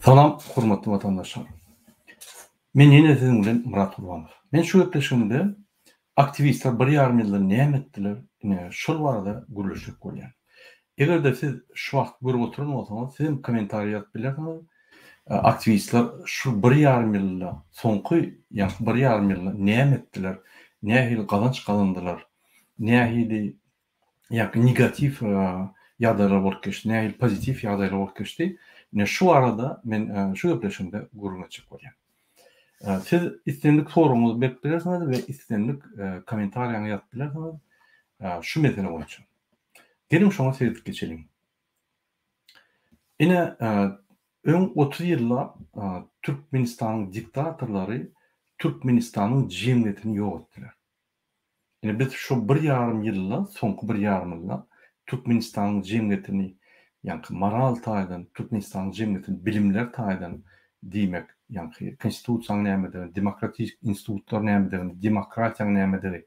Salam hormatly watandaşlar. Men ýene siziň bilen Myrat Gurbanow. Men şu gepleşigimde aktiwistler bir ýarym ýylda näme etdiler, ine şol barada gürleşjek bolýan. Eger-de siz şu wagt görüp oturan bolsaňyz, siz hem kommentariý ýazyp bilersiňiz. Aktiwistler şu bir ýarym ýylda, soňky ýaňky bir ýarym ýylda näme etdiler, nähili gazanç gazandylar, nähili ýa-da negatiw ýagdaýlar bolup geçdi, nähili pozitiw ýagdaýlar bolup geçdi. Ine şu barada men şu gepleşigimde gürrüň etjek bolýan. Siz islendik soragyňyzy berip bilersiňiz we islendik kommentariýaňy ýazyp bilersiňiz şu mesele boýunça. Geliň şoňa seredip geçeliň. Ine öň 30 ýyllap Türkmenistanyň diktatorlary Türkmenistanyň jemgyýetini ýok etdiler. Ine biz şu bir ýarym ýylda, soňky bir ýarym ýylda Türkmenistanyň jemgyýetini, ýaňky moral taýdan, Türkmenistanyň jemgyýetini bilimler taýdan diýmek, ýaňky konstitusiýanyň nämedigini, demokratik institutlar nämedigini, demokratiýanyň nämedigi,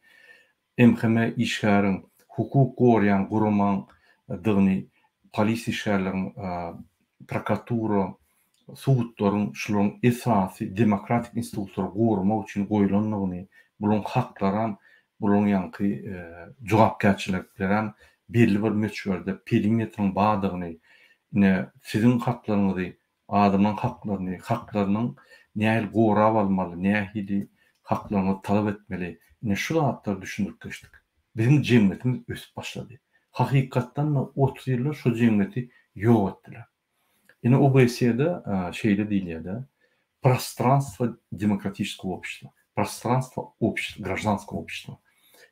MHM işgäriň, hukuk goraýan guramaň dygyny, polisiýa işgärleriň, prokuratura, sudlaryň şularyň esasy demokratik institutlary goramak üçin goýlandygyny, bularyň haklaram, bularyň ýaňky jogapkärçiliklerem belli bir möçberde perimetriň bardygyny, ine, siziň haklaryňyzy, adamlaryň haklaryny, haklarynyň nähili gorap almaly, nähili haklaryňyzy talap etmeli, ine, şu zatlary düşündirip geçdik. Biziň jemgyýetimiz ösüp başlady. Hakykatdan-da 30 ýylda şo jemgyýeti ýok etdiler. Ine OBSE-de şeýle diýilýär-de, Prostranstwo demokratiçeskogo obşestva, prostranstwo obşestva, graždanskogo obşestva.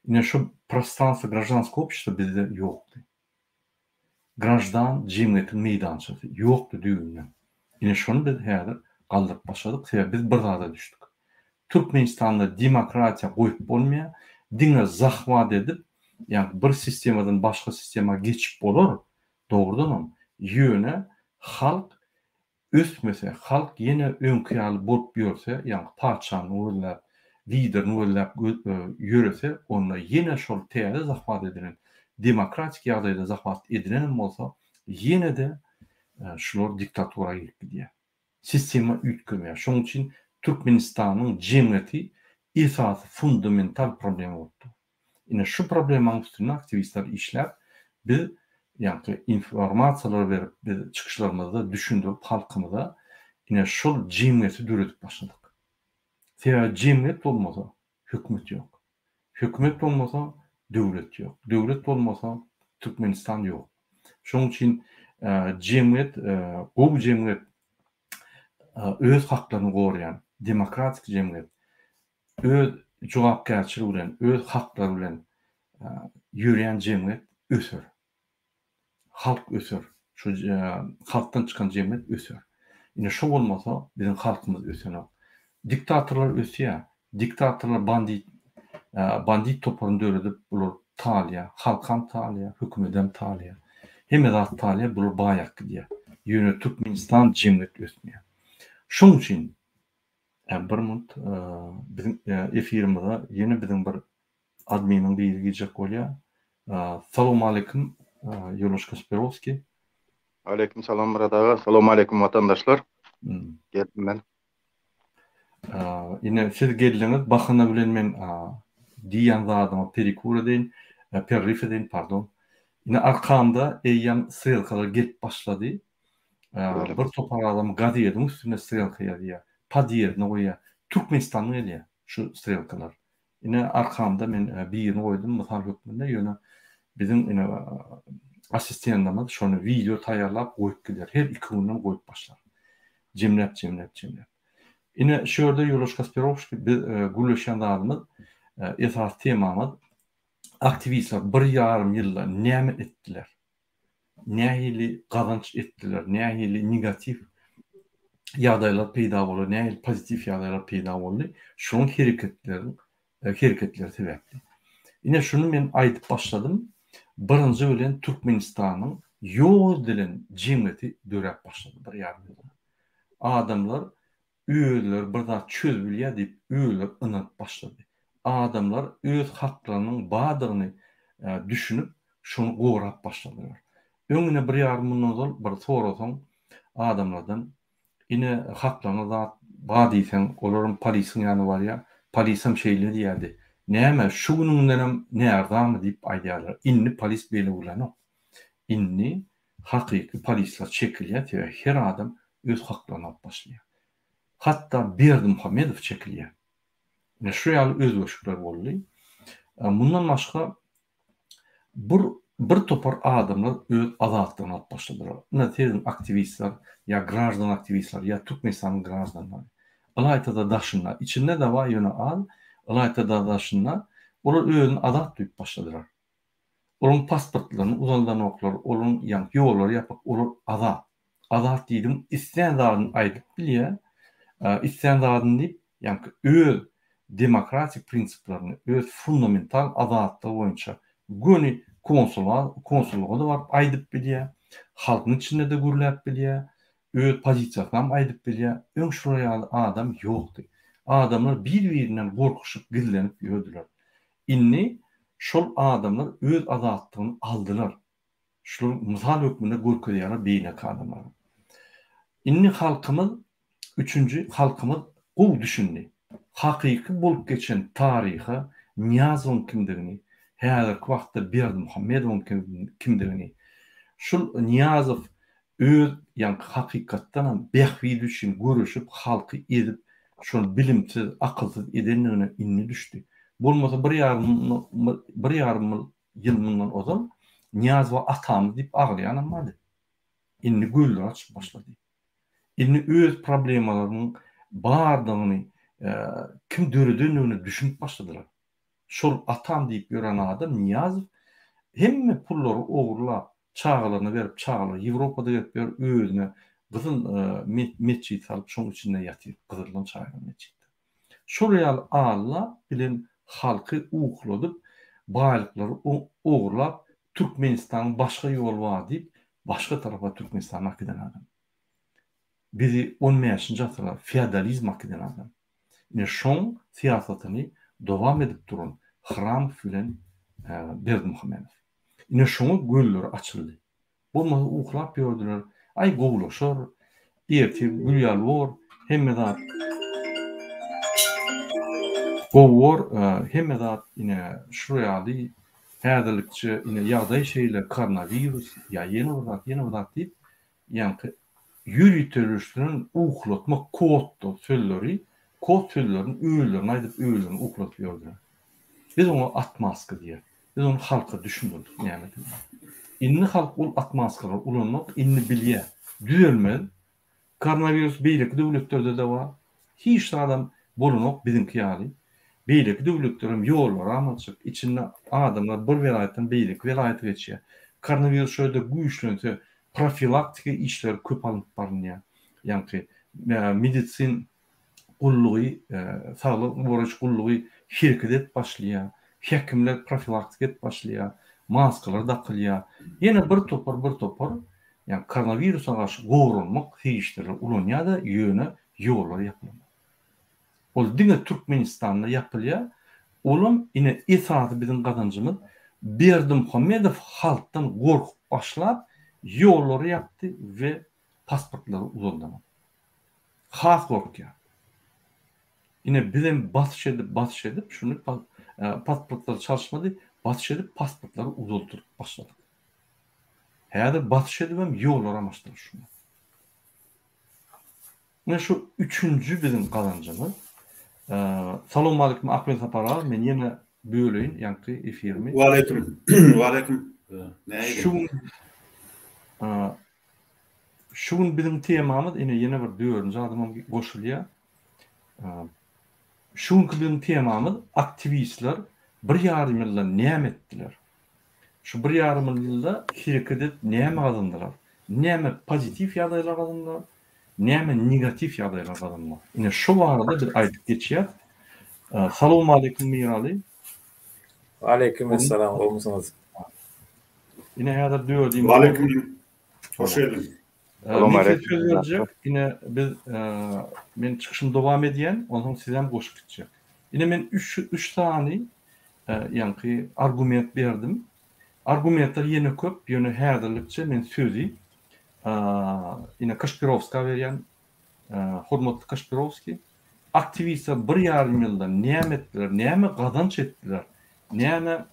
Ine şu prostranstwo graždanskogo obşestva bizde ýokdy. Graždan jemgyýetiň meýdançasy ýokdy düýbünden. Ine şony biz häzir galdyryp başladyk, sebäbi biz bir zada düşdük. Türkmenistanda demokratiýa goýup bolmaýar, diňe zahwat edip, ýagny bir sistemadan başga sistema geçip bolar, Dogrudanam, ýöne halk ösmese, halk ýene öňki ýaly bolup ýörse, ýaňky patyşany gözläp, liderini gözläp ýörese, onda ýene şol täze zahwat edilen, demokratik ýagdaýda zahwat edilenem bolsa, ýene-de şular diktatura girip gidýär. Sistema üýtgemeýär. Şonuň üçin Türkmenistanyň jemgyýeti esasy fundamental problema bolup dur. Ine şu problemanyň üstünde aktiwistler işläp, biz ýaňky informasiýalary berip, biz çykyşlarymyzda düşündirip halkymyza ine şol jemgyýeti döredip başladyk. Sebäbi jemgyýet bolmasa hökümet ýok. Hökümet bolmasa döwlet ýok. Döwlet bolmasa Türkmenistan ýok. Şonuň üçin jemgyýet gowy jemgyýet öz haklaryny goraýan demokratik jemgyýet öz jogapkärçiligi bilen, öz haklary bilen ýöreýän jemgyýet öser. Halk öser. Şu halkdan çykan jemgyýet öser. Ine şo bolmasa biziň halkymyz ösenok. Diktatorlar ösýär. Diktatorlar bandit bandit toparyny döredip bular talýar. Halkam talýar, hökümedem talýar. Hemme zat talýar, bular baýap gidýär. Ýöne Türkmenistan jemgyýet ösmeýär. Şoň üçin Bir minut biziň efirimize ýene biziň bir adminiň biri girjek bolýar. Salowmaleýkim Ýoldaş Kasperowskiý. Aleýkim salam Myrat aga. Salowmaleýkim watandaşlar. Geldim men. Ine siz geldiňiz bahana bilen men diýýän zadyma perikur edeýin, perrif edeýin pardon. Ine arkamda eýýäm strelkalar gelip başlady. Bir topar adam gazediň üstüne strelka ýazýar, podýezdine goýýar. Türkmenistandan gelýär şu strelkalar. Ine arkamda men birini goýdum mysal hökmünde, ýöne biziň ine assistentimiz şony wideo taýýarlap goýup gider. Her iki günden goýup başlar. Jemläp, jemläp, jemläp. Ine şu ýerde Ýoldaş Kasperowskiý biz gürleşýän zadymyz, esasy temamyz aktiwistler bir ýarym ýylda näme etdiler? nähili gazanç etdiler, nähili negatiw ýagdaýlar peýda boldy, nähili pozitiw ýagdaýlar peýda boldy, şonuň hereketleriň hereketleri sebäpli. Ine şuny men aýdyp başladym. Birinji bilen Türkmenistanyň ýok edilen jemgyýeti döräp başlady bir ýarym ýylda. Adamlar özleri bir zat çözübilýär diýip özleri ynanyp başlady. Adamlar öz haklarynyň bardygyny düşünip şony gorap başladylar. Öň ine bir ýarym mundan ozal bir sorasaň adamlardan ine haklaňa zat bar diýseň olaram polisiň ýanyna barýar. Polisem şeýle diýýärdi. Näme şu günüňdenem närzamy diýip aýdýarlar. Indi polis beýle gürlänok. Indi hakyky polisler çekilýär sebäbi her adam öz haklaryny alyp başlaýar. Hatda Berdimuhamedow çekilýär. Ine şu ýaly özgerişikler boldy. Mundan başga bir bir topar adamlar öz azatlygyny alyp başladylar. Ine siziň aktiwistler ýa graždan aktiwistler ýa Türkmenistanyň graždanlary. Ylaýta-da daşynda, içinde-de bar ýöne az, ylaýta-da daşynda olar özüni azat duýup başladylar. Olaryň pasportlaryny uzaldanoklar, olaryň ýaňky ýollary ýapyk, olar azat. Azat diýdim, islän zadyny aýdyp bilýär, islän zadyny diýip, ýaňky öz demokratik prinsiplerini, öz fundamental azatlygy boýunça göni konsula, konsullyga-da baryp aýdyp bilýär, halkyň içinde-de gürläp bilýär, öz pozisiýasynam aýdyp bilýär. Öň şular ýaly adam ýokdy. Adamlar bir-birinden gorkuşyp, gizlenip ýördüler. Indi şol adamlar öz azatlygyny aldylar. Şular mysal hökmünde görkezýärler beýleki adamlara. Indi halkymyz üçünji halkymyz gowy düşündi. Hakyky bolup geçen taryha Nyýazowyň kimdigini, häzirki wagtda Berdimuhamedowyň kimdigini, şul Nyýazow öz ýaňky hakykatdanam bähbidi üçin göreşip halky ezip şony bilimsiz akylsyz edendigine indi düşdi. Bolmasa bir ýarym bir ýarym ýyl mundan ozal Nyýazowa atamyz diýip aglaýanam bardy. Indi gözleri açyp başlady. Indi öz problemalarynyň bardygyny kim döredendigine düşünip başladylar. Şol atam diýip ýören adam Nyýazow hemme pullary ogurlap çagalaryna berip çagalary Ýewropada gezip ýör özüne gyzyl metjit salyp şoň içinde ýatyr gyzyldan çaýylan metjitde. Şol ýaly Alla bilen halky ukladyp baýlyklary ogurlap Türkmenistanyň başga ýoly bar diýip başga tarapa Türkmenistany akiden adam. Bizi on bäşinji asyra feodalizm akiden adam. Ine şoň syýasatyny dowam edip duran Hramow bilen Berdimuhamedow. Ine şoňa gözleri açyldy. Bolmasa uklap ýördüler. Aý gowulaşar, ertir gül ýaly bor, hemme zat gowy bor, hemme zat ine şu ýaly, häzirlikçe ine ýagdaý şeýle koronawirus ýa ýene bir zat, ýene bir zat diýip, ýaňky ýöriteleşdiren uklatmak kodly sözleri, kod sözlerini özlerine aýdyp özlerini ukladyp ýördüler. Biz oňa otmaska diýýäs. Biz ony halka düşündirdik nämedigini. Indi halk ol otmaskalary ulanmak indi bilýär. Düzelmez. Koronawirus beýleki döwletlerde-de bar. Hiç zadam bolanok biziňki ýaly. Beýleki döwletlerem ýollaram açyk. Içinde adamlar bir welaýatdan beýleki welaýata geçýär. Koronawirus şo ýerde güýçlense profilaktika işleri köp alnyp barynýar. Ýaňky medisin gullugy, saglygy goraýyş gullugy hereket edip başlaýar. Hekimler profilaktika edip başlaýar. Maskalar dakylýar. Ýene bir topar bir topar ýagny koronawirusa garşy goranmak serişdeleri ulanýar-da, ýöne ýollar ýapylanok. Ol diňe Türkmenistanda ýapylýar. Olam ine esasy biziň gazanjymyz Berdimuhamedow halkdan gorkup başlap ýollary ýapdy we pasportlary uzaldanok. Has gorkýar. Ine bizem basyş edip basyş edip şuny pasportlary çalyşmady basyş edip pasportlary uzaldyryp başladyk. Häzir basyş edibem ýollary amaşdylar şuny. Ine şu üçünji biziň gazanjymyz. Salowmalikim Akmen Sapar aga men ýene böleýin ýaňky efirimi. Waleýkim. Waleýkim. Nähili? Şu gün şu gün biziň temamyz ine ýene bir dördünji adamam goşulýar. Şu günki biziň temamyz aktiwistler bir ýarym ýylda näme etdiler? Şu bir ýarym ýylda hereket edip näme gazandylar? Näme pozitiw ýagdaýlar gazandylar? Näme negatiw ýagdaýlar gazandylar? Ine şu barada biz aýdyp geçýäs. Salowmaleýkim Miraly. Waleýkim essalam, gowumysyňyz? Ine häzir dördümiz. Waleýkim. Hoş geldiň. Men size söz berjek. Ine biz men çykyşymy dowam edýän, onsoň sizem goşup gitjek. Ine men üç üç sany ýaňky argument berdim. Argumentler ýene köp, ýöne häzirlikçe men sözi ine Kaşpirowskä berýän. Hormatly Kaşpirowskiý, aktiwistler bir ýarym ýylda näme etdiler, näme gazanç etdiler, näme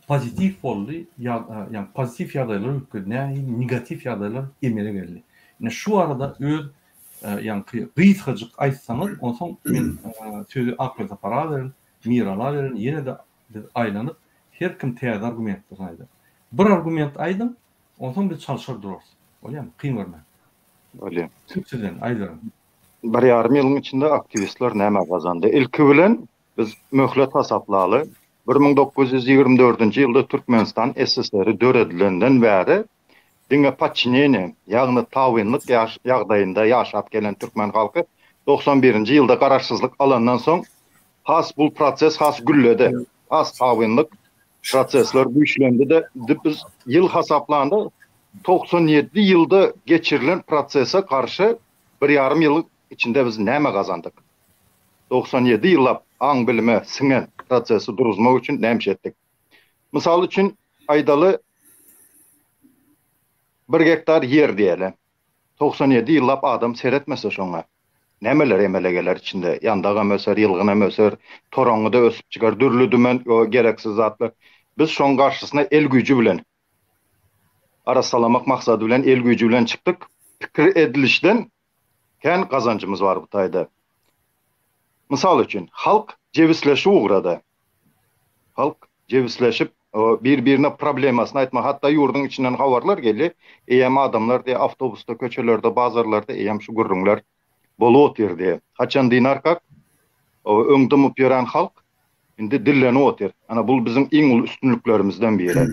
pozitiw boldy, ýagny pozitiw ýagdaýlar üýtgedi, nähili negatiw ýagdaýlar emele geldi. Ine şu barada öz ýaňky gysgajyk aýtsaňyz, onsoň men sözi Akbel Sapara berin, Mirala berin, ýene-de biz aýlanyp, her kim täze argumentlerini aýdar. Bir argument aýdyň, onsoň biz çalşar durarys. Bolýarmy? Kyn görmäň. Bolýar. Söz sizden, aýdyň. Bir ýarym ýylyň içinde aktiwistler näme gazandy? Ilki bilen biz möhlet hasaplaly. 1924-nji ýylda Türkmenistan SSR-i döredilenden bäri diňe podçineniýe, ýagny tabynlyk ýagdaýynda ýaşap gelen türkmen halky 91-nji ýylda garaşsyzlyk alandan soň has bul proses has gülledi. Has tabynlyk prosesler güýçlendi-de, biz ýyl hasaplanda 97 ýylda geçirilen prosese garşy bir ýarym ýylyň içinde biz näme gazandyk? 97 ýyllap aň-bilime siňen prosesi duruzmak üçin näme iş etdik? Mysal üçin aýdaly, bir gektar ýer diýeli. 97 ýyllap adam seretmese şoňa, nämeler emele geler içinde? Ýandagam öser, ýylgynam öser, toraňňy-da ösüp çykar, dürli-dümen gereksiz zatlar. Biz şoň garşysyna el güýji bilen, arassalamak maksady bilen el güýji bilen çykdyk. Pikir edilişden kän gazanjymyz bar bu taýda. Mysal üçin, halk jebisleşip ugrady. Halk jebisleşip, bir-birine problemasyny aýtmak, hatda ýurduň içinden habarlar geldi, eýýäm adamlar diýe awtobusda, köçelerde, bazarlarda eýýäm şu gürrüňler bolup otyr diýe. Haçan dynarkak, öň dymyp ýören halk indi dillenip otyr. Ana bul biziň iň uly üstünliklerimizden biri.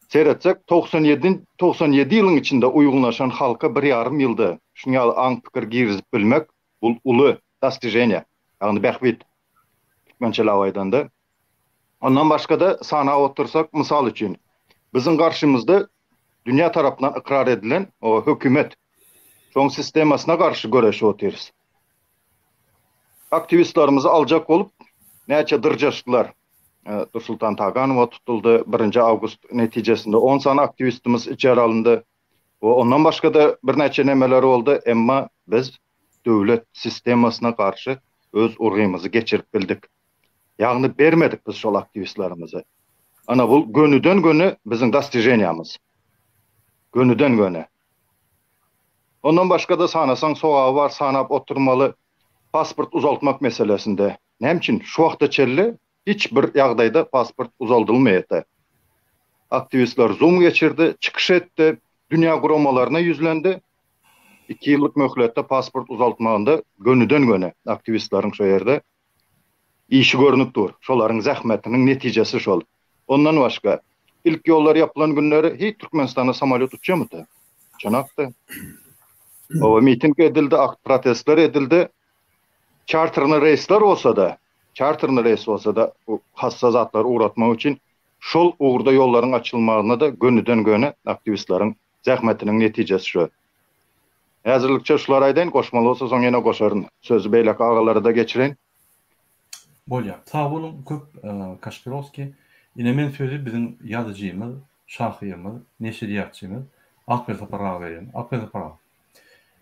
Seretsek, 97, 97 ýylyň içinde uýgunlaşan halka bir ýarym ýylda şuň ýaly aň-pikir girizip bilmek, bul uly dostiženiýe, ýagny bähbit, türkmençeläp aýdanda. Ondan başga-da sanap otursak, mysal üçin, biziň garşymyzda dünýä tarapyndan ykrar edilen hökümet, şoň sistemasyna garşy göreşip otyrys. Aktiwistlerimizi aljak bolup näçe dyrjaşdylar. Dursultan Taganowa tutuldy, birinji awgust netijesinde on sany aktiwistimiz içeri alyndy we ondan başga-da birnäçe nemeler boldy, emma biz döwlet sistemasyna garşy öz urgymyzy geçirip bildik. Ýagny bermedik biz şol aktiwistlerimizi. Ana bul gönüden-göni biziň dostiženiýamyz. Gönüden-göni. Ondan başga-da sanasaň sogaby bar, sanap oturmaly. Pasport uzaltmak meselesinde näme üçin şu wagta çenli hiç bir ýagdaýda pasport uzaldylmaýardy? Aktiwistler zoom geçirdi, çykyş etdi, dünýä guramalaryna ýüzlendi. Iki ýyllyk möhletde pasport uzaltmagynda gönüden-göni aktiwistleriň şo ýerde işi görnüp dur. Şolaryň zähmetiniň netijesi şol. Ondan başga, ilk ýollar ýapylan günleri hiç Türkmenistana samolýot uçýamydy? Uçanakdy. Oba miting edildi, akt protestler edildi. Çarterny reýsler bolsa-da, çarterny reýs bolsa-da, hassa zatlary ugratmak üçin şol ugurda ýollaryň açylmagyna-da gönüden-göni aktiwistleriň zähmetiniň netijesi şu. Häzirlikçe şulary aýdaýyn, goşmaly bolsa soň ýene goşaryn. Sözi beýleki agalara-da geçireýin. Bolýar. Sag boluň köp Kaşpirowskiý. Ine men sözi biziň ýazyjymyz, şahyrymyz, neşirýatçymyz Akbel Sapar aga berýän. Akbel Sapar aga.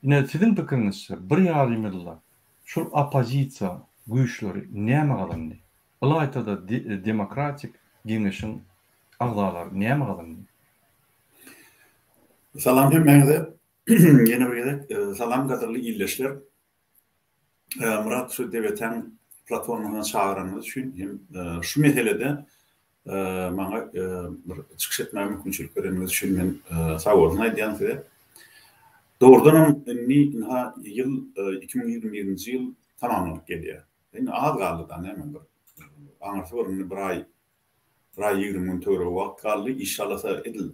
Ine siziň pikiriňizçe bir ýarym ýylda şul oppozisiýa güýçleri näme gazandy? Ylaýta-da Demokratik geňeşiň agzalary näme gazandy? Salam hemmäňize. Ýene bir gezek salam gadyrly ildeşler. Myrat şu DBT-niň platformasyna çagyranyňyz üçin hem şu meselede maňa bir çykyş etmäge mümkinçilik bereniňiz üçin men sag bolsun aýdýan size. Dogrudanam indi ynha ýyl 2021-nji ýyl tamamlanyp gelýär. Indi az galdy da näme bir aňyrsy bir indi bir aý Bir aý 20 gün töweregi wagt galdy. Işşalasa edil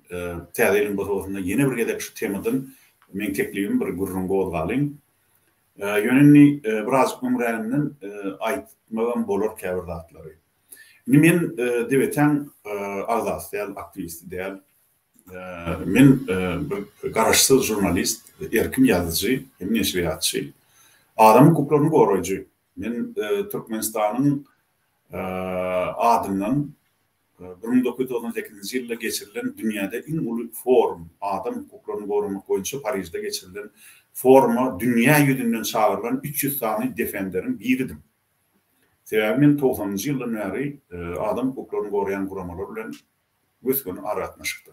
Täze ýylyň bosagasynda ýene bir gezek şu temadan meň teklibim bir gürrüň gozgalyň. Ýöne indi birazjyk öňräginden aýtmagam bolar käbir zatlary. Indi men DBT-iň agzasy däl, aktiwisti däl. Men bir garaşsyz žurnalist, erkin ýazyjy hem neşirýatçy. Adam hukuklaryny goraýjy. Men Türkmenistanyň adyndan. 1998-nji ýylda geçirilen dünýäde iň uly forum, adam hukuklaryny goramak boýunça Parižde geçirilen foruma dünýä ýüzünden çagyrylan 300 sany defenderiň biridim. Sebäbi men togsanynjy ýyldan bäri adam hukuklaryny goraýan guramalar bilen gös-göni aragatnaşykda.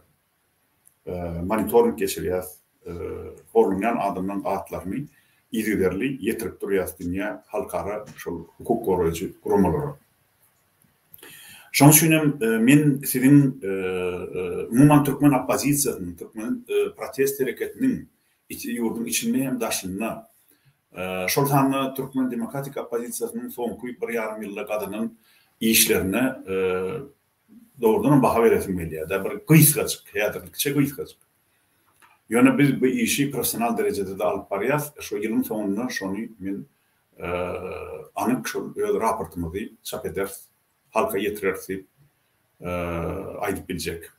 Monitoring geçirýäs, horlanýan adamlaryň atlaryny yzygiderli ýetirip durýas dünýä, halkara şol hukuk goraýjy guramalara. Şonuň üçin hem men siziň umuman türkmen oppozisiýasynyň, türkmen protest hereketiniň ýurduň içinde hem daşynda, şol sanda türkmen demokratik oppozisiýasynyň soňky bir ýarym ýylda gazanan işlerine dogrudanam baha beresim gelýär-de, bir gysgajyk, häzirlikçe gysgajyk. Ýöne biz bu işi professional derejede-de alyp barýas, şo ýylyň soňunda şony men anyk şol öz raportymyzy çap ederis, halka ýetireris diýip aýdyp biljek.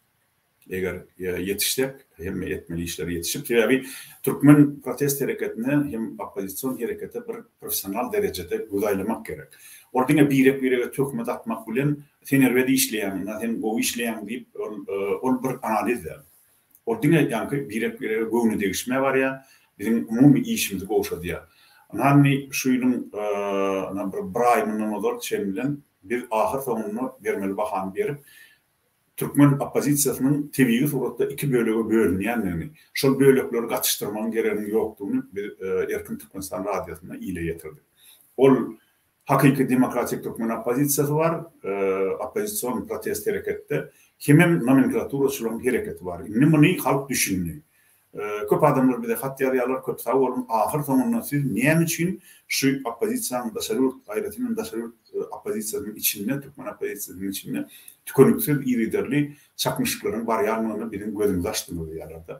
Eger ýetişsek, hemme etmeli işleri ýetişip, sebäbi türkmen protest hereketine hem oppozision herekete bir professional derejede göz aýlamak gerek. Ol diňe birek-birege töhmet atmak bilen sen erbet işleýäň, ynha sen gowy işleýäň diýip ol ol bir analiz däl. Ol diňe ýaňky birek-birege göwni degişmä barýar, biziň umumy işimizi gowşadýar. Ynha indi şu ýylyň ynha bir bir aý mundan ozal çen bilen biz ahyr soňunda bermeli bahany berip, türkmen oppozisiýasynyň tebigy suratda iki bölege bölünýändigini, şol bölekleri gatyşdyrmagyň gereginiň ýokdugyny biz Erkin Türkmenistan radiosynda ile ýetirdik. Ol hakyky demokratik türkmen oppozisiýasy bar, oppozision protest hereketde, hemem nomenklaturaçylaryň hereketi bar. Indi muny halk düşündi. Köp adamlar bize hat ýazýarlar, köp sag boluň, ahyr soňunda siz näme üçin şu oppozisiýanyň daşary ýurt, aýratyn hem daşary ýurt oppozisiýasynyň içinde, türkmen oppozisiýasynyň içinde tükeniksiz yzygiderli çaknyşyklaryň barýandygyny biziň gözümizi açdyňyz diýýärler-de.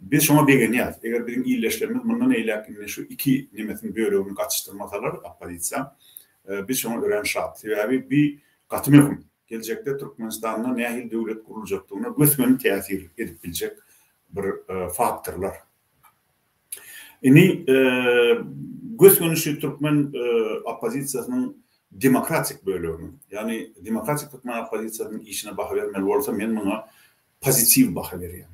Biz şoňa begenýäris. Eger biziň ildeşlerimiz mundan eýläk indi şu iki nemesiniň bölegini gatyşdyrmasalar oppozisiýaň, biz şoňa örän şat. Sebäbi bi gaty möhüm. Geljekde Türkmenistanda nähili döwlet guruljakdygyna gös-göni täsir edip biljek bir faktorlar. Indi gös-göni şu türkmen oppozisiýasynyň demokratik böleginiň, ýagny demokratik türkmen oppozisiýasynyň işine baha bermeli bolsa, men muňa pozitiw baha berýän.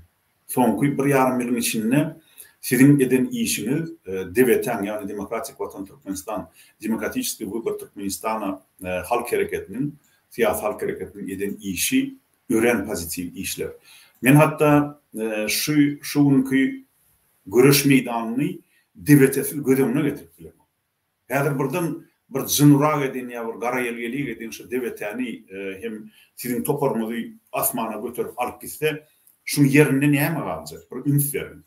Soňky bir ýarym ýylyň içinde siziň eden işiňiz DWT-niň, ýagny Demokratik Watan Türkmenistan, Demokratiçeskiý wybor Türkmenistana halk hereketiniň, syýasy halk hereketiniň eden işi örän pozitiw işler. Men hatda şu şu günki göreş meýdanyny DWT-siz göz öňüne getirip bilemok. Häzir birden bir jynyrak edin ýa bir garaýelgelik edin şu DWT-ni hem siziň toparyňyzy asmana göterip alyp gitse, şuň ýerinde näme galjak? Bir üns beriň.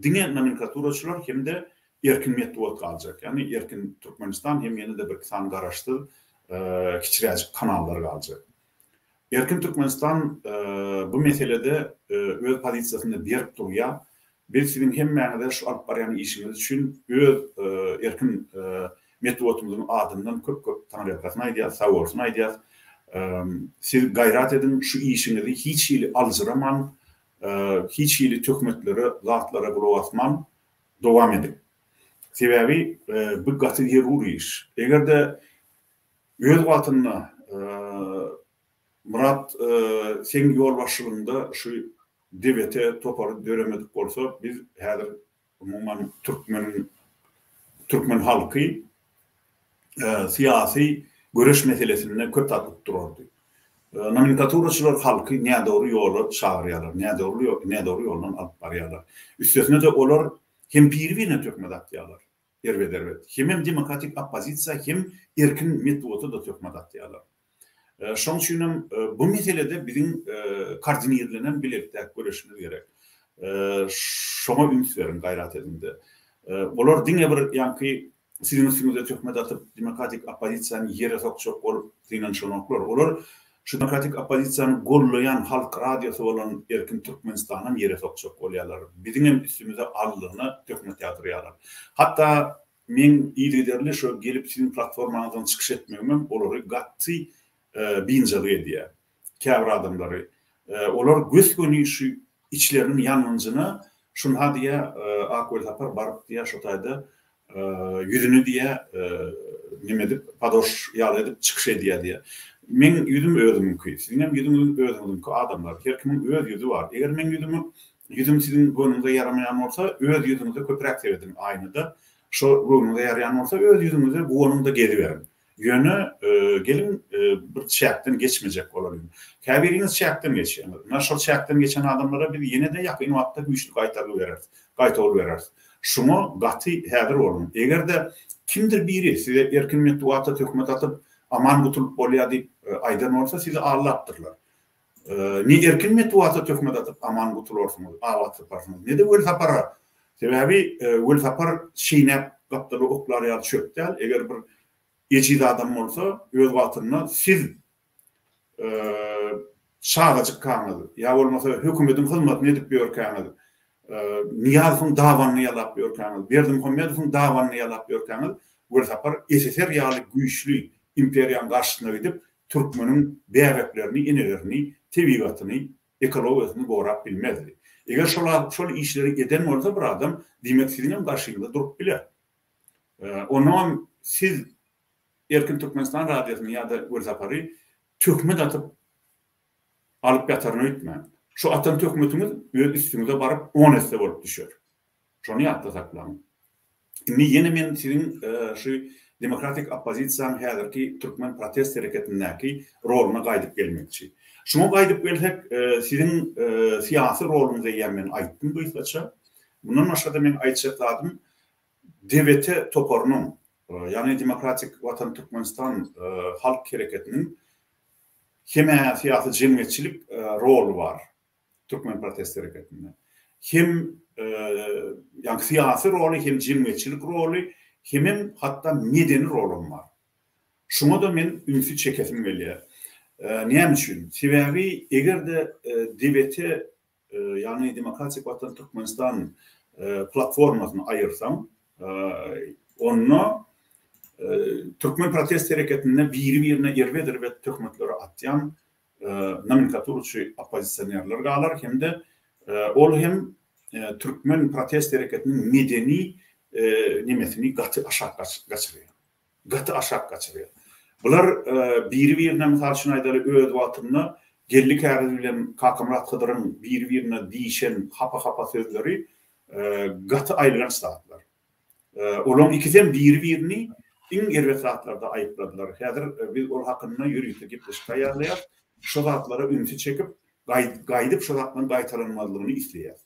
Diňe nomenklaturaçylar hem-de erkin metbugat galjak. Ýagny Erkin Türkmenistan hem ýene-de birki sany garaşsyz kiçiräjik kanallar galjak. Erkin Türkmenistan bu meselede öz pozisiýasynda berk durýar. Biz siziň hemmäňize şu alyp barýan işiňiz üçin öz erkin metbugatymyzyň adyndan köp-köp taňryýalkasyn aýdýas, sagbolsun aýdýas. Siz gaýrat ediň, şu işiňizi hiç hili aljyraman, hiç hili töhmetlere, zatlara gulak asman dowam ediň. Sebäbi bu gaty zerur iş. Eger-de öz wagtynda Myrat seň ýolbaşçylygyňda şu DWT topary döremedik bolsa biz häzir umuman türkmeniň türkmen halky syýasy göreş meselesinde köp zat utdurardy. Nomenklaturaçylar halky nädogry ýola çagyrýarlar, nädogry nädogry ýoldan alyp barýarlar. Üstesine-de olar hem biri-birine töhmet atýarlar. Erbet-erbet. Hemem demokratik oppozisiýa hem erkin metbugata-da töhmet atýarlar. Şoň üçinem bu meselede biziň koordinirlenen bilelikdäki göreşimiz gerek. Şoňa üns beriň, gaýrat ediň-de. Olar diňe bir ýaňky siziň üstüňize töhmet atyp, demokratik oppozisiýany ýere sokjak bolup synanyşanoklar. Olar şu demokratik oppozisiýany gollaýan Halk radiosy bolan Erkin Türkmenistanam ýere sokjak bolýarlar. Biziňem üstümize aldygyna töhmet ýagdyrýarlar. Hatda Meň yzygiderli şo gelip siziň platformaňyzdan çykyş etmegimem olary gaty biynjalyk edýär. Käbir adamlary. Olar gös-göni şu içleriniň ýangynjyna şunha diýýär Ak Welsapar baryp diýýär şo taýda ýüzüni diýýär neme edip padoş ýaly edip çykyş edýär diýýär. Meň ýüzüm özümiňki, siziňem ýüzüňiz özüňiziňki adamlar. Her kimiň öz ýüzi bar. Eger meň ýüzümi ýüzüm siziň göwnüňize ýaramaýan bolsa, öz ýüzüňize köpräk serediň aýnada. Şo göwnüňize ýaraýan bolsa, öz ýüzüňize guwanyň-da geziberiň. Ýöne geliň bir çäkden geçmejek bolalyň. Käbiriňiz çäkden geçýäňiz. Ynha şol çäkden geçen adamlara biz ýene-de ýakyn wagtda güýçli gaýtargy bereris, gaýtawul bereris. Şuňa gaty häzir boluň. Eger-de kimdir biri size erkin metbugata töhmet atyp, aman gutulyp bolýar diýip aýdan bolsa, sizi aldapdyrlar. Ne erkin metbugata töhmet atyp aman gutularsyňyz, abat syparsyňyz, ne-de Welsapara. Sebäbi Welsapar çeýnäp gapdala oklar ýaly çöp däl. Eger bir ejiz adam bolsa, öz wagtynda siz çagajykkaňyz ýa bolmasa hökümediň hyzmatyny edip ýörkäňiz, Nyýazowyň dabanyny ýalap ýörkäňiz, Berdimuhamedowyň dabanyny ýalap ýörkäňiz, Welsapar SSR ýaly güýçli imperiýanyň garşysyna gidip, türkmeniň bäbeklerini, enelerini, tebigatyny, ekologiýasyny gorap bilmezdi. Eger şol şol işleri eden bolsa bir adam, diýmek siziňem garşyňyzda durup biler. Onnoňam siz Erkin Türkmenistan radiosyny ýa-da Welsapary töhmet atyp alyp ýataryn öýtmäň. Şu atan töhmetiňiz öz üstüňize baryp on esse bolup düşer. Şony ýatda saklaň. Indi ýene men siziň şu demokratik oppozisiýanyň häzirki türkmen protest hereketindäki roluna gaýdyp gelmekçi. Şuňa gaýdyp gelsek, siziň syýasy roluňyzy eýýäm men aýtdym gysgaça. Mundan başga-da meň aýtjak zadym DWT toparynyň, ýagny Demokratik Watan Türkmenistan halk hereketiniň hem-ä syýasy-jemgyýetçilik roly bar. türkmen protest hereketinde. Hem ýagny syýasy roly, hem jemgyýetçilik roly, hemem hatda medeni rolam bar. Şuňa-da men ünsi çekesim gelýär. Näme üçin? Sebäbi eger-de DWT, ýagny Demokratik Watan Türkmenistan platformasyny aýyrsaň, onda türkmen protest hereketinde biri-birine erbet-erbet töhmetleri atýan nomenklaturaçy oppozisionerler galar hem-de ol hem türkmen protest hereketiniň medeni nemesini gaty aşak gaçyrýar. Gaty aşak gaçyrýar. Bular biri-birine mysal üçin aýdaly öz wagtynda Geldi Käriz bilen Kakamyrat Hydyryň biri-birine diýişen hapa-hapa sözleri gaty aýylganç zatlar. Olaryň ikisem biri-birini iň erbet zatlarda aýypladylar. Häzir biz ol hakynda ýörite gepleşik taýýarlaýarys. Şo zatlara ünsi çekip, gaýdyp şo zatlaryň gaýtalanmazlygyny isleýäris.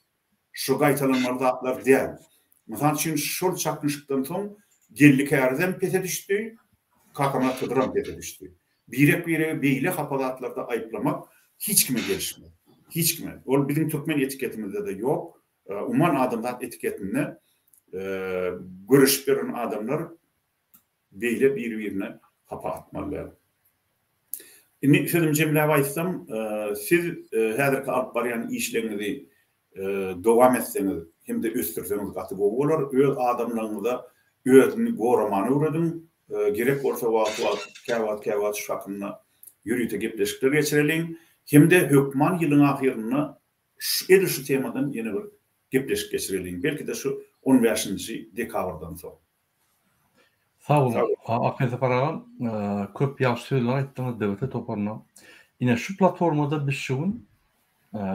Şo gaýtalanmaly zatlar däl. Mysal üçin, şol çaknyşykdan soň Geldi Kärizem pese düşdi, Kakamyrat Hydyram pese düşdi. Birek-biregi beýle hapa zatlarda aýyplamak hiç kime gelişmez. Hiç kime. Ol biziň türkmen etiketimizde-de ýok. Umuman adamzat etiketinde göreşip ýören adamlar beýle biri-birine hapa atmaly däl. Indi sözümi jemläp aýtsam, siz häzirki alyp barýan işleriňizi dowam etseňiz hem-de ösdürseňiz gaty gowy bolar. Öz adamlaryňyza özüni goramany öwrediň. Gerek bolsa wagty-wagt, käwagt-käwagt şu hakynda ýörite gepleşikler geçireliň. Hem-de hökman ýylyň ahyrynda Şu edil şu temadan ýene bir gepleşik geçireliň. Belki-de şu on bäşinji dekabrdan soň. Sag boluň Akmesapar agam köp ýagşy sözler aýtdyňyz DWT toparyna. Ine şu platformada biz şu gün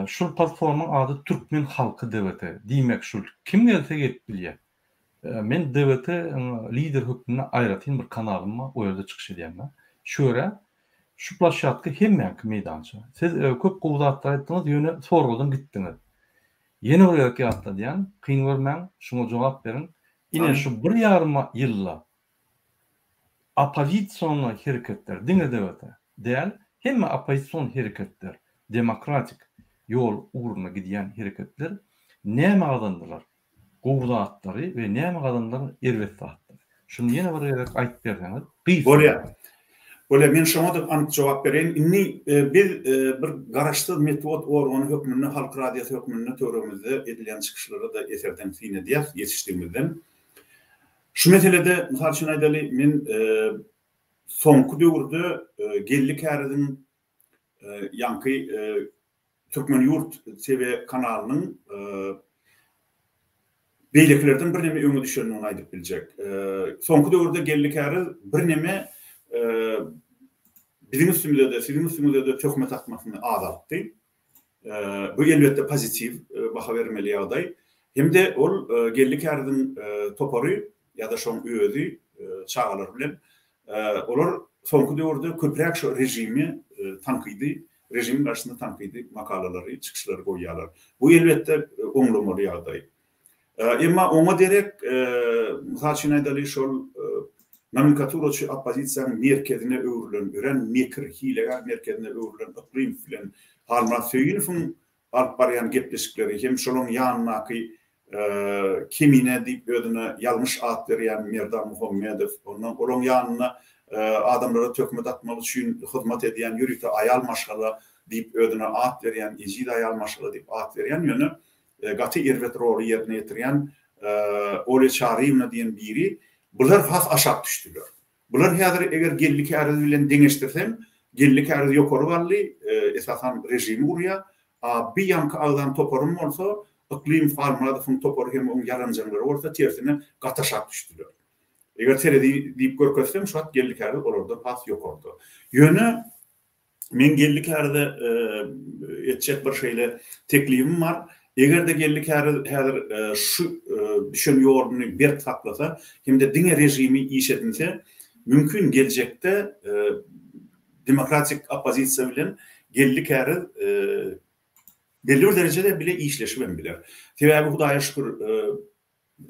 şul platformaň ady Türkmen halky DWT diýmek şul kim gelse gelip bilýär. Men DWT lider hökmünde aýratyn bir kanalym bar o ýerde çykyş edýän men. Şu ýere Şu plaşşatka hemmäňki meýdança. Siz köp gowy zatlar aýtdyňyz, ýöne soragdan gitdiňiz. Ýene bir gezek ýatladýan, kyn görmäň, şuňa jogap beriň. Ine şu bir ýarym ýylda oppozision hereketler, diňe DWT däl, hemme oppozision hereketler, demokratik ýol ugrunda gidýän hereketler näme gazandylar? Gowy zatlary we näme gazandylar erbet zatlary. Şuny ýene bir gezek aýdyp berseňiz, gysga. Bolýar. Bolýar, men şoňa-da anyk jogap bereýin. Indi biz bir garaşsyz metbugat organy hökmünde, Halk radiosy hökmünde töweregimizde edilýän çykyşlara-da eserdeň syn edýäs, ýetişdigimizden. Şu meselede, mysal üçin aýdaly, men soňky döwürde Geldi Käriziň ýaňky Türkmen ýurt TV kanalynyň beýlekilerden birneme öňe düşendigini aýdyp biljek. Soňky döwürde Geldi Käriz birneme biziň üstümize-de, siziň üstüňize-de töhmet atmasyny azaltdy. Bu elbetde pozitiw baha bermeli ýagdaý. Hem-de ol Geldi Käriziň topary ýa-da şoň özi çagalary bilen olar soňky döwürde köpräk şo režimi tankydy, režimiň garşysynda tankydy makalalary, çykyşlary goýýarlar. Bu elbetde oňlamaly ýagdaý. Emma oňa derek, mysal üçin aýdaly, şol nomenklaturaçy oppozisiýanyň merkezine öwrülen, örän mekir, hilegär merkezine öwrülen Yklymow bilen Halmyrat Söýünowyň alyp barýan gepleşikleri hem şolaryň ýanyndaky Kemine diýip özüne ýalňyş at berýän Merdan Muhammedow, ondan olaryň ýanynda adamlara töhmet atmak üçin hyzmat edýän ýörite aýal maşgala diýip özüne at berýän, ejiz aýal maşgala diýip at berýän, ýöne gaty erbet roly ýerine ýetirýän Olýa Çaryýewna diýen biri, bular has aşak düşdüler. Bular häzir eger Geldi Käriz bilen deňeşdirseň, Geldi Käriz ýokary galdy, esasan režimi gurýar, a bi ýaňky agzan toparym bolsa, Yklymow Halmyradowyň topary hem oň ýaranjaňlary bolsa tersine gaty aşak düşdüler. Eger terezi diýip görkezseň, şu wagt Geldi Käriz olardan has ýokarda. Ýöne Meň Geldi Kärize etjek bir şeýle teklibim bar. Eger-de Geldi Käriz häzir şu düşen ýoluny berk saklasa hem-de diňe režimi iş edinse, mümkin geljekde demokratik oppozisiýa bilen Geldi Käriz belli bir derejede bile işleşibem biler. Sebäbi Hudaýa şükür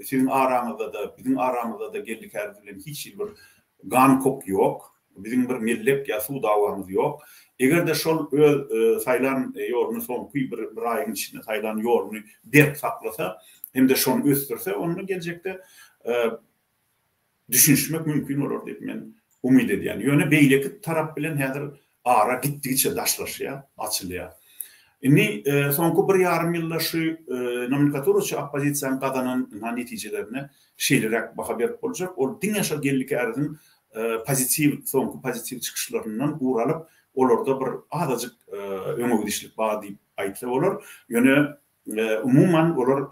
Siziň araňyzda-da, biziň aramyzda-da Geldi Käriz bilen hiç hili bir gan kok ýok. Biziň bir mellek ýa suw dawamyz ýok. Eger-de şol öz saýlan ýoluny soňky bir bir aýyň içinde saýlan ýoluny berk saklasa hem-de şony ösdürse, onda geljekde düşünişmek mümkin bolar diýip men umyt edýän. Ýöne beýleki tarap bilen häzir ara gitdigiçe daşlaşýar, açylýar. Indi soňky bir ýarym ýylda şu nomenklaturaçy oppozisiýanyň gazanan ynha netijelerine şeýleräk baha berip boljak, ol diňe şol Geldi Käriziň pozitiw, soňky pozitiw çykyşlaryndan ugur alyp, olarda bir azajyk öňe gidişlik bar diýip aýtsa bolar. Ýöne Umuman, olar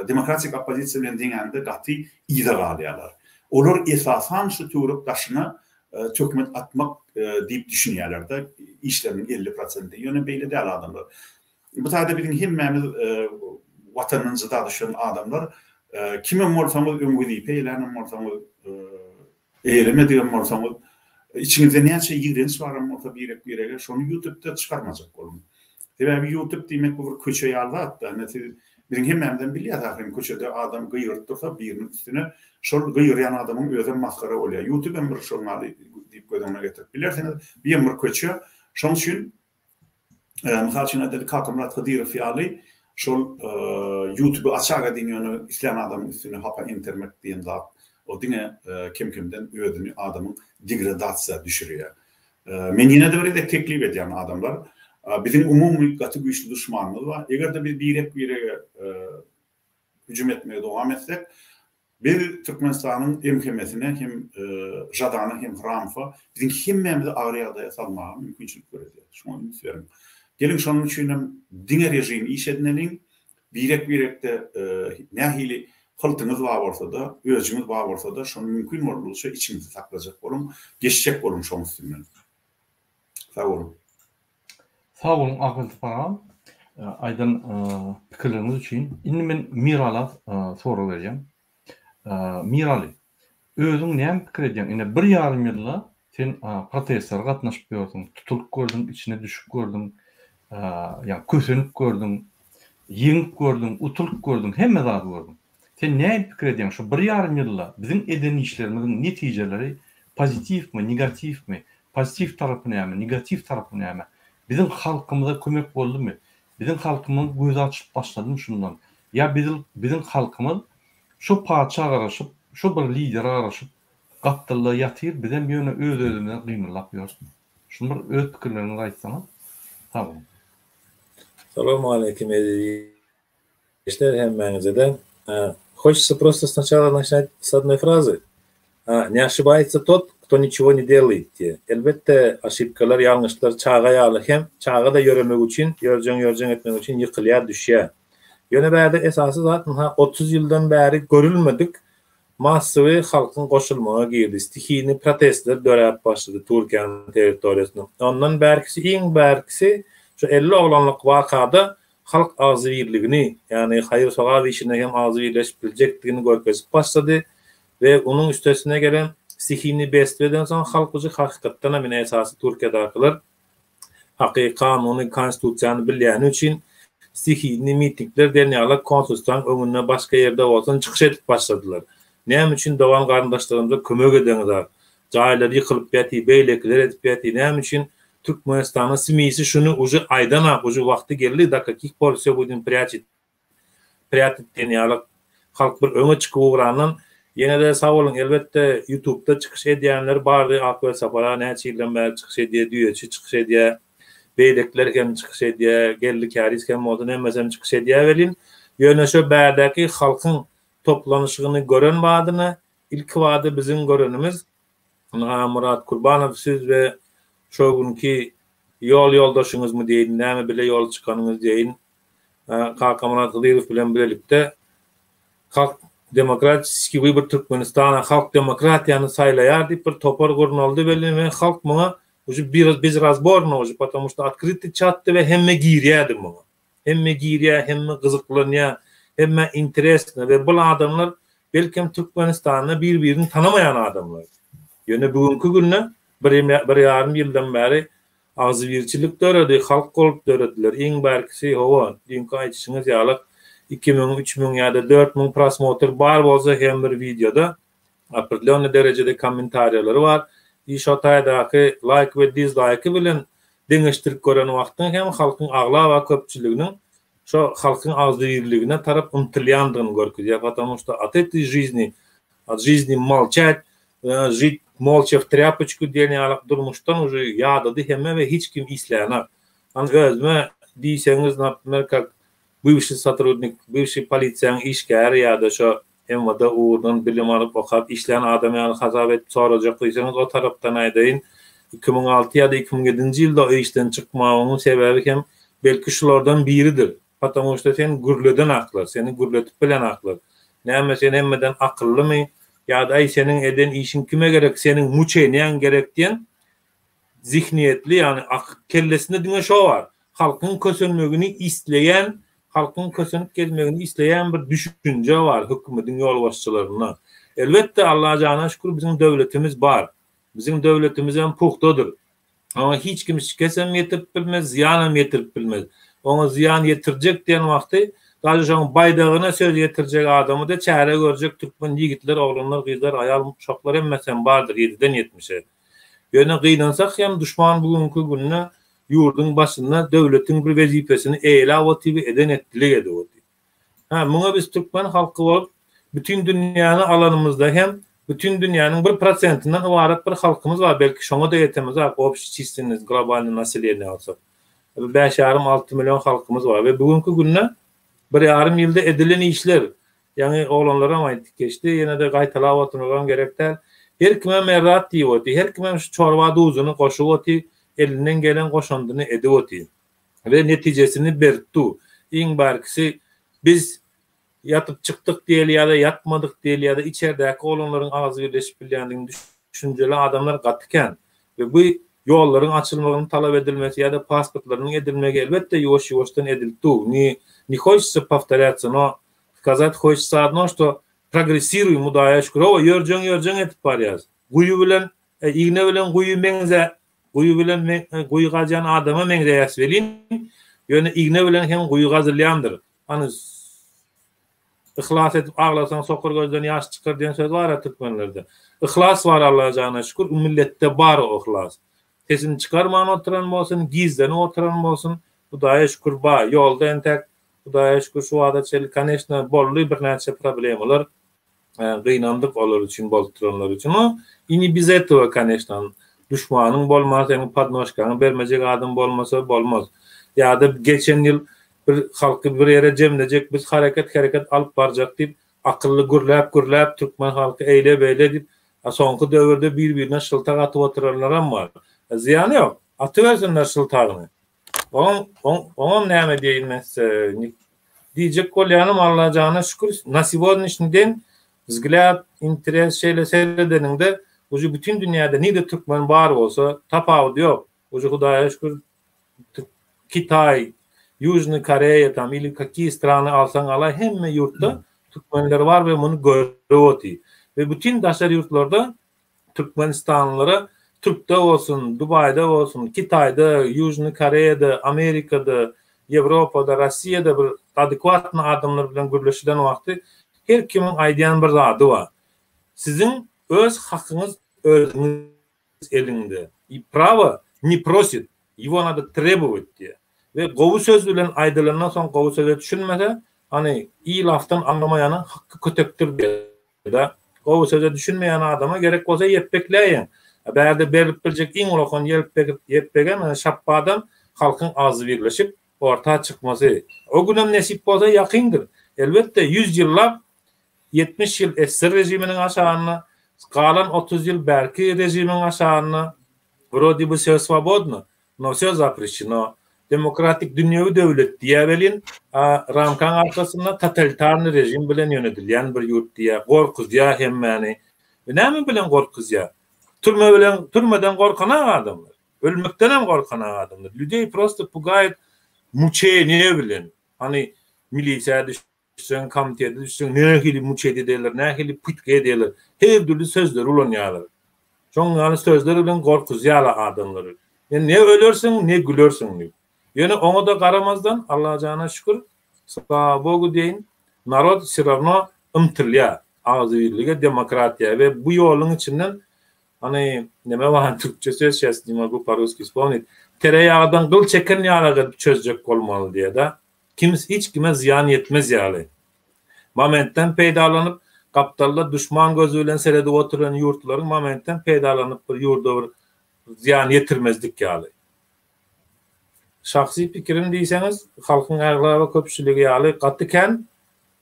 demokratik oppozisiýa bilen deňände gaty yza galýarlar. Olar esasan şu töwerek daşyna töhmet atmak diýip düşünýärler-de, işleriniň 50 prosenti. Ýöne beýle däl adamlar. Bu taýda biziň hemmämiz Watandan jyda düşen adamlar. Kimem bolsaňyz, öň wezipe eýlänem bolsaňyz, Eýlemedigem bolsaňyz, içiňizde näçe ýigrenç baram bolsa birek-birege, şony ýutubda çykarmajak boluň. Sebäbi ýutub diýmek bu bir köçe ýaly zat-da. Ine siz, biziň hemmämizem bilýäs ahyryn köçede adam gygyryp dursa biriniň üstüne, şol gygyrýan adamyň özem masgara bolýar. Ýutubem bir şoň ýaly diýip göz öňüne getirip bilersiňiz. Biem bir köçe. Şoň üçin Mysal üçin aýdaly Kakamyrat Hydyrow ýaly şol ýutuby açaga diýin ýöne islän adamyň üstüne hapa eňtermek diýen zat o diňe kem-kemden özüni adamyň degradasiýa düşürýär. Men ýene-de bir gezek teklip edýän adamlar biziň umumy gaty güýçli duşmanymyz bar. Eger-de biz birek-birege hüjüm etmegi dowam etsek, biz Türkmenistanyň MHM-sine hem Žadana hem Hramowa biziň hemmämizi agyr ýagdaýa salmaga mümkinçilik döredýär. Şuňa üns beriň. Geliň şonuň üçin hem diňe režimi iş edineliň, birek-birekde nähili hyltyňyz bar bolsa-da, öjüňiz bar bolsa-da, şony mümkin boldugyça içiňizde saklajak boluň, geçjek boluň şoň üstünden. Sag boluň. Sag boluň Akberdi Sapar agam aýdan pikirleriňiz üçin. Indi men Mirala sorag berýän. Miraly, özüň näme pikir edýäň? Ine bir ýarym ýylda sen protestlere gatnaşyp ýörsüň, tutulyp gördüň, içine düşüp gördüň, ýa kösenip gördüň, ýeňip gördüň, utulyp gördüň, hemme zady gördüň. Sen näme pikir edýäň şu bir ýarym ýylda biziň eden işlerimiziň netijeleri pozitiwmi, negatiwmi, pozitiw tarapy näme, negatiw tarapy näme? Biziň halkymyza kömek boldumy? Biziň halkymyzyň gözi açylyp başladymy şundan? Ýa biziň halkymyz şo patyşa garaşyp, şo bir lidere garaşyp gapdalda ýatyr, bizem ýöne öz-özümize gymyldap ýörüsmi? Şuny bir öz pikirleriňizi aýtsaňyz. Sag boluň. Salowmaleýkim eziz Işler hemmäňize-de. Хочется просто сначала начать с одной фразы. Не ошибается тот, кто ничего не делает diýýär. Elbetde, oşibkalar, ýalňyşlar çaga ýaly hem, çaga-da ýöremek üçin, ýörjeň-ýörjeň etmek üçin ýykylýar, düşýär. Ýöne bärde esasy zat, ynha, 30 ýyldan bäri görülmedik. Massowy halkyň goşulmagy girdi. Stihiyny protestler döräp başlady Türkiýäniň territoriýasynda. Ondan bärkisi iň bärkisi şu 50 oglanlyk wakada halk agzybirligini, ýagny haýyr-sogap işinde hem agzybirleşip biljekdigini görkezip başlady we onuň üstesine gelen stihiyny bestweden soň halk ujy hakykatdanam ine esasy Türkiýedakylar haky, kanuny, konstitusiýany bilýäni üçin stihiyny mitingler diýen ýaly konsulstwaň öňünde başga ýerde bolsun çykyş edip başladylar. Näme üçin dogan garyndaşlarymyza kömek edeňizak? Jaýlary ýykylyp ýaty, beýlekiler edip ýaty, näme üçin Türkmenistanyň SMI-si şuny uje aýdanak, uje wagty geldi, do kakih por wse budem prýaçit prýatit diýen ýaly halk bir öňe çykyp ugrandan ýene-de sag boluň elbetde ýutubda çykyş edýänler bardy Ak Welsapar aga näçe ýyldan bäri çykyş edýär düýeçi çykyş edýär beýlekiler hem çykyş edýär Geldi Käriz hem bolsun hemmesi hem çykyş edýär welin ýöne şo bärdäki halkyň toplanyşygyny gören badyna ilkibada biziň görenimiz Ynha Myrat Kurbanow siz we şo günki ýol ýoldaşyňyzmy diýeýin näme bile ýol çykanyňyz diýeýin Kakamyrat Hydyrow bilen bilelikde Halk demokratiski wybor Türkmenistana halk demokratiýany saýlaýar diýip bir topar gurnaldy welin we halk muňa uje bez razborno uje потому что otkryty çatdy we hemme girýärdi muňa. Hemme girýär, hemme gyzyklanýar, hemmä interesno we bul adamlar belkem Türkmenistanda bir-birini tanamaýan adamlar. Ýöne bu günki günde bir bir ýarym ýyldan bäri agzybirçilik döredi, halk bolup dörediler. Iň bärkisi hawa, düýnki aýdyşyňyz ýaly 2000, 3000 ýa-da 4000 prosmotr bar bolsa hem bir wideoda Opredelýonnyý derejede kommentariýalary bar. I şo taýdaky laýk we dizlaýky bilen deňeşdirip gören wagtyň hem halkyň aglaba köpçüliginiň şo halkyň agzybirligine tarap ymtylýandygyny görkezýär, потому что от этой жизни, от жизни molçat, žit molça w trýapoçku diýen ýalak durmuşdan uje ýadady hemme we hiç kim islänok. Hany özüme diýseňiz, naprimýer, kak bywşi sotrudnik, bywşi polisiýaň işgäri ýa-da şo MWD ugurdan bilim alyp okap işlän adam ýaly hasap edip sorajak diýseňiz o tarapdan aýdaýyn 2006 ýa-da 2007-nji ýylda o işden çykmagymyň sebäbi hem belki şulardan biridir. Потому что sen gürleden aklar, seni gürletip bilen aklar. Näme sen hemmeden akyllymy ýa-da aý seniň eden işiň kime gerek seniň muçeniýaň gerek diýen zihniýetli ýagny kellesinde diňe şo bar. Halkyň kösenmegini isleýän, halkyň kösenip gezmegini isleýän bir düşünje bar hökümediň ýolbaşçylarynda. Elbetde Allajana şükür biziň döwletimiz bar. Biziň döwletimizem pugtadyr. Oňa hiç kim şikesem ýetirip bilmez, zyýanam ýetirip bilmez. Oňa zyýan ýetirjek diýen wagty daže şoň baýdagyna söz ýetirjek adamy-da çäre görjek türkmen ýigitler, oglanlar, gyzlar, aýal, uşaklar hemmesem bardyr ýediden ýetmişe. Ýöne gynansak hem duşman bu günki günde ýurduň başynda döwletiň bir wezipesini eýeläp otyr we eden etdilik edip otyr. Hä, muňa biz türkmen halky bolup bütin dünýäni alanymyzda hem bütin dünýäniň bir prosentinden ybarat bir halkymyz bar, belki şoňa-da ýetemizok, obşi çislennost globalnyý naseleniýe alsak. Bäş ýarym, alty million halkymyz bar we bu günki günde bir ýarym ýylda edilen işler Ýaňy oglanlaram aýtdy geçdi, ýene-de gaýtalap oturmagam gerek däl. Her kimem her zat diýip otyr, her kimem şu çorba duzuny goşup otyr, elinden gelen goşandyny edip otyr. We netijesini berip dur. Iň bärkisi biz ýatyp çykdyk diýeli ýa-da ýatmadyk diýeli ýa-da içerdäki oglanlaryň agzy birleşip bilýändigini düşünjeli adamlar gaty kän. We bu ýollaryň açylmagynyň talap edilmesi ýa-da pasportlarynyň edilmegi elbetde ýuwaş-ýuwaşdan edilip dur. Ne ne hoçitsa powtorýatsa, no skazat hoçitsa odno, şto progressiruýem Hudaýa şükür. Hawa, ýörjeň-ýörjeň edip barýas. Guýy bilen, igne bilen guýy meňzä, guýy bilen guýy gazýan adama meňzeýäs welin, ýöne igne bilen hem guýy gazylýandyr. Hany Yhlas edip aglasaň sokur gözden ýaş çykar diýen söz bar-a türkmenlerde. Yhlas bar Allajana şükür milletde bar o yhlas. Sesini çykarman oturan bolsun, gizlenip oturan bolsun Hudaýa şükür bar. Ýolda entäk Hudaýa şükür şu wagta çenli koneçno boldy birnäçe problemalar. Gynandyk olar üçin bolup duranlar üçin. No i ne bez этого koneçno. Duşmanyň bolman seniň podnožkaňy bermejek adam bolmasa bolmaz. Ýa-da geçen ýyl Bir halky bir ýere jemlejek biz hareket hereket alyp barjak diýip akylly gürläp gürläp türkmen halky eýle beýle diýip a soňky döwürde bir birine şyltak atyp oturanlaram bar. Zyýany ýok. Atybersinler şyltagyny. Oňam oňam näme diýeýin men size diýjek bolýanym Allajana şükür na segodnyşnyý den. Wzglýad, interes şeýle seredeniňde uje bütin dünýäde nirde türkmen bar bolsa tapawudy ýok. Uje Hudaýa şükür Kitaý, Ýužnyý Koreýa tam ili kakiý strany alsaň alaý hemme ýurtda türkmenler bar we muny görüp otyr. We bütin daşary ýurtlarda türkmenistanlylara türkde bolsun, Dubaýda bolsun, Kitaýda, Ýužnyý Koreýada, Amerikada, Ýewropada, Rossiýada bir adekwatny adamlar bilen gürleşilen wagty her kimiň aýdýan bir zady bar. Siziň öz hakyňyz özüňiz eliňde. I prawo ne prosit, ýewo nado trebowat diýýär. We gowy söz bilen aýdylandan soň gowy söze düşünmese, hany i lafdan aňlamaýanyň hakky kötekdir diýýär-de. Gowy söze düşünmeýän adama gerek bolsa ýepbekläýiň. Bärde berlip biljek iň ulakan ýepbegem, şapbadam halkyň agzybirleşip orta çykmasy. O günem nesip bolsa ýakyndyr. Elbetde ýüz ýyllap 70 ýyl SSR režiminiň aşagynda, galan 30 ýyl bärki režimiň aşagynda, wrode by wsё swobodno, no wsё zapreşeno. Demokratik dünýewi döwlet diýýär welin, a ramkaň arkasynda totalitarnyý režim bilen ýönedilýän bir ýurt diýýär, gorkuzýar hemmäni. Näme bilen gorkuzýar? Türme bilen, türmeden gorkanak adamlar. Ölmekdenem gorkanak adamlar. Lýudeý prosto pugaýut muçeniýe bilen. Hany milisiýa düşseň, komitete düşseň nähili muçet ederler, nähili pytga ederler. Her dürli sözleri ulanýarlar. Şoň ýaly sözler bilen gorkuzýarlar adamlary. Sen ne ölersiň, ne gülersiň diýip. Ýöne oňa-da garamazdan Allajana şükür, slava Bogu diýeýin, narod wse rawno ymtylýar agzybirlige, demokratiýa we bu ýoluň içinden Hany, neme bar türkçe söz şäs ne mogu po russki wspomnit. Tereýagdan gyl çeken ýaly edip çözjek bolmaly diýýär-de. Kim hiç kime zyýan ýetmez ýaly. Momentden peýdalanyp, gapdalda duşman gözi bilen seredip oturan ýurtlaryň momentden peýdalanyp bir ýurda bir zyýan ýetirmezlik ýaly. Şahsy pikirim diýseňiz, halkyň aglaba köpçüligi ýaly gaty kän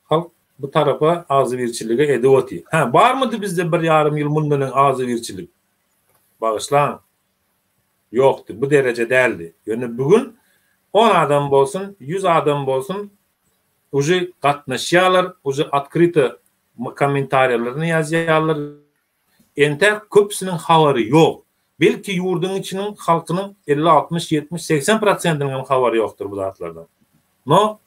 halk bu tarapa agzybirçilige edip otyr. Hä, barmydy bizde bir ýarym ýyl mundan öň agzybirçilik? Bagyşlaň, ýokdy, bu dereje däldi. Ýöne bu gün on adam bolsun, ýüz adam bolsun, uje gatnaşýarlar, uje otkryto kommentariýalaryny ýazýarlar. Entäk köpüsiniň habary ýok. Belki ýurduň içiniň halkynyň 50, 60, 70, 80 prosentiniň hem habary ýokdur bu zatlardan. No,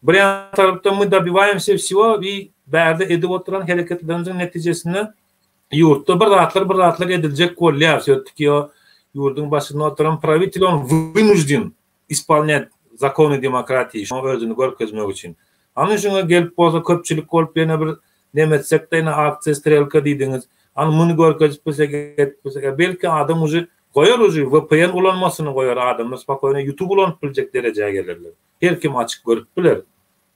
bir ýan tarapdan мы добиваемся всего i bärde edip oturan hereketlerimiziň netijesinde ýurtda bir zatlar bir zatlar ediljek bolýar. Wsýo-tiki o ýurduň başynda oturan prawitel on wynujden ispolnýat zakony demokratiýi şoňa özüni görkezmek üçin. Hany şuňa gelip bolsa köpçülik bolup ýene bir neme etsekde ine aksiýa strelka diýdiňiz. Hany muny görkezip bilsek edip bilsek e belki adam uje goýar uje vpn ulanmasyny goýar adamlar spokoýno ýutub ulanyp biljek derejä gelerler. Her kim açyk görüp biler.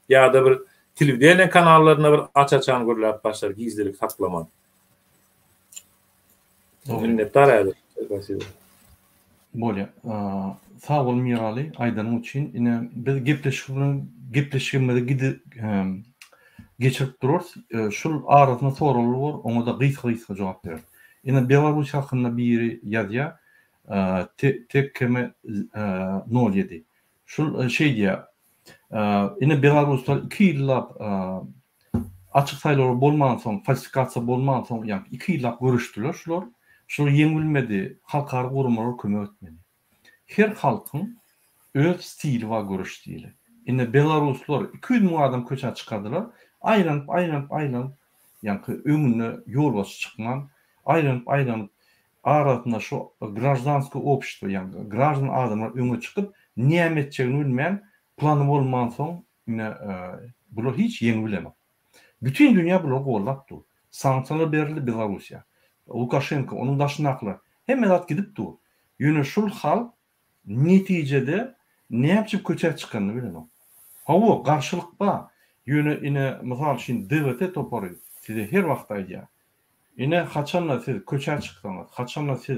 Ýa-da bir telewideniýe kanallarynda bir aç-açan gürläp başlar gizlilik saklaman. Minnetdar häzir. Spasibo. Bolýa. Sag bol Miraly aýdanyň üçin. Ine biz gepleşik bilen gepleşigimizi gidi geçirip durarys. Şul arasynda soraglar bor, oňa-da gysga-gysga jogap bereris. Ine Belarus hakynda biri ýazýar. Tekkeme nol ýedi. Şul şeý diýýär. Ine belaruslar iki ýyllap açyk saýlawlar bolmansoň, falsifikasiýa bolmansoň, ýagny iki ýyllap göreşdiler şular. Şular ýeňilmedi, halkara guramalar kömek etmedi. Her halkyň öz stili bar göreş stili. Ine belaruslar 200 müň adam köçä çykardylar, aýlanyp, aýlanyp, aýlanyp, ýaňky öňünde ýolbaşçy çykman, aýlanyp, aýlanyp arasynda şu graždanskiý obşestwo, ýagny graždan adamlar öňe çykyp, näme etjegini bilmän, plany bolmansoň, ine, bular hiç ýeňi bilenok. Bütin dünýä bulary goldap dur. Sanksiýalar berildi Belarussiýa. Lukaşenko, onuň daşyndakylar, hemme zat gidip dur. Ýöne şul halk netijede näme üçin köçä çykanyny bilenok. Hawa, garşylyk bar. Ýöne ine, mysal üçin, DWT topary size her wagt aýdýar. Ine, haçan-da siz köçä çyksaňyz, haçan-da siz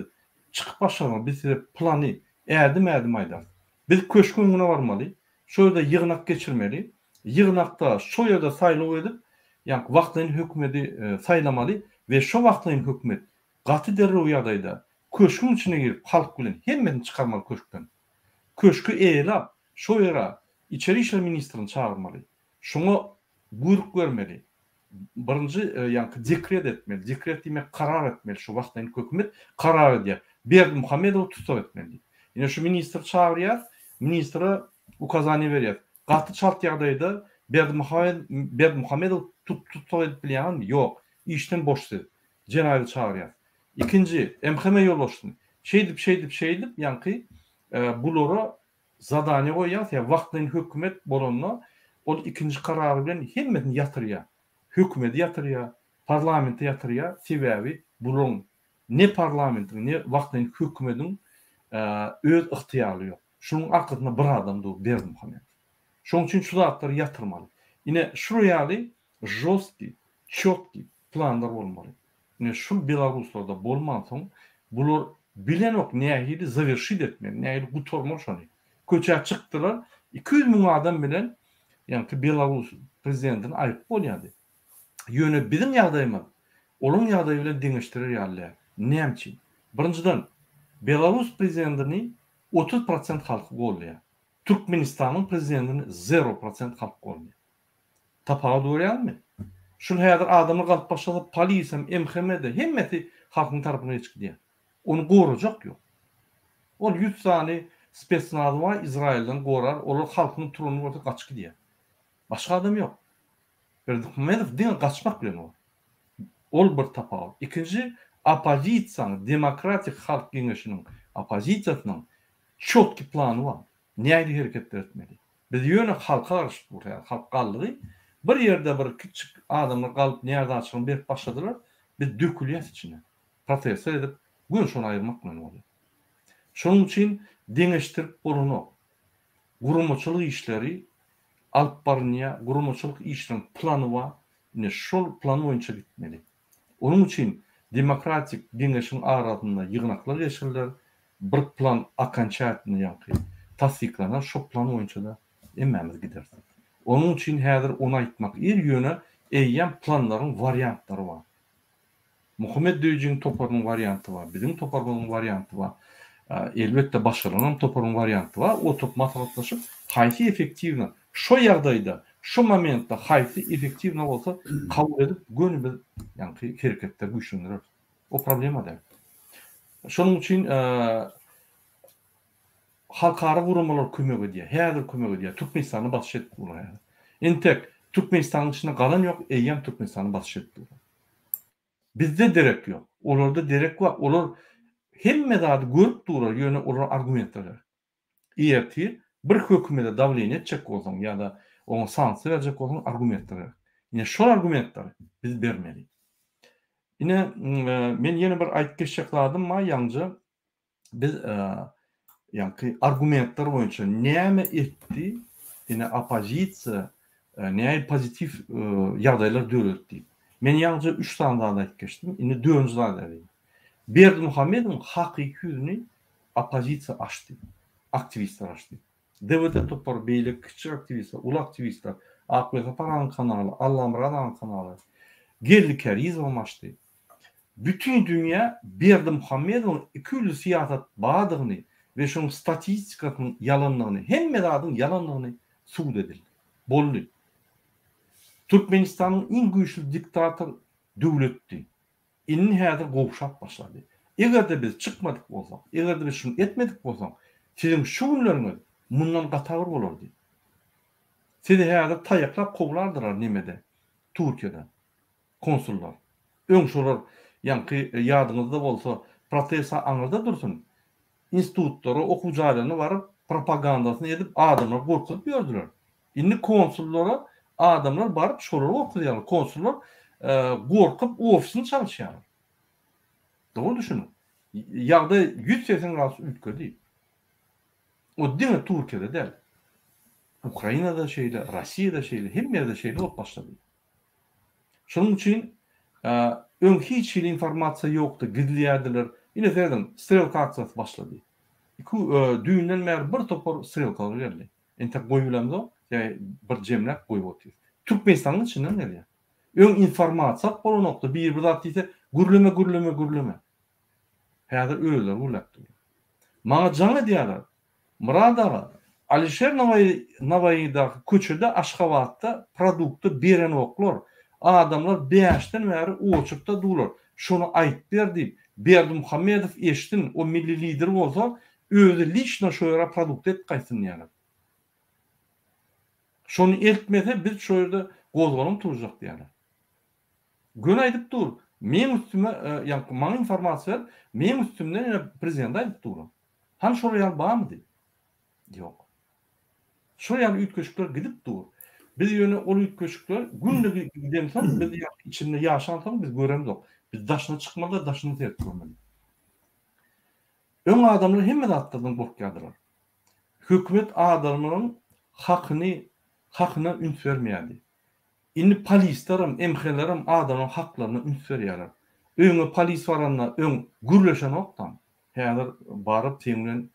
çykyp başlasaňyz, biz size plany ädim-ädim aýdarys. Biz köşgüň öňüne barmaly, şo ýerde ýygnak geçirmeli, ýygnakda şo ýerde saýlaw edip, ýaňky wagtlaýyn hökümeti saýlamaly we şo wagtlaýyn hökümet gaty derrew ýagdaýda köşgüň içine girip, halk bilen hemmesini çykarmaly köşkden. Köşki eýelap, şo ýere içeri işler ministrini çagyrmaly. Şoňa buýruk bermeli. Birinji ýaňky dekret etmeli. Dekret diýmek karar etmeli. Şu wagtlaýyn hökümet karar edýär. Berdimuhamedowy tussag etmeli diýip. Ine şu ministri çagyrýas, ministre ukazaniýa berýäs. Gaty çalt ýagdaýda Berdimuhamedowy tussag edip bilýäňizmi? Ýok. Işden boş siz. Jenaýyby çagyrýas. Ikinji, MHM ýolbaşçysyny. Şeýdip, şeýdip, şeýdip ýaňky bulara zadaniýa goýýar, sebäbi wagtlaýyn hökümet bolanda ol ikinji karary bilen hemmesini ýatyrýar. Hökümedi ýatyrýar, parlamenti ýatyrýar, sebäbi bularyň ne parlamentiň, ne wagtlaýyn hökümediň öz ygtyýarly ýok. Şunuň arkasynda bir adam dur, Berdimuhamedow. Şonuň üçin şu zatlary ýatyrmaly. Ine, şular ýaly žostkiý, çotkiý planlar bolmaly. Ine şul belaruslarda bolmansoň bular bilenok nähili zawerşit etmeli, nähili gutarmaly şony. Köçä çykdylar, 200 müň adam bilen ýaňky belarus prezidentini aýryp bolýardy. Ýöne biziň ýagdaýymyz olaryň ýagdaýy bilen deňeşdirer ýaly däl. Näme üçin? Birinjiden, belarus prezidentini 30 prosent halky goldaýar. Türkmenistanyň prezidentini zero prosent halk goldaýar. Tapawut görýäňmi? Şul häzir adamlar galyp başlasa polisem, MHM-de hemmesi halkyň tarapyna geçip gidýär. Ony gorajak ýok. Ol ýüz sany spesnazy bar Izrailden gorar, olar halkyň turanyny görse gaçyp gidýär. Başga adam ýok. Berdimuhamedow diňe gaçmak bilen bor. Ol bir tapawut. Ikinji oppozisiýanyň, Demokratik halk geňeşiniň oppozisiýasynyň çotki plany bar. Nähili hereketler etmeli? Biz ýöne halka garaşyp durus häzir. Halk galdygy. Bir ýerde bir kiçjik adamlar galyp närazyçylygyny berip başladylar. Biz dökülýäs içine. Protestler edip göni şony aýyrmak bilen bolýar. Şonuň üçin deňeşdirip bolanok. Guramaçylyk işleri alyp barynýar. Guramaçylyk işleriň plany bar. Ine şol plan boýunça gitmeli. Onuň üçin Demokratik Geňeşiň arasynda ýygnaklar geçiriler, bir plan okonçatelno ýaňky tassyklanar, şo plan boýunça-da hemmämiz gideris. Onuň üçin häzir ony aýtmak ir, ýöne eýýäm planlaryň wariantlary bar. Muhammet Döýüjiň toparynyň warianty bar, biziň toparymyzyň warianty bar, elbetde başgalaryňam toparynyň warianty bar, oturyp maslahatlaşyp haýsy effektiwno şo ýagdaýda, şo momentde haýsy effektiwno bolsa kabul edip göni biz ýaňky hereketleri güýçlendireris. O problema däl. Şonuň üçin halkara guramalar kömek edýär, häzir kömek edýär, Türkmenistana basyş edip durlar häzir. Entek Türkmenistanyň içinde galan ýok, eýýäm Türkmenistana basyş edip durlar. Bizde derek ýok. Olarda derek bar. Olar hemme zady görüp durar, ýöne olara argumentler gerek. Ertir bir hökümete dawleniýe etjek bolsaň ýa-da oňa sanksiýa berjek bolsaň argumentler gerek. Ine şol argumentleri biz bermeli. Ine men ýene bir aýdyp geçjek zadym bar ýaňja biz ýaňky argumentler boýunça näme etdi ine oppozisiýa nähili pozitiw ýagdaýlar döretdi diýip. Men ýaňja üç sany zat aýdyp geçdim. Indi dördünji zady aýdaýyn. Berdimuhamedowyň hakyky ýüzüni oppozisiýa açdy. Aktiwistler açdy. DWT topary, beýleki kiçijik aktiwistler, uly aktiwistler, Akbek Sapar aganyň kanaly, Allamyrat aganyň kanaly, Geldi Kärizowam açdy. Bütin dünýä Berdimuhamedowyň ikiýüzli syýasat bardygyny we şonuň statistikasynyň ýalandygyny, hemme zadyň ýalandygyny subut edildi. Boldy. Türkmenistanyň iň güýçli diktator döwletdi. Indi häzir gowşap başlady. Eger-de biz çykmadyk bolsak, eger-de biz şuny etmedik bolsak, siziň şu günleriňiz mundan gaty agyr bolardy. Sizi häzir taýaklap kowlardylar nemede, Türkiýede. Konsullar. Öň şolar ýaňky ýadyňyzda bolsa protesta aňyrda dursun, institutlara, okuw jaýlaryna baryp propagandasyny edip adamlary gorkuzyp ýördüler. Indi konsullara adamlar baryp şolary gorkuzýarlar. Konsullar gorkup ofisini çalyşýarlar. Dogry düşüniň. Ýagdaý 180 gradus üýtgedi. O diňe Türkiýede däl. Ukrainada şeýle, Rossiýada şeýle, hemme ýerde şeýle bolup başlady. Şonuň üçin öň hiç hili informasiýa ýokdy, gizleýärdiler. Ine serediň, strelka aksiýasy başlady. Iki düýnden bäri bir topar strelkalar geldi. Entek goýubilemzok, ýa bir jemläp goýup otyrys. Türkmenistanyň içinden gelýär. Öň informasiýa alyp bolanokdy, biri bir zat diýse, gürleme, gürleme, gürleme. Häzir özleri gürläp durlar. Maňa jaň edýärler. Myrat aga, Alişer Nawaýydaky köçede Aşgabatda produkty berenoklar. Adamlar bäşden bäri oçurtda durlar. Şony aýyp ber diýip, Berdimuhamedow eşsin, o milli lider bolsa, özi liçno şo ýere produkt edip gaýtsyn diýýärler. Şony eltmese biz şo ýerde gozgalaň turjak diýýärler. Göni aýdyp dur. Meň üstüme, ýaňky maňa informasiýa berip, meň üstümden ýene prezidente aýdyp dur. Hany şolar ýaly barmydy? Ýok. Şol ýaly üýtgeşikler gidip dur. Biz ýöne ol üýtgeşikler günde gidensoň, biz ýaňky içinde ýaşansoň biz göremzok. Biz daşyna çykmaly-da, daşyna seredip görmeli. Öň adamlar hemme zatlardan gorkýardylar. Hökümet adamlaryň hakyny, hakyna üns bermeýärdi. Indi polislerem, MH-lerem adamlaryň haklaryna üns berýärler. Öýüňe polis baranda öň gürleşenokdam. Häzir baryp seň bilen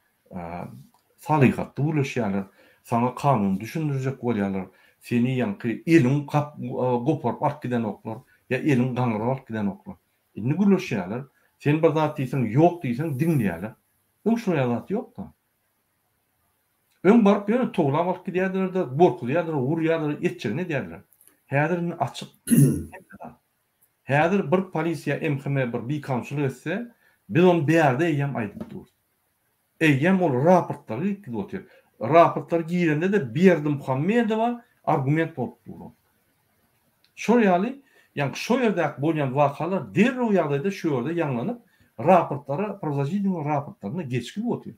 salyhatly gürleşýärler. Saňa kanuny düşündirjek bolýarlar. Seni ýaňky eliň goparyp alyp gidenoklar ýa eliň gaňryp alyp gidenoklar. Indi gürleşýärler. Sen bir zat diýseň, ýok diýseň diňleýärler. Öň şular ýaly zat ýokdy. Öň baryp ýöne towlap alyp gidýärdiler-de, gorkuzýardylar, urýardylar, etjegini edýärdiler. Häzir indi açyk hemme zat. Häzir bir polisiýa MHM bir bikanunçylyk etse, biz ony bärde eýýäm aýdyp durus. Eýýäm ol raportlara girip gidip otyr. Raportlar girende-de Berdimuhamedowa argument bolup dur ol. Şol ýaly, ýaňky şo ýerdäki bolýan wakalar derrew ýagdaýda şu ýerde ýaňlanyp, raportlara, prawzasitnigiň raportlaryna geçgip otyr.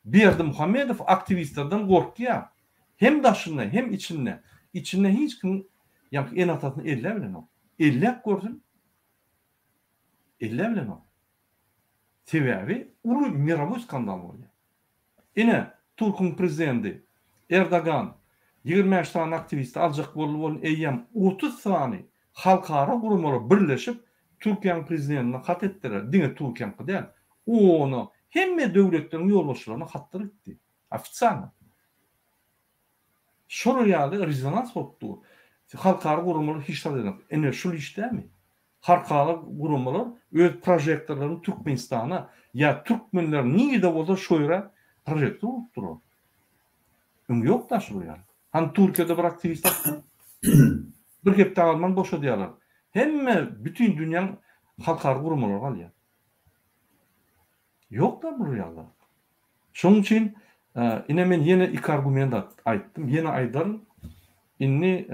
Berdimuhamedow aktiwistlerden gorkýar. Hem daşynda, hem içinde. Içinde hiç kimiň ýaňky ene-atasyny elläbilenok. Elläp görsün. Elläbilenok. Sebäbi uly mirowoý skandal bolýar. Ine, türküň prezidenti Erdogan 25 sany aktiwisti aljak boldy bolun eýýäm 30 sany halkara guramalar birleşip Türkiýäniň prezidentine hat etdiler. Diňe Türkiýäňki däl. Ona hemme döwletleriň ýolbaşçylaryna hatlar gitdi. Ofitsialno. Şolar ýaly rezonans bolup dur. Halkara guramalar hiç zat edenok. Ine şul iş dälmi? Halkara guramalar öz prožektorlaryny Türkmenistana ýa türkmenler nirde bolsa şo ýere prožektor urup durlar. Öň ýokda şular ýaly. Hany Türkiýede bir aktiwist bir hepde galman boşadýarlar. Hemme bütin dünýäň halkara guramalary galýar. Ýokda bular ýaly zat. Şonuň üçin ine men ýene iki argument aýtdym, ýene aýdaryn. Indi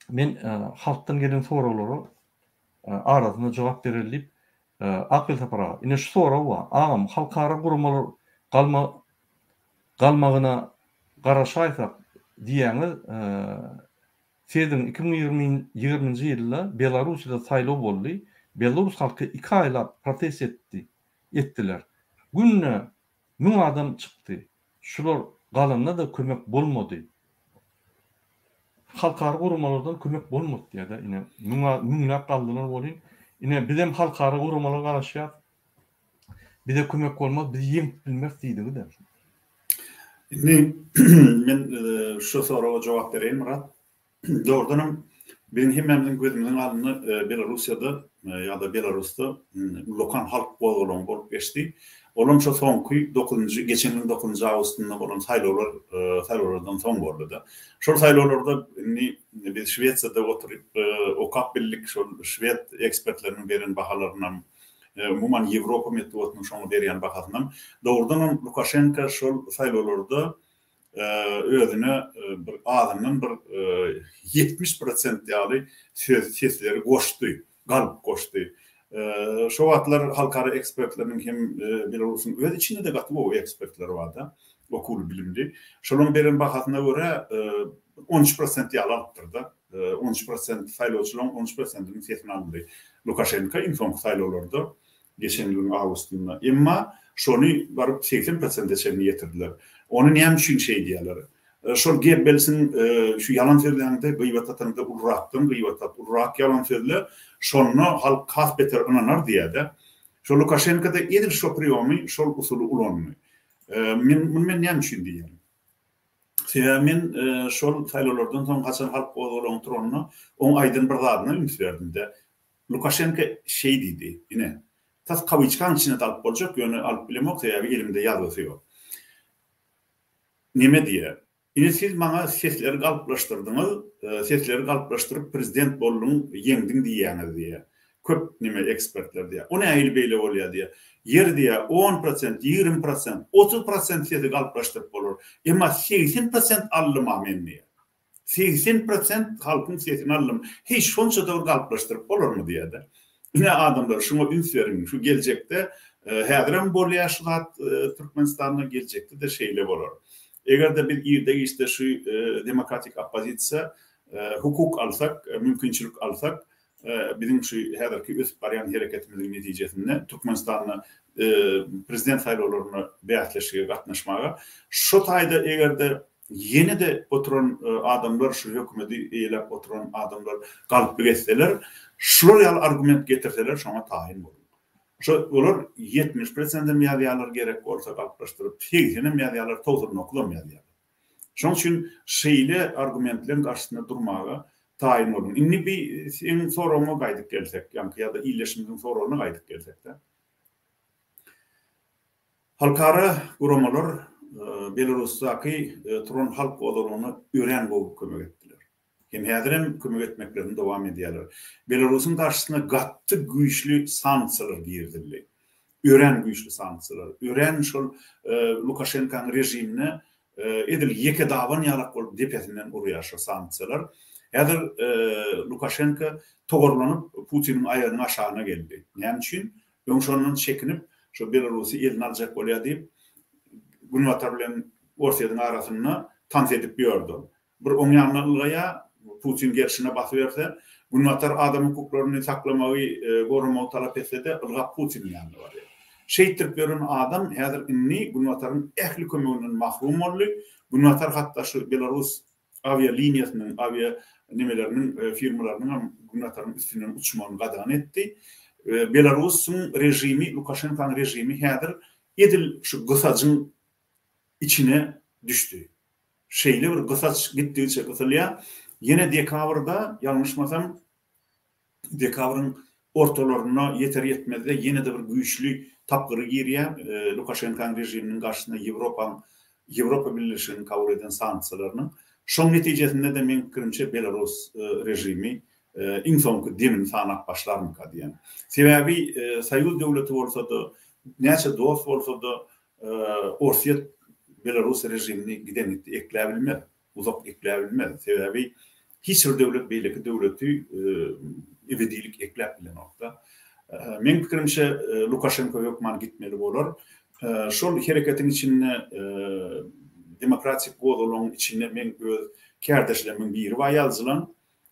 men halkdan gelen soraglara arasynda jogap bereli diýip Akgül Sapar aga, ine şu sorag bar. Agam, halkara guramalar galma galmagyna garaşaýsak diýýäňiz, Sezdiň 2020-nji ýylda Belarussiýada saýlaw boldy, belarus halky iki aýlap protest etdi, etdiler. Günde müň adam çykdy. Şular galanda-da kömek bolmady. Halkara guramalardan kömek bolmady diýýär-de, ine, müň müňläp galdylar welin, ine, bizem halkara guramalara garaşýas. Bize kömek bolmaz, biz ýeňip bilmeris diýdigi-de. Indi men şu soraga jogap bereýin, Myrat. Dogrudanam, biziň hemmämiziň gözümiziň alnynda Belarussiýada ýa-da Belarusda ullakan halk gozgalaňy bolup geçdi. Olam şo soňky dokuzynjy, geçen ýylyň dokuzynjy awgustynda bolan saýlawlar, saýlawlardan soň boldy-da. Şol saýlawlarda indi biz Şwesiýada oturyp okap bildik, şol şwed ekspertleriniň beren bahalarynam, umuman Ýewropa metbugatynyň şoňa berýän bahasynam. Dogrudanam Lukaşenko şol saýlawlarda özüne bir azyndan bir 70 prosent ýaly söz sesleri goşdy, galp goşdy. Şo wagtlar halkara ekspertleriniň hem Belarusyň öz içinde-de gaty gowy ekspertleri barda, okuwly, bilimli. Şolaryň beren bahasyna görä 13 prosent ýaly alypdyr-da. 13 prosent saýlawçylaryň 13 prosentiniň sesini aldy Lukaşenko iň soňky saýlawlarda. Geçen ýylyň awgustynda. Emma şony baryp 80 prosente çenli ýetirdiler. Ony näme üçin şeýdýärler? Şol Gebbelsiň şu ýalan sözläňde, gybat ataňda ulurakdan gybat at, ulurak ýalan sözle, şonda halk has beter ynanar diýýär-de. Şo Lukaşenko-da edil şo priýomy, şol usuly ulandy. Men muny men näme üçin diýýän? Sebäbi men şol saýlawlardan soň haçan halk gozgalaňy turanda oň aýdan bir zadyna üns berdim-de. Lukaşenko şeý diýdi, ine, tas kawyçkaň içine-de alyp boljak, ýöne alyp bilemok, sebäbi elimde ýazgysy ýok. Neme diýýär? Ine siz maňa sesleri galplaşdyrdyňyz, sesleri galplaşdyryp prezident bolduň, ýeňdiň diýýäňiz diýýär. Köp neme ekspertler diýýär. O nähili beýle bolýar diýýär. Ýeri diýýär, on prosent, 20 prosent, 30 prosent sesi galplaşdyryp bolar. Emma 80 prosent aldym-a men diýýär. 80 prosent halkyň sesini aldym. Heý, şonça-da bir galplaşdyryp bolarmy diýýär-de. Ine adamlar şuňa üns beriň. Şu geljekde häzirem bolýar şu zat Türkmenistanda, geljekde-de şeýle bolar. Eger-de biz irde-giçde şu demokratik oppozisiýa hukuk alsak, mümkinçilik alsak, biziň şu häzirki ösüp barýan hereketimiziň netijesinde Türkmenistanda prezident saýlawlaryna bäsleşige gatnaşmaga, şo taýda eger-de ýene-de oturan adamlar, şu hökümeti eýeläp oturan adamlar galplyk etseler, şular ýaly argument getirseler, şoňa taýyn boluň. Şo olar 70 prosentem ýazýarlar gerek bolsa galplaşdyryp, segsenem ýazýarlar, togsan dokuzam ýazýarlar. Şoň üçin şeýle argumentleň garşysynda durmaga taýyn boluň. Indi bi seň soragyňa gaýdyp gelsek, ýaňky ýa-da ildeşimiziň soragyna gaýdyp gelsek-de. Halkara guramalar Belarusdaky turan halk gozgalaňyna örän gowy kömek etdiler. Hem häzirem kömek etmeklerini dowam edýärler. Belarusyň garşysyna gaty güýçli sanksiýalar girizildi. Örän güýçli sanksiýalar. Örän şol Lukaşenkanyň režimine edil ýeke daban ýalak bolup depesinden urýar şo sanksiýalar. Häzir Lukaşenka togarlanyp Putiniň aýagynyň aşagyna geldi. Näme üçin? Öň şondan çekinip, şo Belarusy eline aljak bolýar diýip, Günbatar bilen Orsýetiň arasynda tans edip ýördi ol. Bir oň ýanyna ylgaýar, Putin gerşine basyberse, Günbatar adam hukuklaryny saklamagy, goramagy talap etse-de, ylgap Putiniň ýanyna barýar. Şeýtdirip ýören adam häzir indi Günbataryň ähli kömeginden mahrum boldy. Günbatar hatda şu Belarus awialiniýasynyň, awia nemeleriniň, firmalarynyňam Günbataryň üstünden uçmagyny gadagan etdi. Belarusyň režimi, Lukaşenkanyň režimi häzir edil şu gysajyň içine düşdi. Şeýle bir gysaç gitdigiçe gysylýar. Ýene dekabrda, ýalňyşmasam, dekabryň ortalaryna ýeter-ýetmezde ýene-de bir güýçli tapgyry girýär. Lukaşenkanyň režiminiň garşysyna Ýewropaň, Ýewropa Bileleşiginiň kabul eden sanksiýalarynyň. Şoň netijesinde-de meň pikirimçe belarus režimi iň soňky demini sanap başlarmyka diýýän. Sebäbi soýuz döwleti bolsa-da, näçe dost bolsa-da, Orsýet belarus režimini giden-gitdi ekläbilmez. Uzak ekläbilmez. Sebäbi hiç bir döwlet beýleki döwleti ebedilik ekläp bilenok-da. Meň pikirimçe, Lukaşenko hökman gitmeli bolar. Şol hereketiň içinde, demokratik gozgalaňyň içinde meň öz kärdeşlerimiň biri bar ýazyjylaň.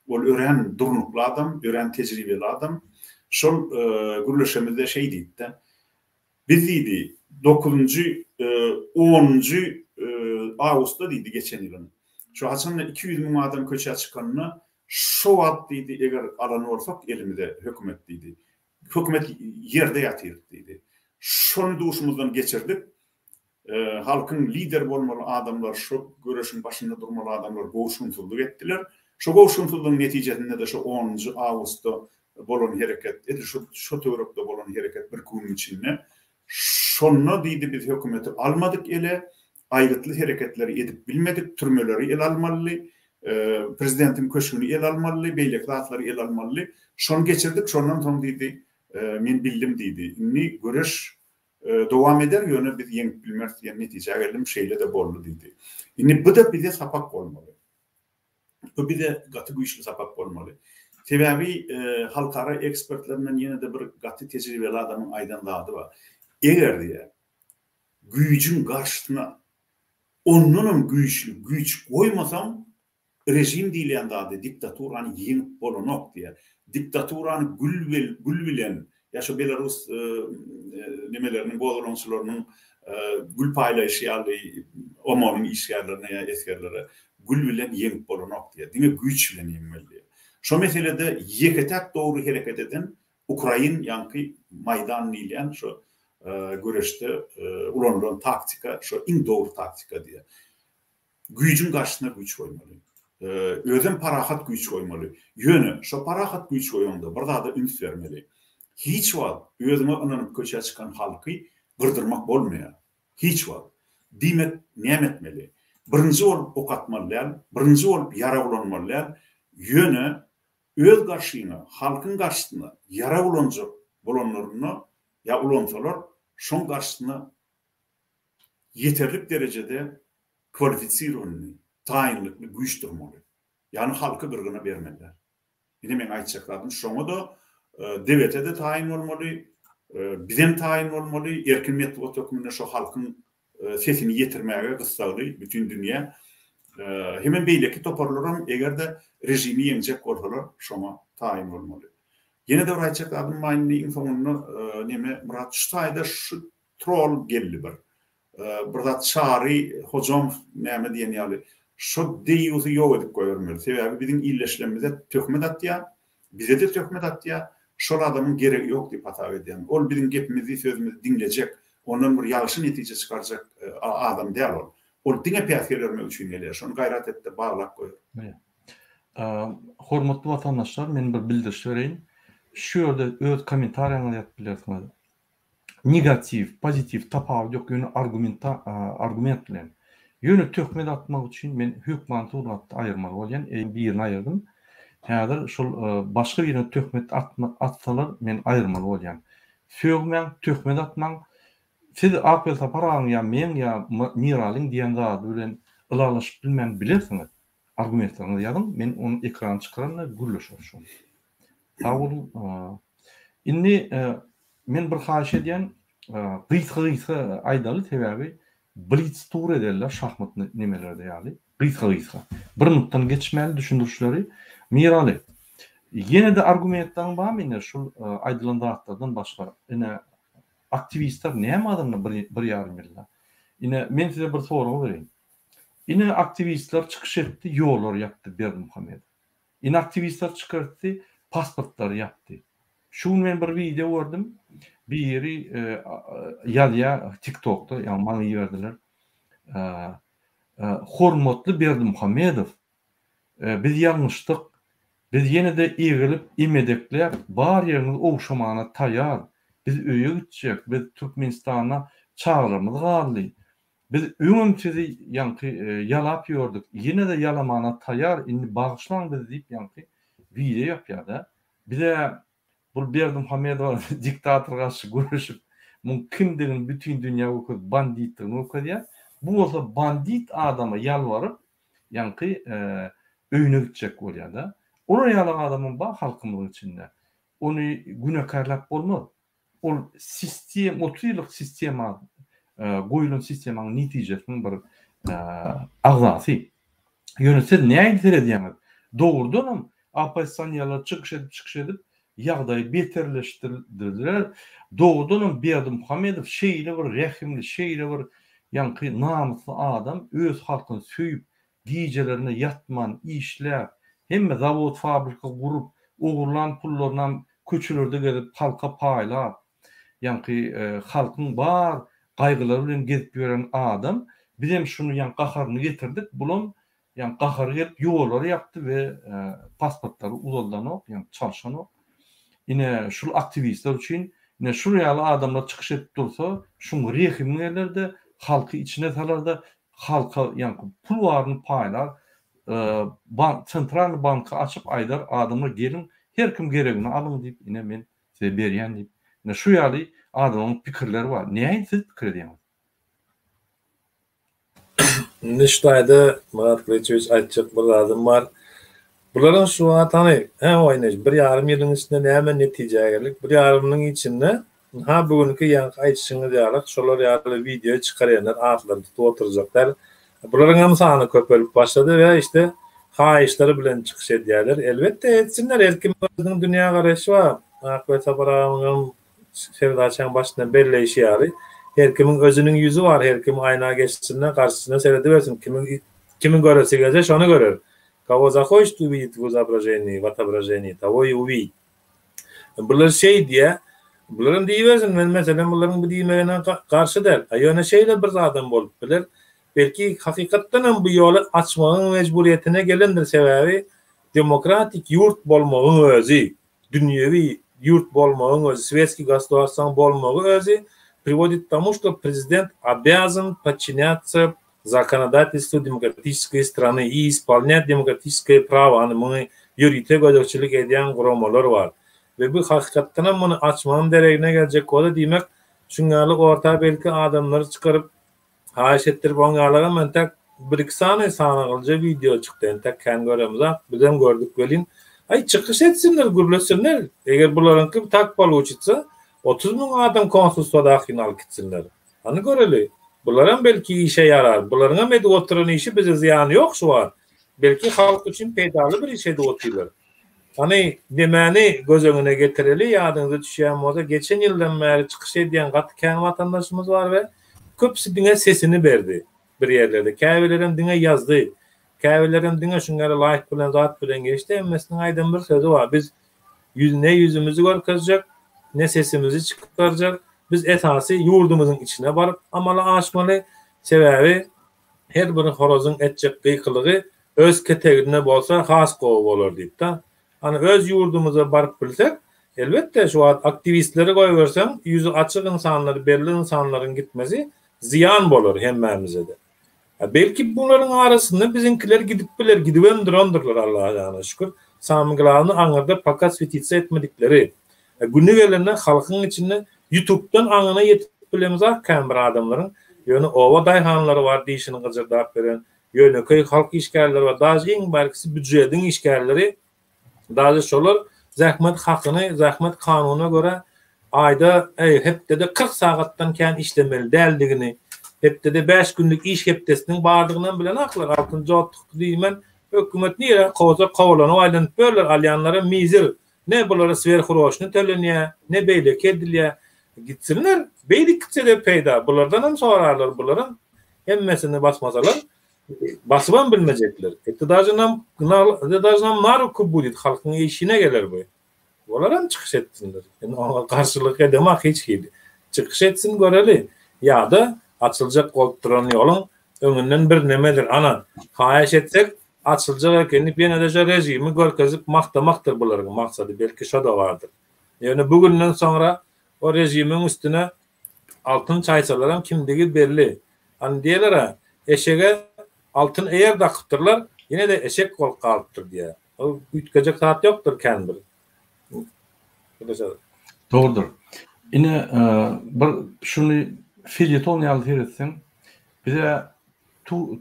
Ol örän durnukly adam, örän tejribeli adam. Şol gürleşemizde şeý diýdi-de, Biz diýdi, dokuzynjy, onunjy awgustda diýdi geçen ýylyň. Şo haçanda 200 müň adam köçä çykanda, şo wagt diýdi, eger alan bolsak elimize hökümet diýdi. Hökümet ýerde ýatyr diýdi. Şony duşumyzdan geçirdik. Halkyň lider bolmaly adamlar, şo göreşiň başynda durmaly adamlar gowşunsyzlyk etdiler. Şo gowşunsyzlygyň netijesinde-de şo onunjy awgustda bolan hereket, edil şo şo töwerekde bolan hereket birki günüň içinde. Şonda diýdi biz hökümeti almadyk ele, aýgytly hereketleri edip bilmedik, türmeleri ele almalydy, prezidentiň köşgüni ele almalydy, beýleki zatlary ele almalydy. Şony geçirdik, şondan soň diýdi, men bildim diýdi. Indi göreş dowam eder, ýöne biz ýeňip bilmeris diýen netijä geldim, şeýle-de boldy diýdi. Indi bu-da bize sapak bolmaly. Bu bize gaty güýçli sapak bolmaly. Sebäbi halkara ekspertlerinden ýene-de bir gaty tejribeli adamyň aýdan zady bar. Eger diýýär, güýjüň garşysyna ondanam güýçli güýç goýmasaň, režim diýilýän zady, diktaturany ýeňip bolanok diýýär. Diktaturany gül gül bilen ýa şo belarus nemeleriniň gozgalaňçylarynyň gül paýlaýşy ýaly OMON-yň işgärlerine ýa esgerlere gül bilen ýeňip bolanok diýýär. Diňe güýç bilen ýeňmeli diýýär. Şo meselede ýeke-täk dogry hereket eden ukrain ýaňky Maýdan diýilýän şo göreşde ulanylan taktika şo iň dogry taktika diýýär. Güýjüň garşysyna güýç goýmaly. Özem parahat güýç goýmaly. Ýöne şo parahat güýç goýaňda bir zada üns bermeli. Hiç wagt özüňe ynanyp köçä çykan halky gyrdyrmak bolmaýar. Hiç wagt. Diýmek, näme etmeli? Birinji bolup ok atmaly däl, birinji bolup ýarag ulanmaly däl, ýöne öz garşyňa, halkyň garşysyna ýarag ulanjak bolanlarynda ýa ulansalar, şoň garşysyna ýeterlik derejede kwalifisirowanyý, taýynlykly güýç durmaly. Ýagny halky gyrgyna bermeli däl. Ine meň aýtjak zadym şoňa-da DWT-de taýyn bolmaly, bizem taýyn bolmaly, erkin metbugat hökmünde şo halkyň sesini ýetirmäge gyssagly bütin dünýä. Hemem beýleki toparlaram eger-de režimi ýeňjek bolsalar şoňa taýyn bolmaly. Ýene-de bir aýtjak zadym bar indi iň soňunda neme Myrat şu taýda şu trol geldi bir. Bir zat Çary Hojamow näme diýen ýaly şo deýýusy ýok edip goýbermeli. Sebäbi biziň ildeşlerimize töhmet atýar, bize-de töhmet atýar. Şol adamyň geregi ýok diýip hasap edýän. Ol biziň gepimizi, sözümizi diňlejek, ondan bir ýagşy netije çykarjak adam däl ol. Ol diňe päsgel bermek üçin gelýär. Şony gaýrat et-de baglap goýber. Hormatly watandaşlar, men bir bildiriş bereýin. Şu ýerde öz kommentariýaňyzy ýazyp bilersiňiz. Negatiw, pozitiw tapawudy ýok, ýöne argumenta, argument bilen. Ýöne töhmet atmak üçin men hökman suratda aýyrmaly bolýan, eý birini aýyrdym. Häzir şol başga birine töhmet atma, atsalar men aýyrmaly bolýan. Sögmäň, töhmet atmaň. Siz Akbel Sapar agaň ýa meň ýa Miralyň diýen zady bilen ylalaşyp bilmän bilersiňiz. Argumentleriňizi ýazyň, men ony ekrana çykaranda gürleşeris şony. Sag boluň. Indi men bir haýyş edýän, gysga-gysga aýdaly, sebäbi blitz tur ederler şahmat nemelerde ýaly. Gysga-gysga. Bir minutdan geçmäli düşündirişleri. Miraly, ýene-de argumentleriň barmy ine şul aýdylan zatlardan başga? Ine aktiwistler näme gazandy bir ýarym ýylda? Ine men size bir sorag bereýin. Ine aktiwistler çykyş etdi, ýollary ýapdy Berdimuhamedow. Ine aktiwistler çykartdy, pasportlary ýapdy. Şu gün men bir wideo gördüm. Biri ýazýar TikTokda, ýagny maňa iberdiler. Hormatly Berdimuhamedow, biz ýalňyşdyk. Biz ýene-de egilip, emedekläp, bar ýeriňizi ogşamana taýar. Biz öýe gitjek, biz Türkmenistanda çagalarymyz galdy. Biz öňem sizi ýaňky ýalap ýördük, ýene-de ýalamana taýar, indi bagyşlaň bizi diýip ýaňky wideo ýapýar-da. Biz-ä bul Berdimuhamedowa diktatora garşy göreşip, muň kimdigini bütin dünýä görkezip, banditdigini görkezýär. Bu bolsa bandit adama ýalbaryp, ýaňky öýüne gitjek bolýar-da. Olar ýaly adamam bar halkymyzyň içinde. Ony günäkärläp bolmaz. Ol sistem, 30 ýyllyk sistema, goýulan sistemanyň netijesiniň bir agzasy. Ýöne siz nähili seredýäňiz? Dogrudanam oppozisionerler çykyş edip, çykyş edip, ýagdaýy beterleşdirdiler. Dogrudanam Berdimuhamedow şeýle bir rehimli, şeýle bir ýaňky namysly adam, öz halkyny söýüp, gijelerine ýatman işläp, hemme zawod-fabrika gurup, ogurlan pullarynam köçelerde gezip halka paýlap, ýaňky halkyň bar gaýgylary bilen gezip ýören adam, bizem şuny ýaňky gaharyny getirdik, bulam ýaňky gahary gelip ýollary ýapdy we pasportlary uzaldanok, ýaňky çalşanok. Ine şul aktiwistler üçin ine şul ýaly adamlar çykyş edip dursa, şuň rehimi geler-de, halky içine salar-da, halka ýaňky pul baryny paýlar, bank sentralny banky açyp aýdar adamlar geliň her kim geregini alyň diýip ine men size berýän diýip ine şu ýaly adamlaryň pikirleri bar nähili siz pikir edýäňiz? Indi şu taýda Myrat Gylyçowiç aýtjak bir zadym bar. Bularyň şu wagt hany, hä oýnaş, bir ýarym ýylyň içinde näme netijä geldik? Bir ýarymynyň içinde Ynha bu günki ýaňky aýdyşyňyz ýaly şolar ýaly wideo çykarýanlar atlaryny tutup oturjak däl. Bularyňam sany köpelip başlady we işte haýyşlar bilen çykyş edýärler. Elbetde etsinler her kimiň özüniň dünýä garaýşy bar. Akbeg Sapar agamyňam Serdaçaň başyndan belleýşi ýaly her kimiň özüniň ýüzi bar her kim aýna geçsinde garşysyna seredibersin kimiň kimi göresi gelse şony görer. Kogo zahoçet uwidit w izobraženii w otobraženii togo i uwidit. Bular şeý diýýär. Bularam diýibersin, men meselem bularyň bu diýmegine garşy däl. A ýöne şeýle bir zadam bolup biler. Belki hakykatdanam bu ýoly açmagyň mejburyýetine gelendir, sebäbi demokratik ýurt bolmagyň özi, dünýewi ýurt bolmagyň özi, swetskiý gosudarstwaň bolmagy özi priwodit k tomu, što prezident obýazan podçinýatsa. Zakonodatelstwo demokratiçeskoý strany i ispolnýat demokratiçeskoýe prawo hany muny ýörite gözegçilik edýän guramalar bar. We bu hakykatdanam muny açmagyň deregine geljek bolsa diýmek şuň ýaly orta belki adamlary çykaryp haýyş etdirip oň ýalagam entek bir iki sany sanaglyja wideo çykdy entek kän göremzok bizem gördük welin aý çykyş etsinler gürlesinler eger bularyňky tak poluçitsa 30 müň adam konsulstwadakyny alyp gitsinler. Hany göreli. Bularam belki işe ýarar. Bularyňam edip oturan işi bize zyýany ýok şu wagt. Belki halk üçin peýdaly bir iş edip otyrlar. Hany nemäni göz öňüne getireli, ýadyňyza düşýän bolsa geçen ýyldan bäri çykyş edýän gaty kän watandaşymyz bar we köpüsi diňe sesini berdi bir ýerlerde. Käbirlerem diňe ýazdy. Käbirlerem diňe şuň ýaly laýk bilen zat bilen geçdi. Hemmesiniň aýdan bir sözi bar. Biz Ýüz ne ýüzümizi görkezjek, ne sesimizi çykarjak. Biz esasy ýurdumyzyň içine baryp amala aşmaly. Sebäbi her bir horazyň etjek gykylygy öz keteginde bolsa has gowy bolar diýip-de. Hany öz ýurdumyza baryp bilsek, elbetde şu wagt aktiwistleri goýberseň, ýüzi açyk ynsanlar, belli ynsanlaryň gitmesi zyýan bolar hemmämize-de. Belki bularyň arasynda biziňkiler gidip biler, gidibem durandyrlar Allaha jana şükür. Samyý glawny aňyrda poka swetitsa etmedikleri. Güni gelende halkyň içinde ýutubdan aňyna ýetip bilemzak kän bir adamlaryň, ýöne oba daýhanlary bar dişini gyjyrdap beren, ýönekeý halk işgärleri bar, daže iň bärkisi býujediň işgärleri Daže şolar zähmet hakyny zähmet kanuna görä aýda, eý, hepdede 40 sagatdan kän işlemeli däldigini, hepdede bäş günlük iş hepdesiniň bardygynam bilenaklar. Altynjy otdukdy diýmän, hökümet nirä kowsa kowalanyp aýlanyp ýörler, alýanlara mizir. Ne bulara swerhroşny tölenýär, ne beýleki edilýär. Gitsinler, beýdip gitse-de peýda, bulardanam sorarlar, bularam hemmesini basmasalar, Basybam bilmejekler. Etde daže nam etde daže nam na ruku budet halkyň işine geler bu. Olaram çykyş etsinler. Men oňa garşylyk edemak hiç hili. Çykyş etsin göreli. Ýa-da açyljak bolup duran ýoluň öňünden bir nemedir. Ana, haýyş etsek açyljak eken diýip ýene-de şo režimi görkezip magtamakdyr bularyň maksady. Belki şo-da bardyr. Ýöne bu günden soňra o režimiň üstüne Altyn çaýsalaram kimdigi belli. Hany diýerler-ä, eşege altyn eýer dakypdyrlar, ýene-de eşek bolup galypdyr diýýär. Ol üýtgejek zat ýokdur kän bir. Dogrudyr. Ine, bir şuny felýeton ýaly seretseň, bize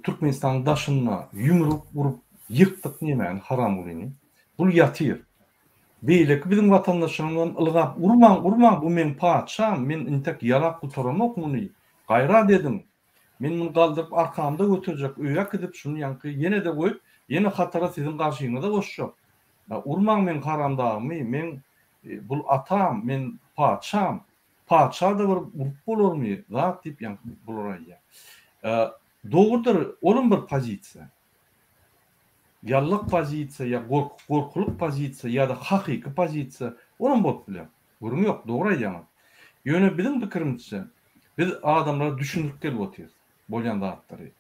Türkmenistanyň daşynda ýumruk urup ýykdyk nemäni, Haramgulyny. Bul ýatyr. Beýleki biziň watandaşlarymyzam ylgap urmaň, urmaň, bu meň patyşam, men intek ýalap gutaramok muny, gaýrat ediň, men muny galdyryp arkamda göterjek, öýe äkidip şuny ýaňky ýene-de goýup, ýene hatara siziň garşyňyza goşjak. Urmaň meň haramdagymy, meň bul atam, men patyşam, patyşa-da bir urup bolarmy, zat diýip ýaňky bular aýdýar. Dogrudyr, olam bir pozisiýa. Ýallak pozisiýa ýa gorkulyk pozisiýa ýa-da hakyky pozisiýa, olam bolup biler. Gürrüň ýok, dogry aýdýaňyz. Ýöne biziň pikirimizçe, biz adamlara düşündirip gelip otyrys bolýan zatlary.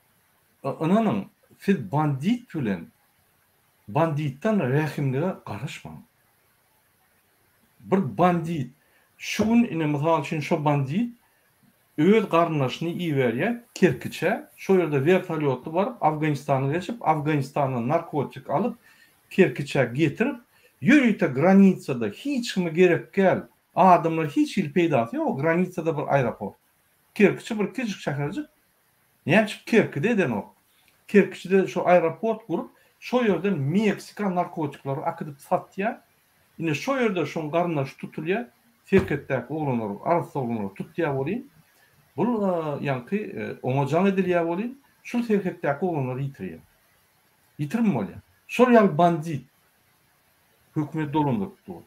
Ynanyň, siz bandit bilen banditden rähimlige garaşmaň. Bir bandit şu gün ine mysal üçin şo bandit Öz garyndaşyny iberýär Kerkiçe, şo ýerde wertolýotly baryp Afganistana geçip, Afganistandan narkotik alyp Kerkiçe getirip, ýörite granisada hiç kime gerek däl, adamlara hiç hili peýdasy ýok, granisada bir aeroport. Kerkiçi bir kiçijik şäherjik, näme üçin Kerkide edenok? Kerkiçide şo aeroport gurup, şo ýerden Meksika narkotiklary akydyp satýar, Ine şo ýerde şoň garyndaşy tutulýar, serhetdäki oglanlar, arassa oglanlar tutýar welin, bul ýaňky oňa jaň edilýär welin, şul serhetdäki oglanlar ýitirýär. Ýitirim bolýar. Şol ýaly bandit hökümet dolandyryp dur.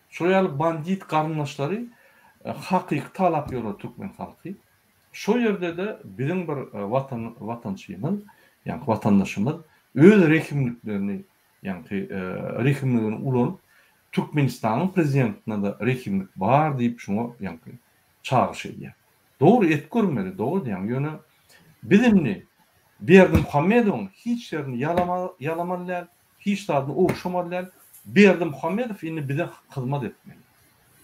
Şol ýaly bandit garyndaşlary hakyky talap ýörer türkmen halky. Şo ýerde-de biziň bir watan watançymyz, ýaňky watandaşymyz öz rehimliklerini Ýaňky rehimligini ulanyp Türkmenistanyň prezidentine-de rehimlik bar diýip şuňa ýaňky çagyryş edýär. Dogry et görmeli dogry diýýäň ýöne biz indi Berdimuhamedowyň hiç ýerini ýalamaly däl, hiç zadyny ogşamaly däl. Berdimuhamedow indi bize hyzmat etmeli.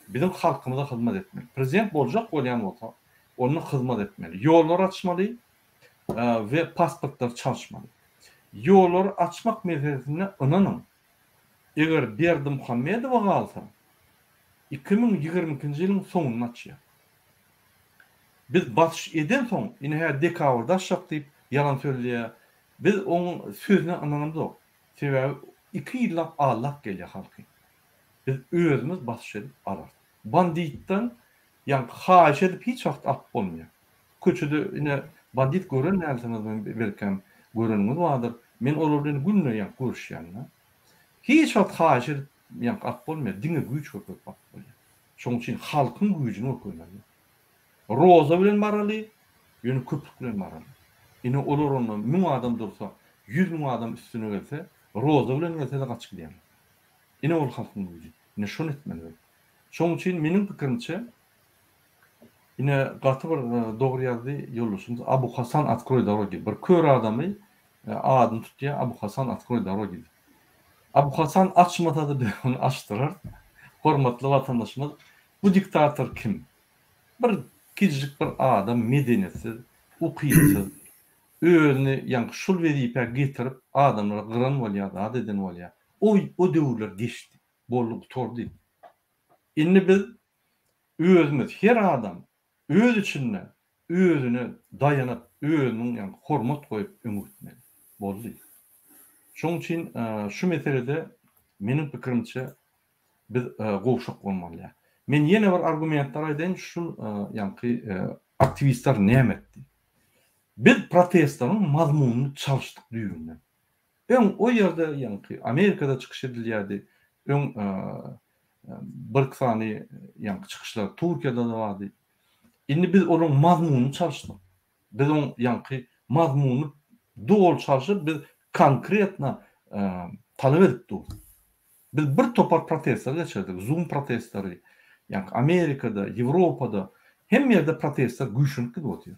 Biziň halkymyza hyzmat etmeli. Prezident boljak bolýan bolsa onda hyzmat etmeli. Ýollar açmaly. we pasportlary çalyşmaly. Ýollary açmak meselesinde ynanyň, eger Berdimuhamedowa galsa, 2022-nji ýylyň soňunda açýar. Biz basyş edensoň, ine hä dekabrda açjak diýip ýalan sözleýär. Biz oň sözüne ynanamzok. Sebäbi iki ýyllap aldap gelýär halky. Biz özümiz basyş edip alarys. Banditden ýaňky haýyş edip hiç wagt alyp bolmaýar. Köçede ine bandit gören dälsiňiz belkäm göreniňiz bardyr. Men olar bilen günde ýaňky görüşýän-de. Hiç wagt haýyş edip ýaňky alyp bolmaýar. Diňe güýç görkezip alyp bolýar. Şonuň üçin halkyň güýjüni görkezmeli. Roza bilen baraly, ýöne köplük bilen baraly. Ine olar onda müň adam dursa, 100 müň adam üstüne gelse, roza bilen gelse-de gaçyp gidýärler. Ine ol halkyň güýji. Ine şony etmeli biz. Şonuň üçin meniň pikirimçe, ine gaty bir dogry ýazdy ýoldaşymyz Abu Hasan otkroý dorogi. Bir kör adamy adyny tutýar Abu Hasan otkroý dorogi diýip. Abu Hasan açmasa-da biz ony açdyrarys. Hormatly watandaşymyz, bu diktator kim? Bir kiçijik bir adam medeniýetsiz, ukypsyz, özüni ýaňky şul wezipä getirip adamlary gyran bolýar, zat eden bolýar. O o döwürler geçdi. Boldy gutardy. Indi biz özümiz her adam öz içinde özüne daýanyp, özüniň ýaňky hormat goýup öňe gitmeli. Boldy. Şonuň üçin şu meselede meniň pikirimçe biz gowşak bolmaly. Men ýene bir argumentler aýdaýyn, şu ýaňky aktiwistler näme etdi? Biz protestleriň mazmunyny çalyşdyk düýbünden. Öň o ýerde ýaňky Amerikada çykyş edilýärdi. Öň birki sany ýaňky çykyşlar Türkiýede-de bardy. Indi biz olaryň mazmunyny çalyşdyk. Biz oň ýaňky mazmunyny doly çalşyp, biz konkretno talap edip durus. Biz bir topar protestler geçirdik, Zoom protestleri, ýaňky Amerikada, Ýewropada, hemme ýerde protestler güýçlenip gidip otyr.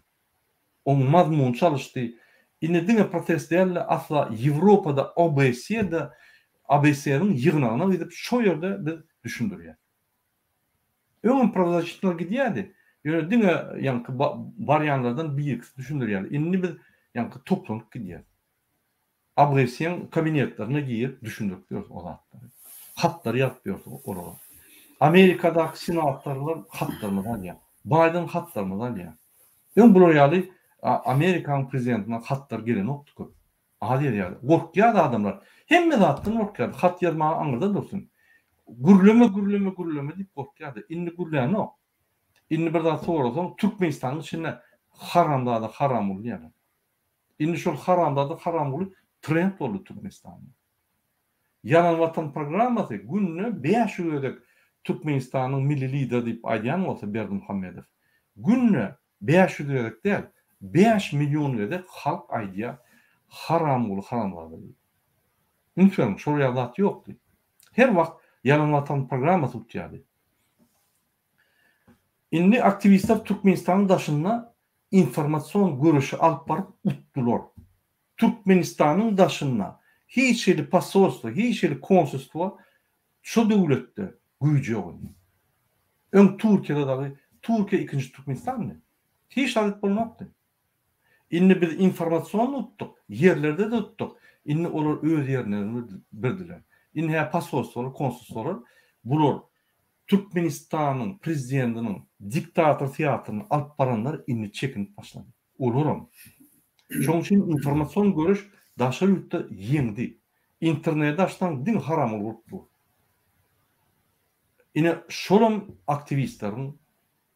Oň mazmuny çalyşdy. Indi diňe protest däl-de, asla Ýewropada OBSE-de, OBSE-niň ýygnagyna gidip, şo ýerde biz düşündirýäs. Öňem prawozasşitniler gidýärdi, ýöne diňe ýaňky barýanlardan bir-ikisi düşündirýärdi. Indi biz ýaňky toplanyp gidýäs. ABS-iň kabinetlerine girip düşündirip ýörüs o zatlary. Hatlary ýazyp ýörüs olara. Amerikadaky senatorlar hatlarymyzy alýar. Baýden hatlarymyzy alýar. Öň bular ýaly Amerikanyň prezidentine hatlar gelenokdy köp. Az gelýärdi. Gorkýardy adamlar. Hemme zatdan gorkýardy. Hat ýazmaga aňyrda dursun. Gürleme, gürleme, gürleme diýip gorkýardy. Indi gürlänok. Indi bir zat sorasaň, Türkmenistanyň içinde haramzada haramguly diýýärler. Indi şol haramzada haramguly trend boldy Türkmenistanda. Ýalan watan programmasy günde 500 gezek Türkmenistanyň milli lideri diýip aýdýan bolsa Berdimuhamedow, günde 500 gezek däl, 5 million gezek halk aýdýar haramguly haramzada diýip. Üns beriň, şol ýaly zat ýokdy. Her wagt Ýalan watan programmasy utýardy. Indi aktiwistler Türkmenistanyň daşynda informasion göreşi alyp baryp utdular. Türkmenistanyň daşynda hiç hili posolstwo, hiç hili konsulstwo şo döwletde güýji ýok indi. Öň Türkiýede dagy, Türkiýe ikinji Türkmenistandy. Hiç zat edip bolnokdy. Indi biz informasion utduk, ýerlerde-de utduk. Indi olar öz ýerlerini birdiler. Indi hä posolstwolar, konsulstwolar bular Türkmenistanyň prezidentiniň diktator syýasatyny alyp baranlar indi çekinip başlady. Olaram. Şonuň üçin informasion göreş daşary ýurtda ýeňdi. Interneti açsaň diňe haramgul bolup dur. Ine şolam aktiwistleriň,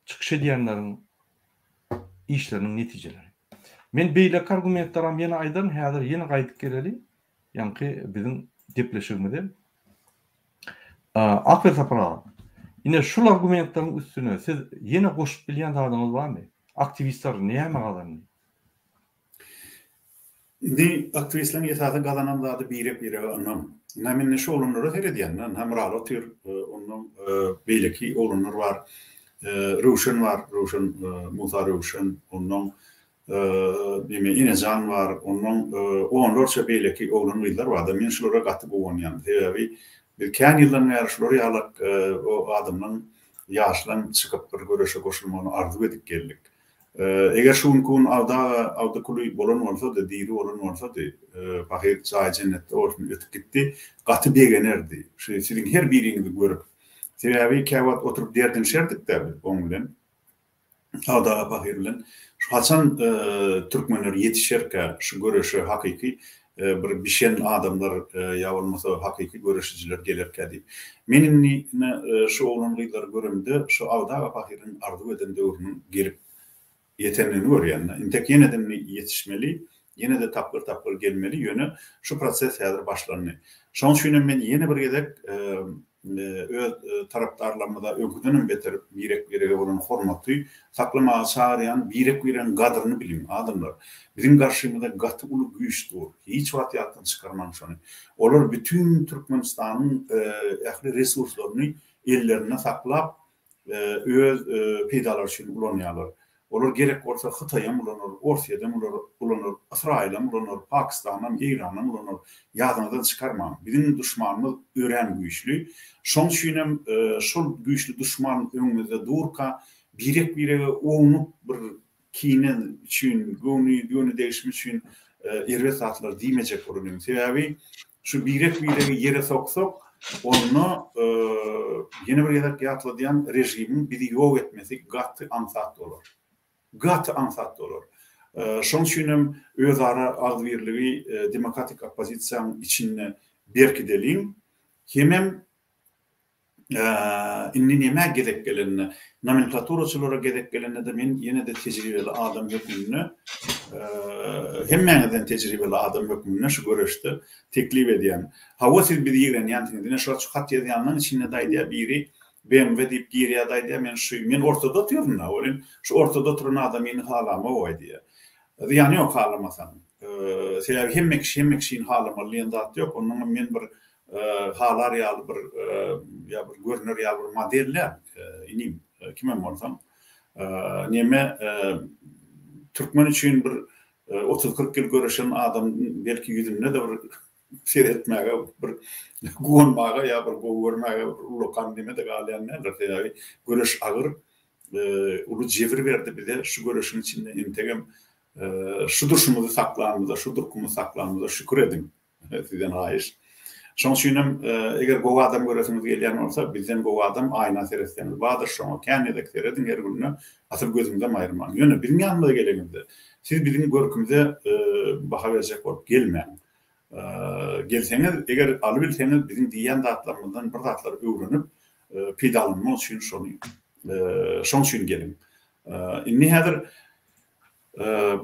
çykyş edýänleriň işleriniň netijeleri. Men beýleki argumentleram ýene aýdaryn, häzir ýene gaýdyp geleli ýaňky biziň gepleşigimize. Aferin Sapar aga. Ine şul argumentleriň üstüne siz ýene goşup bilýän zadyňyz barmy? Aktiwistler näme gazandy? Indi aktiwistleriň esasy gazanan zady birek-birege ynam. Ynha men indi şu oglanlara seredýän-de, ynha Myraly otyr, ondan beýleki oglanlar bar, Röwşen bar, Röwşen, Musa Röwşen, ondan neme Enejan bar, ondan onlarça beýleki oglan-gyzlar bar-da, men şulara gaty guwanýan. Sebäbi biz kän ýyldan bäri şular ýalak o adamlaryň, ýaşlaryň çykyp bir göreşe goşulmagyny arzuw edip geldik. Eger şu günki gün Awdy aga Awdykuly bolan bolsady, diri bolan bolsady, pahyr jaýy jennetde bolsun, ötüp gitdi, gaty begenerdi şu siziň her biriňizi görüp. Sebäbi käwagt oturyp derdinişerdik-dä biz oň bilen. Awdy aga pahyr bilen. Şu haçan türkmenler ýetişerkä şu göreşe hakyky bir bişen adamlar ýa bolmasa hakyky göreşijiler gelerkä diýip. Men indi ine şu oglan-gyzlary göremde şu Awdy aga pahyryň arzuw eden döwrüniň gelip ýetendigini görýän. Intek ýene-de indi ýetişmeli, ýene-de tapgyr-tapgyr gelmeli, ýöne şu proses häzir başlandy. Şonuň üçinem men ýene bir gezek öz tarapdarlarymyza öňküdenem beter birek-birege bolan hormaty saklamaga çagyrýan, birek-biregiň gadryny biliň, adamlar. Biziň garşymyzda gaty uly güýç dur. Hiç wagt ýatdan çykarmaň şony. Olar bütin Türkmenistanyň ähli resurslaryny ellerinde saklap, öz peýdalary üçin ulanýarlar. Olar gerek bolsa Hytaýam ulanar, Orsýedem ulanar, Ysraýylam ulanar, Pakistanam, Eýranam ulanar. Ýadyňyzdan çykarmaň, biziň duşmanymyz örän güýçli. Şoň üçinem şol güýçli duşman öňümizde durka birek-birege ownuk bir Kine üçin, göwni, göwni degişme üçin erbet zatlar diýmejek bolulyň. Sebäbi şu birek-biregi ýere soksak, onda ýene bir gezek ýatladýan, režimiň bizi ýok etmesi gaty aňsat bolar. Gaty aňsat bolar. Şonuň üçin hem özara agzybirligi demokratik oppozisiýanyň içinde berkideliň. Hemem Indi nämä gezek gelende, nomenklaturaçylara gezek gelende-de men ýene-de tejribeli adam hökmünde, hemmäňizden tejribeli adam hökmünde şu göreşde teklip edýän. Hawa, siz bizi ýigrenýänsiňiz. Ine, şu hat ýazýanlaryň içinde-de aýdýar biri, BMW diýip girýär-de aýdýar, men şu, men ortada otyryn-da, welin, şu ortada oturan adamyny halamok aýdýar. Zyýany ýok halamasaň. Sebäbi hemme kişi hemme kişini halamaly diýen zat ýok. Onnoňam men bir halar ýaly bir ýa bir görner ýaly bir model däl inim kimem bolsaň. Neme türkmen üçin bir 30-40 ýyl göreşen adam belki ýüzünde-de bir seretmäge bir guwanmaga ýa bir gowy görmäge bir ullakan neme-de galýan däldir. Sebäbi göreş agyr, uly jebir berdi bize şu göreşiň içinde entegem şu durşumyzy saklanymyza, şu durkumyzy saklanymyza şükür ediň. Sizden haýyş. Şoň üçin hem eger gowy adam göresiňiz gelýän bolsa, bizden gowy adam aýna seretseňiz bardyr, şoňa kän gezek serediň her günde, asyl gözüňizem aýyrmaň. Ýöne biziň ýanymyza geleňizde, siz biziň görkümize baha berjek bolup gelmäň. Gelseňiz, eger alybilseňiz biziň diýýän zatlarymyzdan bir zatlar öwrenip, peýdalanmak üçin şony şoň üçin geliň. Indi häzir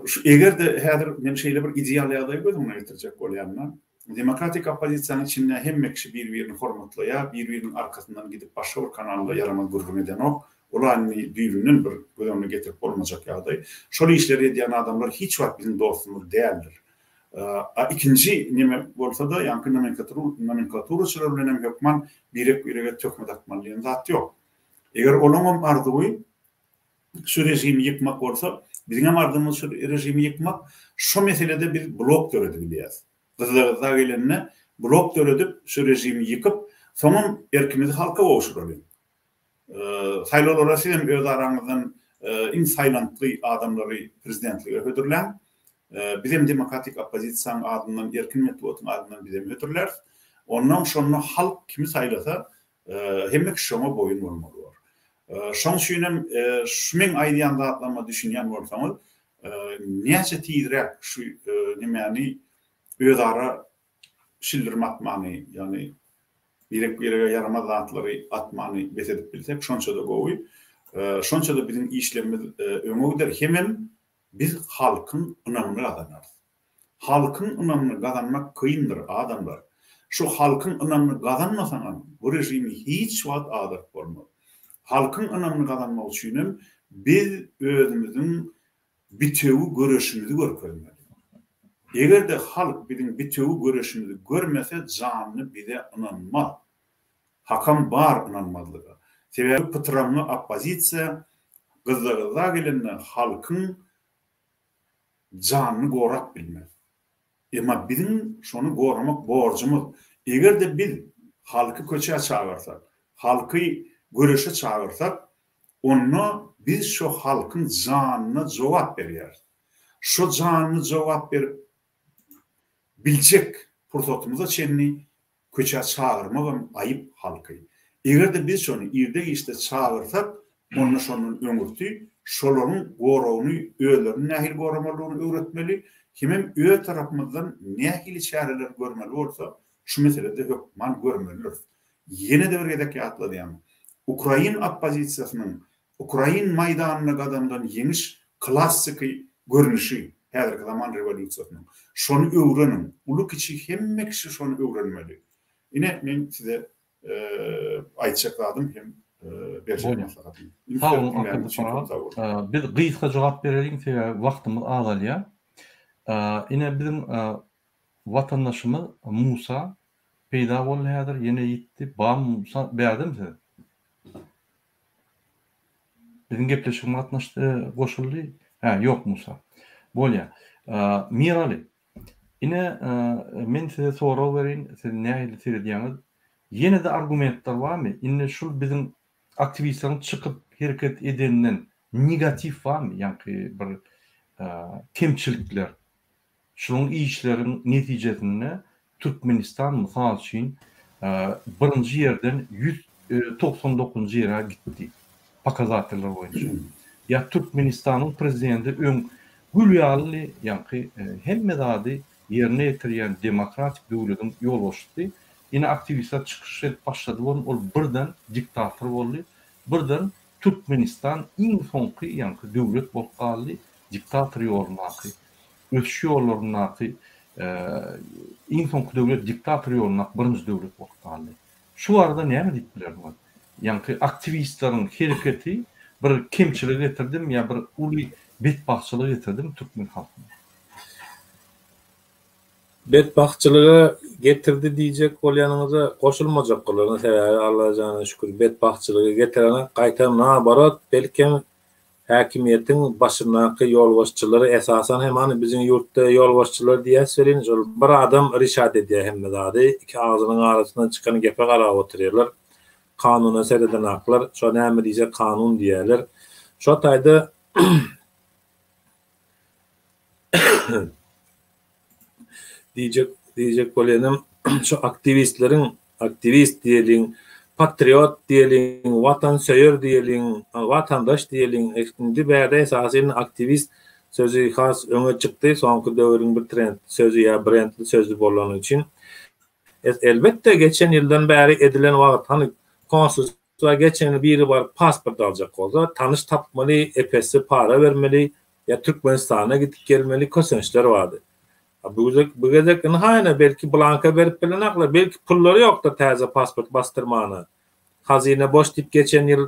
Şu eger-de häzir men şeýle bir ideal ýagdaýy göz öňüne getirjek bolýan-da, demokratik oppozisiýanyň içinde hemme kişi bir-birini hormatlaýar, bir-biriniň arkasyndan gidip başga bir kanalda ýaramaz gürrüň edenok. Ol-a indi düýbünden bir göz öňüne getirip bolmajak ýagdaý. Şol işleri edýän adamlar hiç wagt biziň dostumyz däldir. A ikinji neme bolsa-da, ýaňky nomenklaturaçylar bilen hem hökman birek-birege töhmet atmaly diýen zat ýok. Eger olaňam arzuwy şu režimi ýykmak bolsa, biziňem arzuwymyz şu režimi ýykmak. Şo meselede biz blok döredibilýäs. Gyzza-gyzza gelende blok döredip, şu režimi ýykyp, soňam erkimizi halka gowşuralyň. Saýlawlara sizem öz araňyzdan iň saýlantgy adamlary prezidentlige hödürläň. Bizem demokratik oppozisiýanyň adyndan, erkin metbugatyň adyndan bizem hödürläris. Onnoň şonda halk kimi saýlasa, Hemme kişi şoňa boýun bolmaly bor. Şoň üçin hem şu meň aýdýan zatlaryma düşünýän bolsaňyz, näçe tizräk şu nemäni özara şildirim atmany, ýagny birek-birege ýaramaz zatlary atmany bes edip bilsek, şonça-da gowy. Şonça-da biziň işlerimiz öňe gider hemem biz halkyň ynamyny gazanarys. Halkyň ynamyny gazanmak kyndyr, adamlar. Şu halkyň ynamyny gazanmasaňam, bu režimi hiç wagt azaltyp bolmaz. Halkyň ynamyny gazanmak üçinem biz özümiziň bitewi göreşimizi görkezmeli. Eger-de halk biziň bitewi göreşimizi görmese, janyny bize ynanmaz. Hakam bar ynanmazlyga. Sebäbi pytraňňy oppozisiýa gyzza-gyzza gelende halkyň janyny gorap bilmez. Emma biziň şony goramak borjumyz. Eger-de biz halky köçä çagyrsak, halky göreşe çagyrsak, Onda biz şo halkyň janyna jogap berýäris. Şo janyny jogap berip biljek pursatymyza çenli köçä çagyrmagam aýyp halky. Eger-de biz şony irde-giçde çagyrsak, onda şondan öňürti şolaryň goragyny özlerini nähili goramalydygyny öwretmeli, hemem öz tarapymyzdan nähili çäreler görmeli bolsa, şu meselede hökman görmelidiris. Ýene-de bir gezek ýatladýan, ukrain oppozisiýasynyň ukrain maýdanynda gazanylan ýeňiş klassyky görnüşi häzirki zaman rewolýusiýasynyň. Şony öwreniň, uly-kiçi hemme kişi şony öwrenmeli. Ine, meň size aýtjak zadym hem berjek maslahatym. Sag boluň Akylly aga. Biz gysga jogap bereliň, sebäbi wagtymyz azalýar. Ine biziň watandaşymyz Musa Peýda boldy häzir ýene ýitdi bam Musa bärdemi siz? Biziň gepleşigime gatnaşdy goşuldy. Hä ýok Musa. Bolýa. Miraly. Ine men size sorag bereýin siz nähili seredýäňiz? Ýene-de argumentler barmy? Indi şul biziň aktiwistleriň çykyp hereket edeninden negatiw barmy? Ýaňky bir kemçilikler. Şunuň işleriň netijesinde Türkmenistan mysal üçin birinji ýerden 199-njy ýere gitdi pokazateller boýunça. Ýa Türkmenistanyň prezidenti öň gül ýaly ýaňky hemme zady ýerine ýetirýän demokratik döwlediň ýolbaşçysy ine aktiwistler çykyş edip başlady bolun ol birden diktator boldy birden Türkmenistan iň soňky ýaňky döwlet bolup galdy diktator ýolundaky ösüş ýollaryndaky iň soňky döwlet diktator ýolundaky birinji döwlet bolup galdy. Şu barada näme diýip bilersiňiz? Ýaňky aktiwistleriň hereketi bir kemçilige getirdimi ýa bir uly betbagtçylyga getirdimi türkmen halkyna? Betbagtçylyga getirdi diýjek bolýanyňyza goşulmajak bolaryn, sebäbi Allajana şükür betbagtçylyga getirenak, gaýtam naoborot belkem Häkimiýetiň başyndaky ýolbaşçylary esasan hem hany biziň ýurtda ýolbaşçylar diýýäs welin şol bir adam rişat edýär hemme zady iki agzynyň arasyndan çykan gepe garap otyrýarlar kanuna seredenaklar şo näme diýse kanun diýýärler şo taýda Diýjek diýjek bolýanym şu aktiwistleriň aktiwist diýeliň, patriot diýeliň, watansöýer diýeliň, watandaş diýeliň, indi bärde esasy indi aktiwist sözi has öňe çykdy, soňky döwrüň bir trendli sözi ýa brendli sözi bolany üçin. Elbetde geçen ýyldan bäri edilen wagt hany konsulstwa geçen biri baryp pasport aljak bolsa tanyş tapmaly, epesli para bermeli, Ýa Türkmenistana gidip gelmeli kösençler bardy. A bu gezek, bu gezek ynha ine belki blanka berip bilenaklar, belki pullary ýokdur täze pasport basdyrmana. Hazyna boş diýip geçen ýyl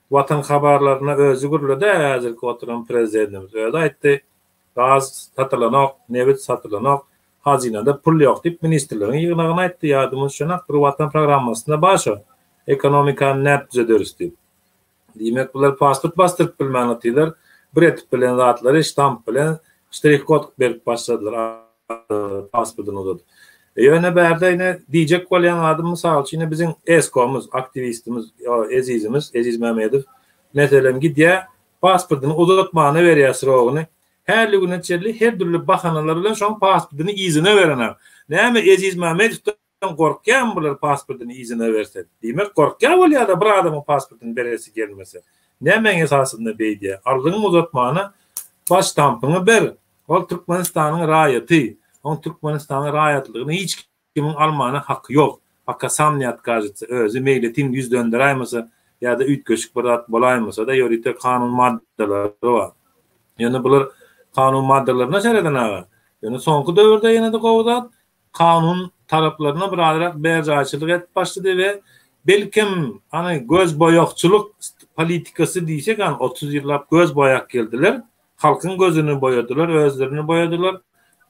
Watan habarlarynda özi gürledi-ä häzirki oturan prezidentimiz. Özi aýtdy, gaz satylanok, nebit satylanok, hazynada pul ýok diýip ministrleriň ýygnagynda aýtdy, ýadyma düşenok, bir Watan programmasynda bar şo, ekonomikany nädip düzederis diýip. Diýmek bular pasport basdyryp bilmän otyrlar. Bir edip bilen zatlary ştamp bilen ştrih kod berip başladylar pasportyny uzadyp. E, ýöne bärde ine diýjek bolýan zadym mysal üçin ine biziň eskomyz, aktiwistimiz, ezizimiz Eziz Mämedow meselem gidýär pasportyny uzatmana berýär srogyny. Häli güne çenli her dürli bahanalar bilen şoň pasportyny yzyna berenok. Näme Eziz Mämedowdan Gorkýarmy bular pasportyny yzyna berse? Diýmek gorkýar bolýada bir adamyň pasportyny beresi gelmese. Nämäň esasynda beýdýär? Aldyňmy uzatmana baş ştampyňy ber. Ol Türkmenistanyň raýaty. Oň Türkmenistanyň raýatlygyny hiç kimiň almana haky ýok. Poka sam ne otkažetsa, özi meýletin ýüz dönderäýmese ýa-da üýtgeşik bir zat bolaýmasa-da ýörite kanun maddalary bar. Ýöne bular kanun maddalaryna sereden aga. Ýöne soňky döwürde ýene-de gowy zat kanun talaplaryna birazrak berjaýçylyk edip başlady we belkem hany göz boýagçylyk politikasy diýsek hany 30 ýyllap göz boýap geldiler. Halkyň gözüni boýadylar, özlerini boýadylar.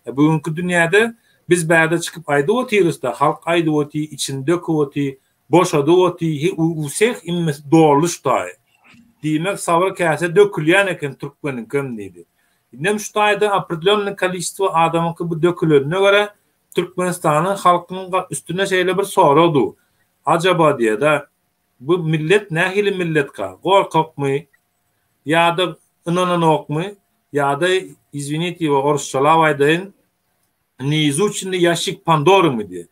E, bu günki dünýäde biz bärde çykyp aýdyp otyrys-da, halk aýdyp otyr, içini döküp otyr, boşadyp otyr, u vseh immesi doldy şu taýy. Diýmek sabyr käse dökülýän eken türkmeniňkem diýdi. Indem şu taýda opredlýonnyý koliçestwo adamyňky bu dökülenine görä Türkmenistanyň halkynyň üstüne şeýle bir sorag du. Ajaba diýeda. Bu millet nähili milletka? Gorkakmy? Ýa-da ynananokmy? Ýa-da, izwinite, orsçalap aýdaýyn, neizучennyý ýaşik Pandorymy diýýär.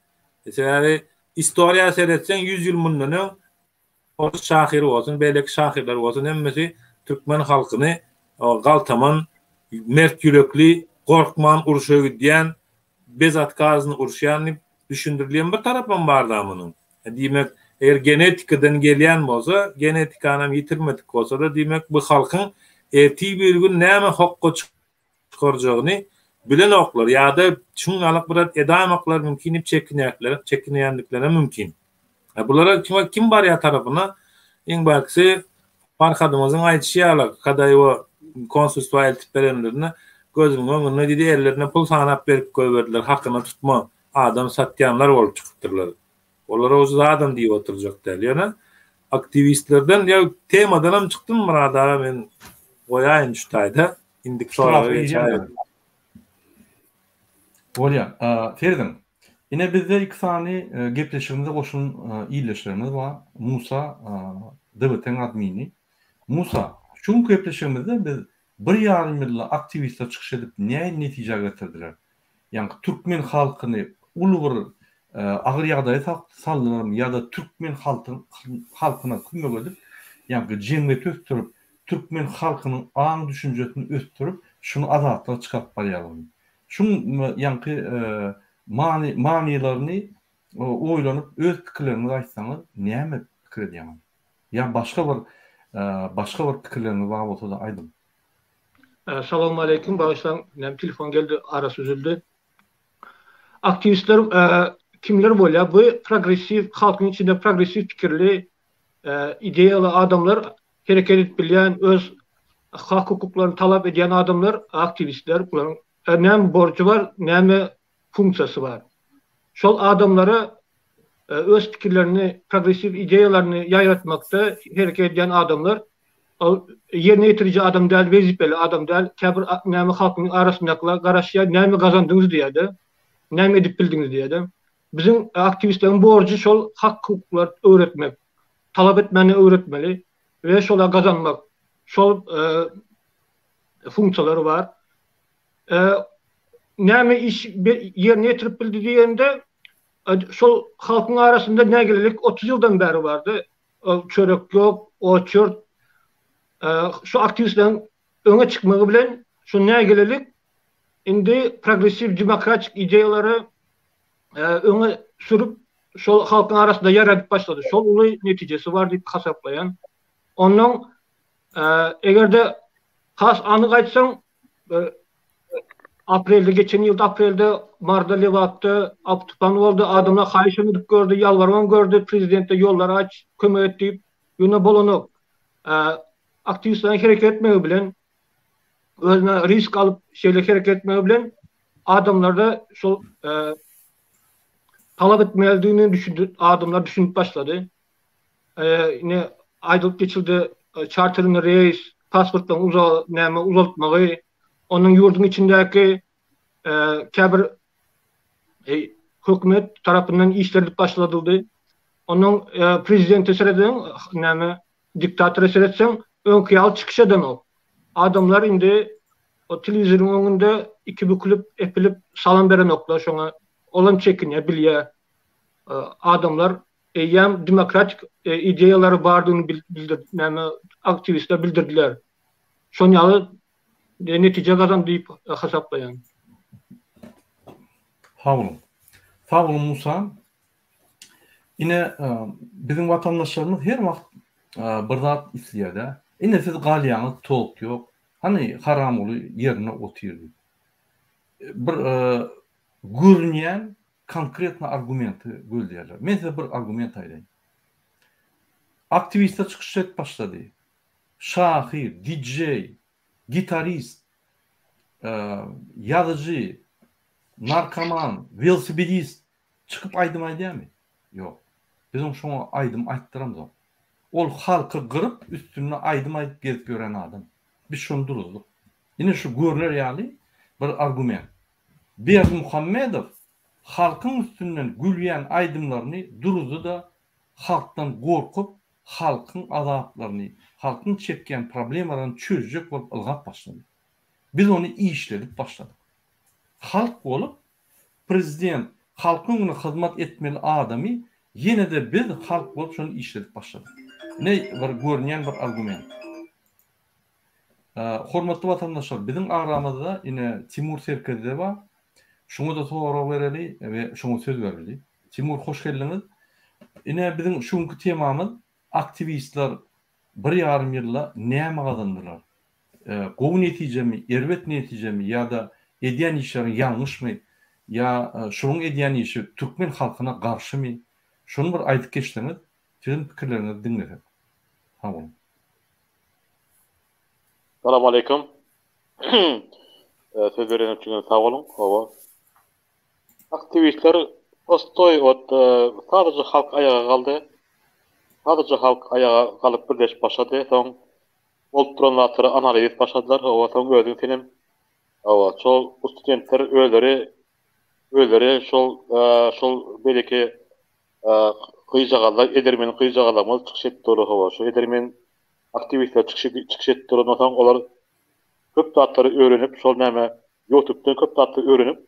Sebäbi istoriýa seretseň 100 ýyl mundan öň Ors şahyry bolsun, beýleki şahyrlar bolsun hemmesi türkmen halkyny galtaman, mert ýürekli, gorkman urşa gidýän, bezotkazyny urşýan diýip düşündirilýän bir tarapam bar-da munuň. Diýmek, eger genetikadan gelýän bolsa, genetikanam ýitirmedik bolsa-da, diýmek, bu halkyň ertir-birigün näme hokga çykarjagyny bilenoklar ýa-da şuňňalak bir zat edaýmaklary mümkin diýip çekinýärler, çekinýändikleri mümkin. Bulara kime kim barýar tarapyna? Iň bärkisi Farhadymyzyň aýdyşy ýaly, Kadaýewa konsulstwa eltip berenlerinde gözüniň öňünde diýdi, ellerine pul sanap berip goýberdiler, hakyna tutma adam satýanlar bolup çykypdyrlar. Olara uje zadam diýip oturjak däl. Ýöne aktiwistlerden ýa temadanam çykdym Myrat aga men goýaýyn şu taýda. Indiki soraga geçäýelim. Bolýar. Serediň. Ine bizde iki sany gepleşigimize goşulan ildeşlerimiz bar. Musa DWT-niň admini. Musa, şu günki gepleşigimizde biz bir ýarym ýylda aktiwistler çykyş edip nähili netijä getirdiler? Ýaňky türkmen halkyny uly bir agyr ýagdaýa saldylarmy ýa-da türkmen halkyna kömek edip, ýaňky jemgyýeti ösdürip, türkmen halkynyň aň-düşünjesini ösdürip, şuny azatlyga çykaryp barýarlarmy? Şuň ýaňky many manylaryny oýlanyp öz pikirleriňizi aýtsaňyz näme pikir edýäňiz? Ýa başga bir başga bir pikirleriňiz bar bolsa-da aýdyň. Salowmaleýkim bagyşlaň näme telefon geldi arasy üzüldi. Aktiwistler kimler bolýar bu progressiw halkyň içinde progressiw pikirli ideýaly adamlar hereket edip bilýän öz hak hukuklaryny talap edýän adamlar aktiwistler bularyň näme borjy bar näme funksiýasy bar. Şol adamlara öz pikirlerini progressiw ideýalaryny ýaýratmakda hereket edýän adamlar Ol ýerine ýetiriji adam däl, wezipeli adam däl. Käbir näme halkyň arasyndakylar garaşýar, näme gazandyňyz diýýär-de. Näme edip bildiňiz diýýär-de. Biziň aktiwistleriň borjy şol hak-hukuklary öwretmek. Talap etmäni öwretmeli we şola gazanmak. Şol funksiýalary bar. Näme iş ýerine ýetirip bildi diýende, şol halkyň arasynda nägilelik 30 ýyldan bäri bardy. Çörek ýok, oçurt. Şu aktiwistleriň öňe çykmagy bilen şu nägilelik indi progressiw demokratik ideýalary öňe sürüp şol halkyň arasynda ýaýradyp başlady. Şol uly netijesi bar diýip hasaplaýan. Ondan eger-de has anyk aýtsaň Aprelde geçen ýylda aprelde Marda Lebapda apy-tupan boldy. Adamlar haýyşam edip gördi, ýalbarybam gördi prezidente ýollary aç, kömek et diýip. Ýöne bolanok. Aktiwistleriň hereket etmegi bilen, özüne risk alyp şeýle hereket etmegi bilen adamlarda şol talap etmelidigini düşündi, adamlar düşünip başlady. Ine aýdylyp geçildi, çarterli reýs, pasportlaryň uza näme uzaltmagy, onuň ýurduň içindäki käbir hökümet tarapyndan işler edip başladyldy. Onuň prezidente seredeň, näme diktatora seretseň, öňki ýaly çykyş edenok. Adamlar indi o telewizoryň öňünde iki bükülip, epilip salam berenoklar şoňa. Olam çekinýär, bilýär. Adamlar eýýäm demokratik ideýalary bardygyny bildirdi, näme aktiwistler bildirdiler. Şon ýaly netije gazandy diýip hasaplaýan. Sag boluň. Sag boluň Musa. Ine biziň watandaşlarymyz her wagt bir zat isleýär-dä. Ine siz galýaňyz tok ýok. Hany Haramguly ýerinde otyr diýip. Bir görünýän konkretno argumenti gözleýärler. Men size bir argument aýdaýyn. Aktiwistler çykyş edip başlady. Şahyr, DJ, gitarist, ýazyjy, narkoman, welosipedist çykyp aýdym aýdýarmy? Ýok. Biz oň şoňa aýdym aýtdyramzok. Ol halky gyryp, üstünde aýdym aýdyp gezip ýören adam. Biz şony duruzdyk. Ine şu görner ýaly bir argument. Berdimuhamedow halkyň üstünden gülýän aýdymlaryny duruzdy-da halkdan gorkup. halkyň azaplaryny, halkyň çekýän problemalaryny çözjek bolup ylgap başlady. Biz ony işledip başladyk. Halk bolup prezident halkyň öňünde hyzmat etmeli adamy ýene-de biz halk bolup şony işledip başladyk. Ine bir görünýän bir argument. Hormatly watandaşlar biziň aramyzda ine Timur Serkerde bar. Şuňa-da sorag bereli we şoňa söz bereli. Timur hoş geldiňiz. Ine biziň şu günki temamyz aktiwistler bir ýarym ýylda näme gazandylar? Gowy netijemi, erbet netijemi ýa-da edýän işleri ýalňyşmy ýa şunuň edýän işi türkmen halkyna garşymy? Şuny bir aýdyp geçseňiz, siziň pikirleriňizi diňlesek. Sag boluň. Salam aleýkum. Söz bereniňiz üçin sag boluň. Hawa. Aktiwistler prostoý wot sadaja halk aýaga galdy. Sadaja halk aýaga galyp birleşip başlady. Soň bolup duran zatlary analiz edip başladylar. Hawa, soň özüň senem hawa, şol bu studentler özleri özleri şol şol beýleki gyzjagazlar edermen gyzjagazlarymyz çykyş edip durlar hawa, şu edermen aktiwistler çykyş çykyş edip durandan soň olar köp zatlary öwrenip şol näme ýutubdan köp zatlary öwrenip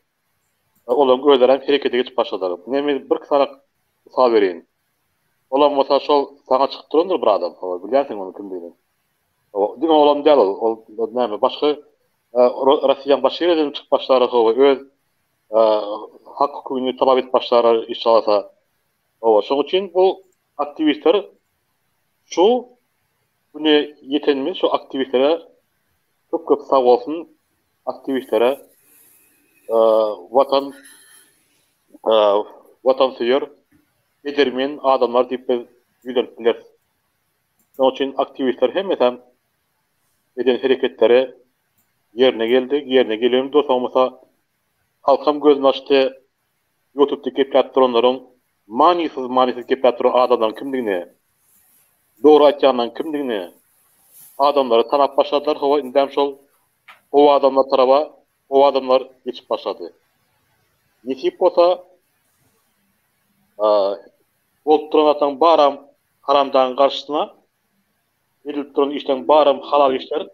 olaryň özleri hem herekete geçip başladylar. Ine men bir sanak mysal bereýin. Olam bolsa şol saňa çykyp durandyr bir adam hawa bilýänsiň onuň kimdigini. Hawa diňe olam däl ol ol näme başga Rossiýanyň başga ýerlerinden çykyp başlarlar hawa öz hak hukugyny talap edip başlarlar inşallah. Hawa şonuň üçin bu aktiwistler şu güne ýetenimiz şu aktiwistlere köp köp sag bolsun aktiwistlere watan watansöýer edermen adamlar diýip biz ýüzlenip bileris. Şonuň üçin aktiwistler hemmesem eden hereketleri ýerine geldi, ýerine geliyorum dur soň bolsa halkam gözüni açdy ýutubda gepläp duranlaryň manysyz manysyz gepläp duran adamlaryň kimdigini dogry aýtýanlaryň kimdigini adamlary tanap başladylar hawa indem şol gowy adamlar taraba gowy adamlar geçip başlady. Nesip bolsa bolup duran zatlaryň baram haramdagyň garşysyna edilip duran işleriň baram halal işler,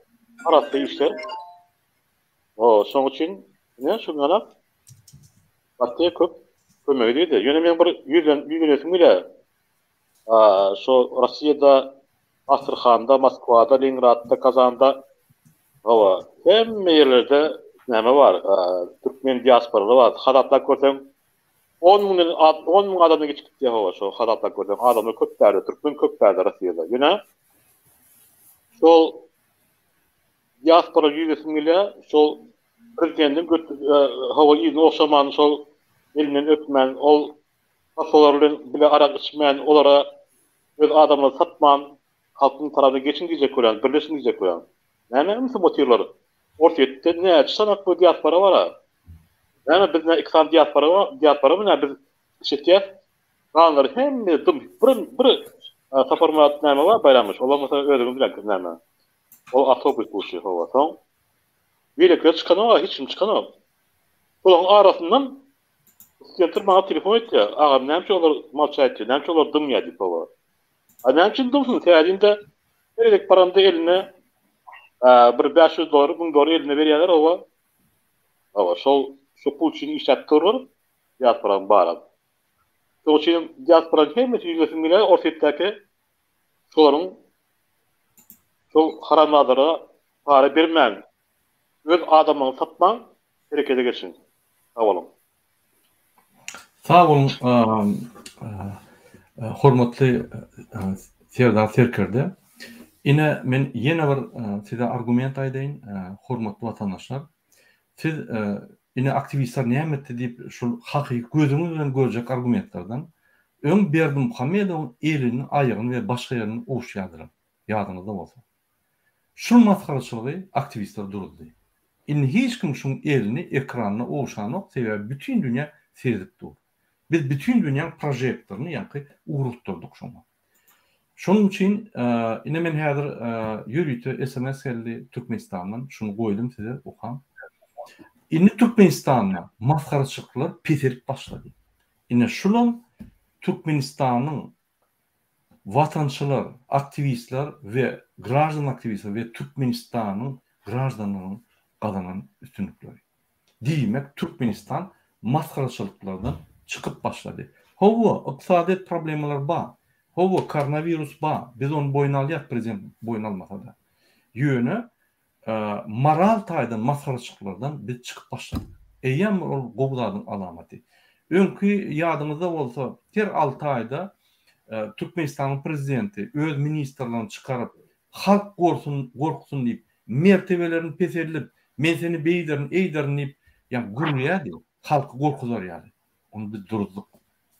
arassa işler. O, şoň üçin ine şu ýanak gaty köp kömek edýär. Ýöne men bir ýüzlen ýüzlenesim gelýär. Şo Rossiýada, Astrahanda, Moskwada, Leningradda, Kazanda hawa, hemme ýerlerde näme bar, türkmen diasporalary bar. Hasaplap görseň, on müňden 10 müň adamdan geçip gitýär hawa, şo hasaplap görseň, adamlar köp bärde, türkmen köp bärde Rossiýada. Ýöne şol diaspora ýüzlesim gelýär, şol prezidentiň hawa ýüzüni ogşaman, şol elinden öpmän, ol Pasolar bilen bile arak içmän, olara öz adamlaryny satman, halkyň tarapyna geçiň diýjek bolýan, birleşiň diýjek bolýan. Näme ymsyp otyrlar? Orsýetde näçe sanak bu diaspora bar-a? Näme biz nä iki sany diaspora bar, diasporamy nä biz çekýäs? Galanlary hemme dym, bir bir Saparmyrat näme bar Baýramyş, olar bolsa özüňiz bilen näme. Ol awtobus buşy hawa. Soň beýlekiler çykanok-a, hiç kim çykanok. Şolaryň arasyndan Studentler maňa telefon etýär, agam näme üçin olar molçat etýär, näme üçin olar dymýar diýip hawa. A näme üçin dymsyn, sebäbi her gezek baranda eline bir 500 dollar, 1000 dollar eline berýärler hawa. Hawa, şol şu pul üçin işläp durlar, diasporanyň baram. Şonuň üçin diasporanyň hemmesi ýüzlesin gelýär Orsýetdäki şolaryň şol haramzadalara para bermäň, öz adamlaryňyzy satmaň, herekete geçiň. Sag boluň. Sag boluň hormatly Serdar serkerde. Ine men ýene bir size argument aýdaýyn hormatly watandaşlar. Siz ine aktiwistler näme etdi diýip şul hakyky gözüňiz bilen görjek argumentlerden öň Berdimuhamedowyň elini aýagyny we başga ýerini ogşaýardylar ýadyňyzda bolsa. Şul masgaraçylygy aktiwistler duruzdy. Indi hiç kim şuň elini ekranda ogşanok sebäbi bütin dünýä seredip dur. Biz bütin dünýäň prožektoryny ýaňky ugrukdyrdyk şoňa. Şonuň üçin ine men häzir ýörite sms geldi Türkmenistandan şuny goýdum size okaň. Indi Türkmenistanda masgaraçylyklar peselip başlady. Ine şulam Türkmenistanyň. Watançylar, aktiwistler we graždan aktiwistler we Türkmenistanyň graždanlarynyň gazanan üstünlikleri. Diýmek, Türkmenistan masgaraçylyklardan çykyp başlady. Hawa, ykdysadyýet problemalary bar. Hawa, koronawirus bar. Biz ony boýun alýas, prezident boýun almasa-da. Ýöne moral taýdan masgaraçylyklardan biz çykyp başladyk. Eýýäm ol gowy zadyň alamaty. Öňki ýadyňyzda bolsa, her alty aýda Türkmenistanyň prezidenti öz ministrlerini çykaryp, halk gorsun, gorksun diýip, mertebelerini peseldip, men seni beýderin, eýderin diýip, ýa gürleýärdi, halky gorkuzar ýaly. Ony biz duruzdyk.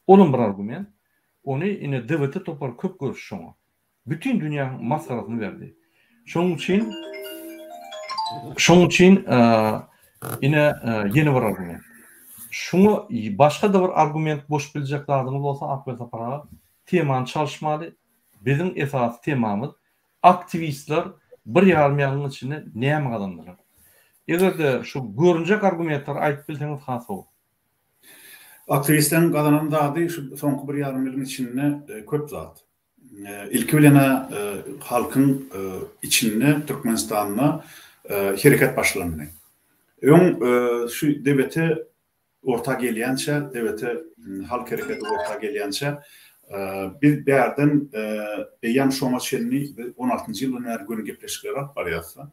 Olam bir argument. Ony ine DWT topary köp görüşdi şoňa. Bütin dünýäniň masgarasyny berdi. Şonuň üçin şonuň üçin ine ýene bir argument. Şuňa başga-da bir argument goşup biljek zadyňyz bolsa Akbel Sapar aga, temany çalyşmaly. Biziň esasy temamyz aktiwistler bir ýarym ýylyň içinde näme gazandylar? Eger-de şu görünjek argumentleri aýdyp bilseňiz has gowy. Aktiwistleriň gazanan zady şu soňky bir ýarym ýylyň içinde köp zat. Ilki bilen-ä halkyň içinde Türkmenistanda hereket başlandy. Öň şu DBT orta gelýänçä, DBT halk hereketi orta gelýänçä biz bärden eýýäm şoňa çenli biz on altynjy ýyldan bäri göni gepleşikleri alyp barýarys-da.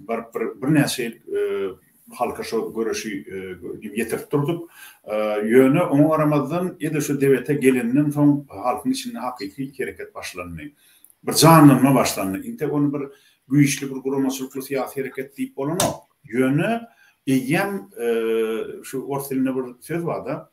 Baryp bir birnäçe ýyl halka şo göreşi ýetirip durduk. Ýöne oňa garamazdan edil şu DBT gelenden soň halkyň içinde hakyky hereket başlandy. Bir janlanma başlandy. Intek ony bir güýçli bir guramaçylykly syýasy hereket diýip bolanok. Ýöne eýýäm şu ors dilinde bir söz barda,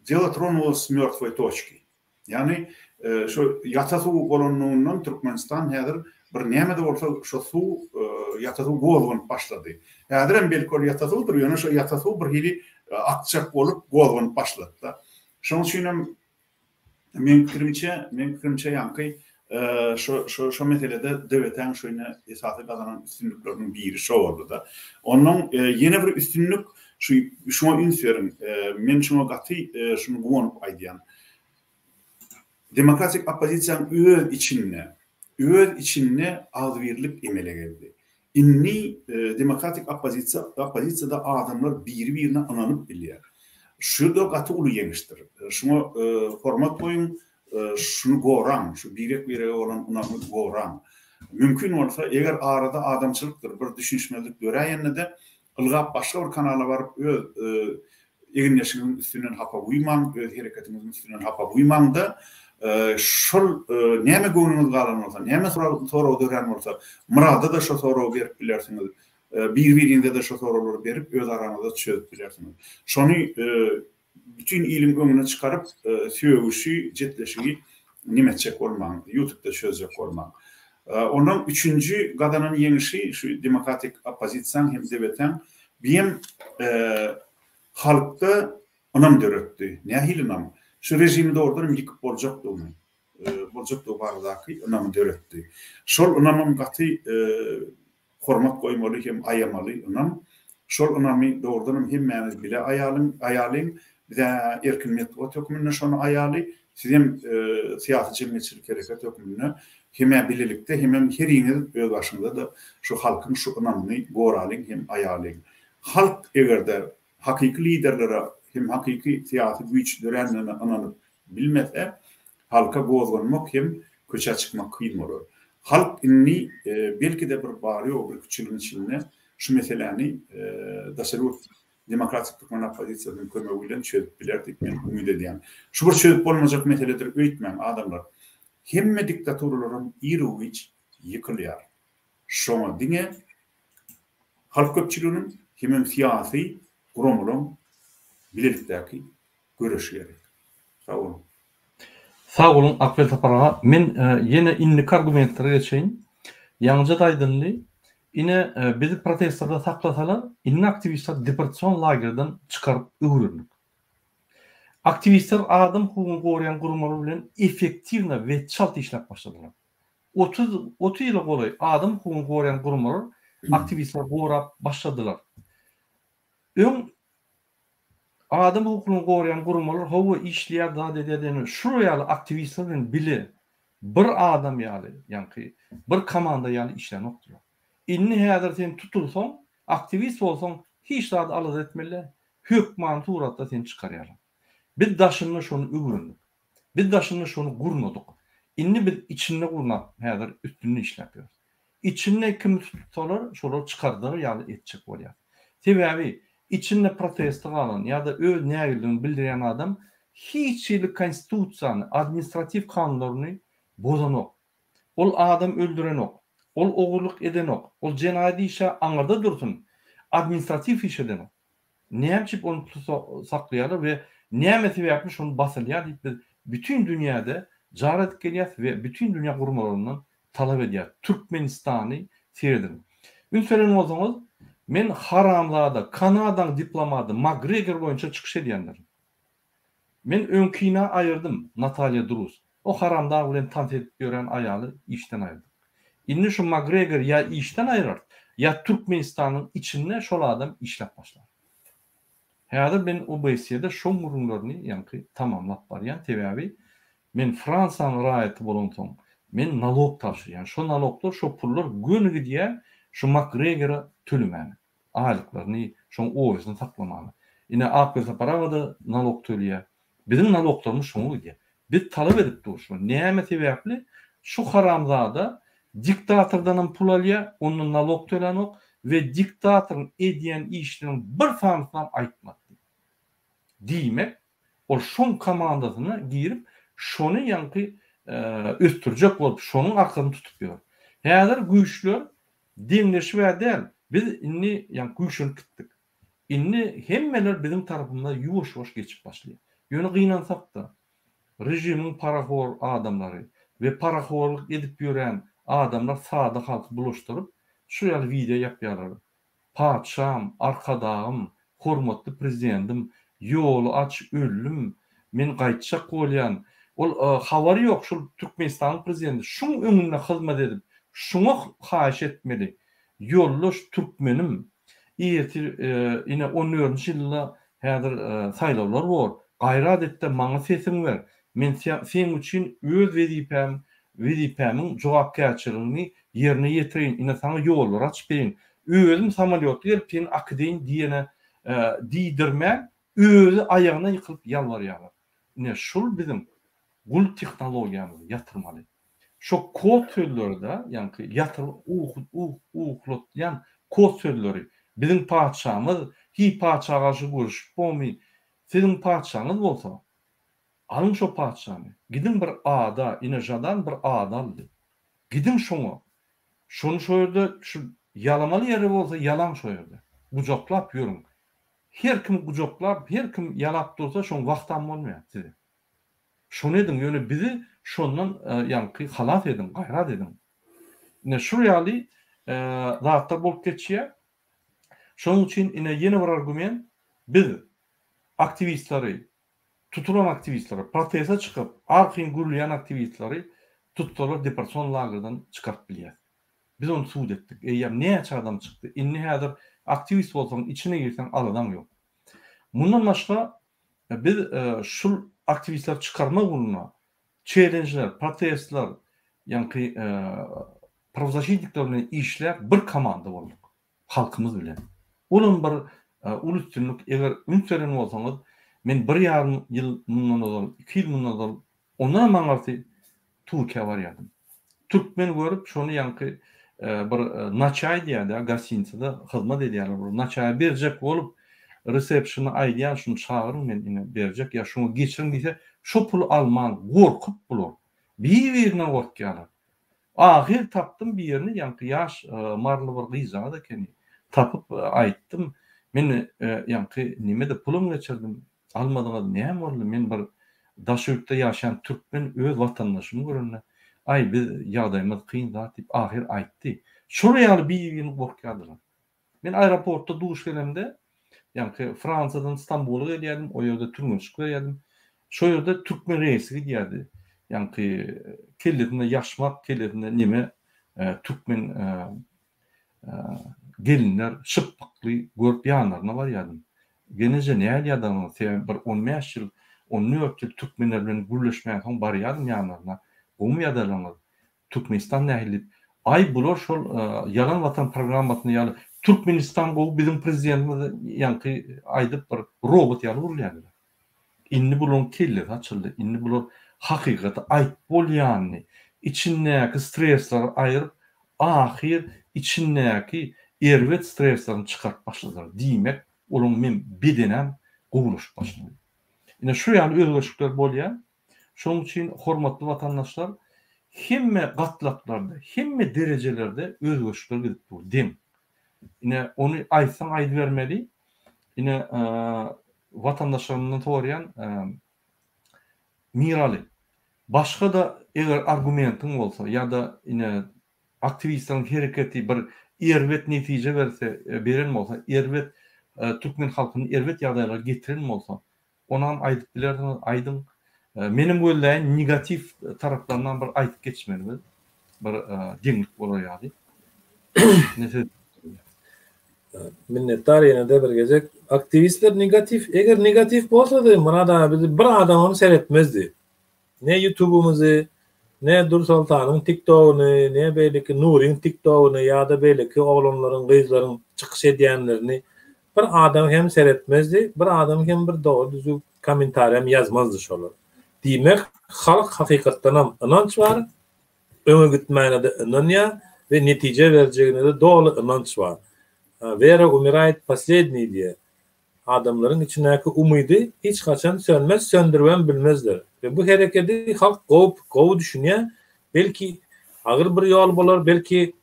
Delo tronulos s mörtwoý toçki. Ýagny şo ýata suw bolanlygyndan Türkmenistan häzir bir näme-de bolsa şo suw ýata suw gozganyp başlady. Häzirem belki ol ýata suwdyr, ýöne şo ýata suw bir hili akjak bolup gozganyp başlady-da. Şonuň üçinem meň pikirimçe, meň pikirimçe ýaňky şo şo şo meselede DWT-niň şu ine esasy gazanan üstünlikleriniň biri şo boldy-da. Onnoň ýene bir üstünlik şu şuňa üns beriň. Men şuňa gaty şuny guwanyp aýdýan. Demokratik oppozisiýanyň öz içinde, öz içinde agzybirlik emele geldi. Indi demokratik oppozisiýa, oppozisiýada adamlar biri-birine ynanyp bilýär. Şu-da gaty uly ýeňişdir. Şuňa hormat goýuň, şuny goraň, şu birek-birege bolan ynamy goraň. Mümkin bolsa, eger arada adamçylykdyr, bir düşünişmezlik döräýende-de, Ylgap başga bir kanala baryp öz egindeşiňiziň üstünden hapa guýmaň, öz hereketiňiziň üstünden hapa guýmaňda şol näme göwnüňiz galan bolsa, näme sorag dörän bolsa Myrada-da şo soragy berip bilersiňiz, bir-biriňize-de şo soraglary berip öz araňyzda çözüp bilersiňiz. Şony Bütin iliň öňüne çykaryp sögüşi, jetleşigi neme etjek bolmaň, ýutubda çözjek bolmaň. Ondan üçünji gazanan ýeňişi şu demokratik oppozisiýaň hem DBT-niň biem halkda ynam döretdi. Nähili ynam? Şu režimi dogrudan hem ýykyp boljakdygyny, boljakdygy baradaky ynamy döretdi. Şol ynamam gaty Hormat goýmaly hem aýamaly ynam. Şol ynamy dogrudanam hemmämiz bile aýalyň, aýalyň. Biz-ä erkin metbugat hökmünde şony aýaly, sizem syýasy-jemgyýetçilik hereket hökmünde hem-ä bilelikde, hemem heriňiz özbaşyňyza-da şu halkyň şu ynamyny goralyň hem aýalyň. Halk eger-de hakyky liderlere hem hakyky syýasy güýç dörändigine ynanyp bilmese, halka gozganmak hem köçä çykmak kyn bolar. Halk indi belki-de bir bary-ýogy birküç ýylyň içinde şu meseläni daşary ýurt demokratik türkmen oppozisiýasynyň kömegi bilen çözüp biler diýip men umyt edýän. Şu bir çözüp bolmajak meseledir öýtmäň adamlar. Hemme diktaturalaram iru-giç ýykylýar. Şoňa diňe halk köpçüliginiň hemem syýasy guramalaryň bilelikdäki göreşi gerek. Sag boluň. Sag boluň Akbel Sapar aga. Men ýene indiki argumentlere geçeýin. Ýaňyja-da aýdyldy. Ine bizi protestlerde saklasalar, indi aktiwistler deportasion lagerden çykaryp öwrendik. Aktiwistler adam hukugyny goraýan guramalar bilen effektiwno we çalt işläp başladylar. 30 30 ýyla golaý adam hukugyny goraýan guramalar aktiwistleri gorap başladylar. Öň. Adam hukugyny goraýan guramalar hawa işleýär zat edýär diýen şular ýaly aktiwistler bilen bile bir adam ýaly ýaňky bir komanda ýaly işlänokdylar. Indi häzir sen tutulsaň aktiwist bolsaň hiç zady alada etmeli däl hökmany suratda seni çykarýarlar. Biz daşynda şony öwrendik. Biz daşynda şony gurnadyk. Indi biz içinde gurnap häzir üstünde işläp ýörüs. Içinde kimi tutsalar şolary çykardyrar ýaly etjek bolýas. Sebäbi içinde proteste galan ýa-da öz nägileligini bildirýän adam hiç hili konstitusiýany, administratiw kanunlaryny bozanok. Ol adam öldürenok. Ol ogurlyk edenok. Ol jenaýat işe aňyrda dursun, administratiw iş edenok. Näme üçin ony saklaýarlar we näme sebäpli şony basylýar diýip biz bütin dünýäde jar edip gelýäs we bütin dünýä guramalaryndan talap edýäs. Türkmenistany serediň. Üns beren bolsaňyz, men haramzada Kanadaň diplomady Makgregor boýunça çykyş edýändirin. Men öňkini aýyrdym, Natalýa Drus. O haramdag bilen tans edip ýören aýaly işden aýyrdyk. Indi şu Makgregor ýa işden aýyrarys, ýa Türkmenistanyň içinde şol adam işläp başlar. Häzir men OBSE-de şoň gürrüňlerini ýaňky tamamlap barýan, sebäbi men Fransiýanyň raýaty bolansoň, men nalog tabşyrýan. Şo naloglar, şo pullar göni gidýär şu Makgregora tölemäne. Aýlyklaryny, şoň ofisyny saklamana. Ine Akgül Sapar aga-da nalog töleýär. Biziň naloglarymyz şoňa gidýär. Biz talap edip durus şony. Näme sebäpli şu haramzada diktatordanam pul alýar, ondan nalog tölänok we diktatoryň edýän işleriniň bir sanysynam aýtmady diýip. Diýmek, ol şoň komandasyna girip, şony ýaňky ösdürjek bolup, şonuň arkasyny tutup ýör. Häzir güýçler Deňleşib-ä däl, biz indi ýaňky güýçlenip gitdik. Indi hemmeler biziň tarapymyza ýuwaş-ýuwaş geçip başlaýar. Ýöne gynansak-da, režimiň parahor adamlary we parahorlyk edip ýören adamlar sada halky bulaşdyryp, şu ýaly wideo ýapýarlar, Patyşam, Arkadagym, hormatly Prezidentim, ýoly aç, öldüm, men gaýtjak bolýan. Ol habary ýok, şul Türkmenistanyň Prezidenti şuň öňünde hyzmat edip, şuňa haýyş etmeli. Ýoldaş türkmenim, ertir ine on dördünji ýylda häzir saýlawlar bor, gaýrat et-de maňa sesiňi ber. Men seň üçin öz wezipäm wezipämiň jogapkärçiligini ýerine ýetireýin, ine saňa ýollary açyp bereýin, özüm samolýotda gelip seni akideýin diýene diýdirmän, özi aýagyna ýykylyp ýalbarýarlar. Ine şul biziň gul tehnologiýamyzy ýatyrmaly. Şo kod sözleri-de, ýaňky ýatyryp uklatýan kod sözleri, biziň patyşamyz, hiý patyşa garşy göreşip bomy, siziň patyşaňyz bolsa, Alyň şo patyşany, gidiň bir ada, ine Žadan bir ada aldy. Gidiň şoňa. Şony şo ýerde şu ýalamaly ýeri bolsa ýalaň şo ýerde. Gujaklap ýörüň. Her kim gujaklap, her kim ýalap dursa şoň wagtam bolmaýar size. Şony ediň, ýöne bizi şondan ýaňky halas ediň, gaýrat ediň. Ine şul ýaly zatlar bolup geçýär. Şonuň üçin ine ýene bir argument, biz aktiwistleri Tutulan aktiwistleri, proteste çykyp, arkaýyn gürleýän aktiwistleri tutsalar deportasion lagerden çykaryp bilýäs. Biz ony sud etdik. Eýýäm näçe adam çykdy. Indi häzir aktiwist bolsaň, içine girseň aladaň ýok. Mundan başga biz şul aktiwistleri çykarmak ugrunda çellenjler, protestler, ýaňky prawzaşitnikler bilen işläp bir komanda bolduk. Halkymyz bilen. Olam bir uly üstünlik. Eger üns beren bolsaňyz, men bir ýarym ýyl mundan ozal, iki ýyl mundan ozal, ondanam aňyrsy Türkiýä barýardym. Türkmen görüp, şony ýaňky bir naçaý diýýär-dä, gostinitsada hyzmat edýärler bular. Naçaýy berjek bolup, resepşene aýdýan, şuny çagyryň, men ine berjek ýa şuňa geçiriň diýse, şo puly alman gorkup bular. Bir-birinden gorkýarlar. Ahyr tapdym birini, ýaňky ýaş maryly bir gyzjagaz ekeni. Tapyp aýtdym, Men ýaňky neme-de pulum geçirdim, almadyňyz näme boldy, men bir daş ýurtda ýaşaýan türkmen öz watandaşymy görende, aý biz ýagdaýymyz kyn zat diýip ahyr aýtdy. Şol ýaly bir-birini gorkýardylar. Men aeroportda duş gelemde, ýaňky Fransiýadan Stambula gelýärdim, o ýerde türgenşik berýärdim. Şo ýerde türkmen reýsi gidýärdi. Ýaňky kellesinde ýaşmak, kellesinde neme türkmen gelinler şypbykly görüp ýanlaryna barýardym. Geneje näl ýadaňyz sebäbi bir 15 ýyl, 14 ýyl türkmenler bilen gürleşmänsoň barýadym ýanlaryna. Gowumy ýagdaýlaryňyz? Türkmenistan nähili diýip. Aý bular şol ýalan watan programmasynda ýaly Türkmenistan gowy biziň prezidentimiz ýaňky aýdyp bir robot ýaly gürleýärler. Indi bularyň kellesi açyldy. Indi bular hakykaty aýyp bolýanyny, içindäki stresleri aýyryp ahyr içindäki erbet streslerini çykaryp başladylar. Diýmek olaryň men bedenem gowulaşyp başlady. Ine şu ýaly özgerişlikler bolýar. Şonuň üçin hormatly watandaşlar hemme gatlaklarda, hemme derejelerde özgerişlikler gidip dur, deň. Ine ony aýtsaň aýdybermeli. Ine watandaşlarymdan soraýan Miraly, başga-da eger argumentiň bolsa ýa-da ine aktiwistleriň hereketi bir erbet netije berse, beren bolsa, erbet türkmen halkyny erbet ýagdaýlara getiren bolsa, Onam aýdyp bilersiňiz aýdyň. Menem gözläýin negatiw taraplarynam bir aýdyp geçmeli biz. Bir deňlik bolar ýaly. Ne söz? Minnetdar ýene-de bir gezek. Aktiwistler negatiw, eger negatiw bolsady Myrat aga bizi bir adamam seretmezdi. Ne ýutubymyzy, ne Dursoltanyň tiktogyny, ne beýleki Nuryň tiktogyny ýa-da beýleki oglanlaryň, gyzlaryň çykyş edýänlerini bir adam hem seretmezdi, bir adam hem bir dogry düzüw kommentariýam ýazmazdy şolar. Diýmek, halk hakykatdanam ynanç bar, öňe gitmäne-de ynanýar we netije berjegine-de doly ynanç bar. Wera umiraýet posledniý diýýär. Adamlaryň içindäki umydy hiç haçan sönmez, söndüribem bilmezler. We bu herekedi halk gowy gowy düşünýär. Belki agyr bir ýol bolar, belki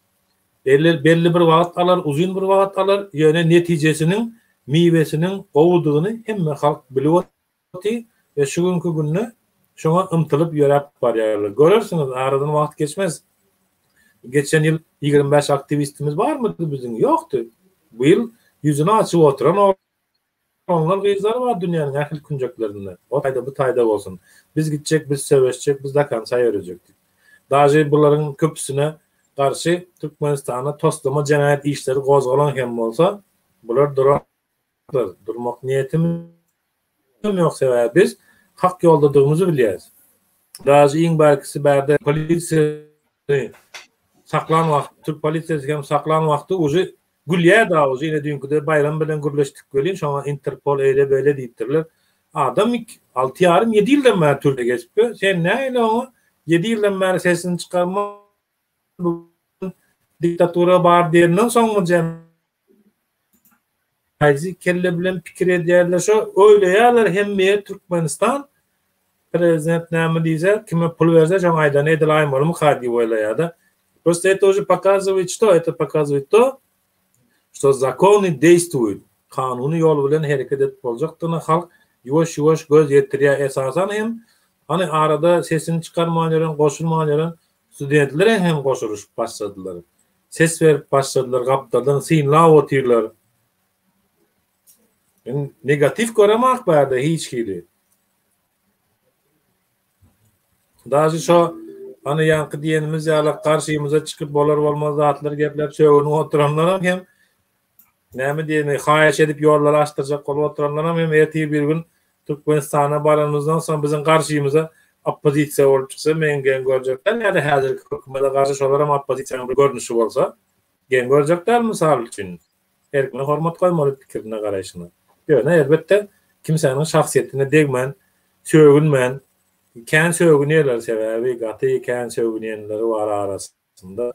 belli belli bir wagt alar, uzyn bir wagt alar, ýöne netijesiniň, miwesiniň gowudygyny hemme halk bilip otyr we şu günki günde şoňa ymtylyp ýöräp barýarlar. Görersiňiz, aradan wagt geçmez. Geçen ýyl 25 aktiwistimiz barmydy biziň? Ýokdy. Bu ýyl ýüzüni açyp oturan oglanlar, gyzlar bar dünýäniň ähli künjeklerinde. O taýda, bu taýda bolsun. Biz gitjek, biz söweşjek, biz do konca ýörejek diýip. Daže bularyň köpüsine garşy Türkmenistanda toslama jenaýat işleri gozgalan hem bolsa, bular duran Durmak niýetimizem ýok sebäbi biz hak ýoldadygymyzy bilýäris. Daže iň bärkisi bärde polisiýany saklan wagt türk polisiýasy hem saklan wagty uje gülýär da uje ine düýnküde Baýram bilen gürleşdik welin şoňa interpol eýle beýle diýipdirler. Adam alty ýarym ýedi ýyldan bäri türde gezipdir. Sen nähili oňa ýedi ýyldan bäri sesini çykarman bu diktatura bar diýenden soňmy jem Haýsy kelle bilen pikir edýärler şo oýlaýarlar hemme Türkmenistan prezident näme diýse kime pul berse şoň aýdany edilaýmalymyka diýip oýlaýarda. Prosto это уже показывает что? Это показывает то, что законы действуют. Kanuny ýol bilen hereket edip boljakdygyna halk ýuwaş-ýuwaş göz ýetirýär. Esasan hem hany arada sesini çykarman ýören, goşulman ýören studentler hem goşulyşyp başladylar. Ses berip başladylar gapdaldan synlap otyrlar. Men negatiw göremak bärde hiç hili. Daži şo hany ýaňky diýenimiz ýaly garşymyza çykyp bolar bolmaz zatlar gepläp sögünip oturanlaram hem näme diýeni haýyş edip ýollary açdyrjak bolup oturanlaram hem ertir bir gün Türkmenistana baranymyzdan soň biziň garşymyza oppozisiýa bolup çyksa men geň görjek däl ýa-da häzirki hökümete garşy şolaram oppozisiýanyň bir görnüşi bolsa geň görjek däl mysal üçin. Her kime hormat goýmaly pikirine garaýşyna. Ýöne elbetde kimsäniň şahsyýetine degmän, sögünmän, kän sögünýärler sebäbi gaty kän sögünýänleri bar arasynda.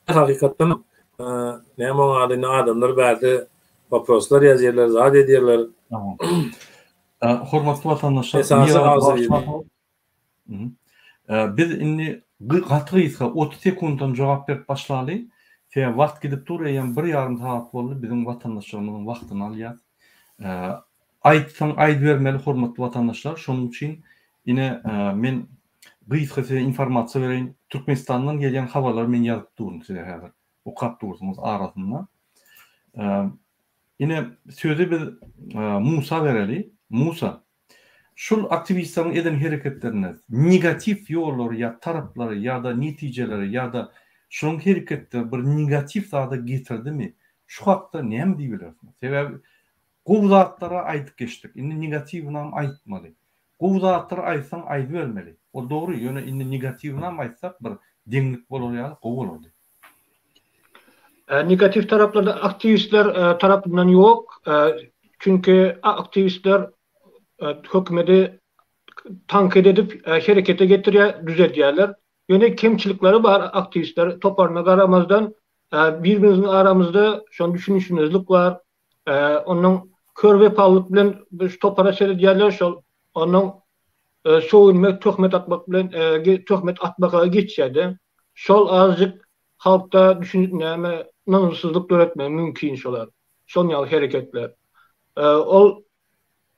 Hakykatdan näme oň ady indi adamlar bärde waproslar ýazýarlar zat edýärler. Hormatly watandaşlar Esasy agzybirlik. Biz indi gaty gysga 30 sekuntdan jogap berip başlaly. Sebäbi wagt gidip dur eýýäm bir ýarym sagat boldy biziň watandaşlarymyzyň wagtyny alýas. Aýtsaň aýdybermeli hormatly watandaşlar şonuň üçin ine men Gysga size informasiýa bereýin. Türkmenistandan gelýän habarlary men ýazyp durun size häzir. Okap dursuňyz arasynda. Ine, sözi biz Musa bereli. Musa, şul aktiwistleriň eden hereketlerinde negatiw ýollary ýa taraplary ýa-da netijeleri ýa-da şularyň hereketleri bir negatiw zada getirdimi? Şu hakda näme diýip bilersiňiz? Sebäbi gowy zatlary aýdyp geçdik. Indi negatiwinam aýtmaly. Gowy zatlary aýtsaň aýdybermeli. Ol dogry, ýöne indi negatiwinam aýtsak bir deňlik bolar ýaly gowy bolardy. Negatiw taraplarda aktiwistler tarapyndan ýok. Çünki aktiwistler hökümeti tankyt edip herekete getirýär, düzedýärler. Ýöne kemçilikleri bar aktiwistler toparyna garamazdan bir-birimiziň aramyzda şony düşünişmezlik bar. Ondan kör wepalylyk bilen şu topara seredýärler şol ondan sögünmek, töhmet atmak bilen töhmet atmaka geçýärde. Şol azajyk halkda düşünip näme ynamsyzlyk döretmegi mümkin şolar. Şol ýaly hereketler. Ol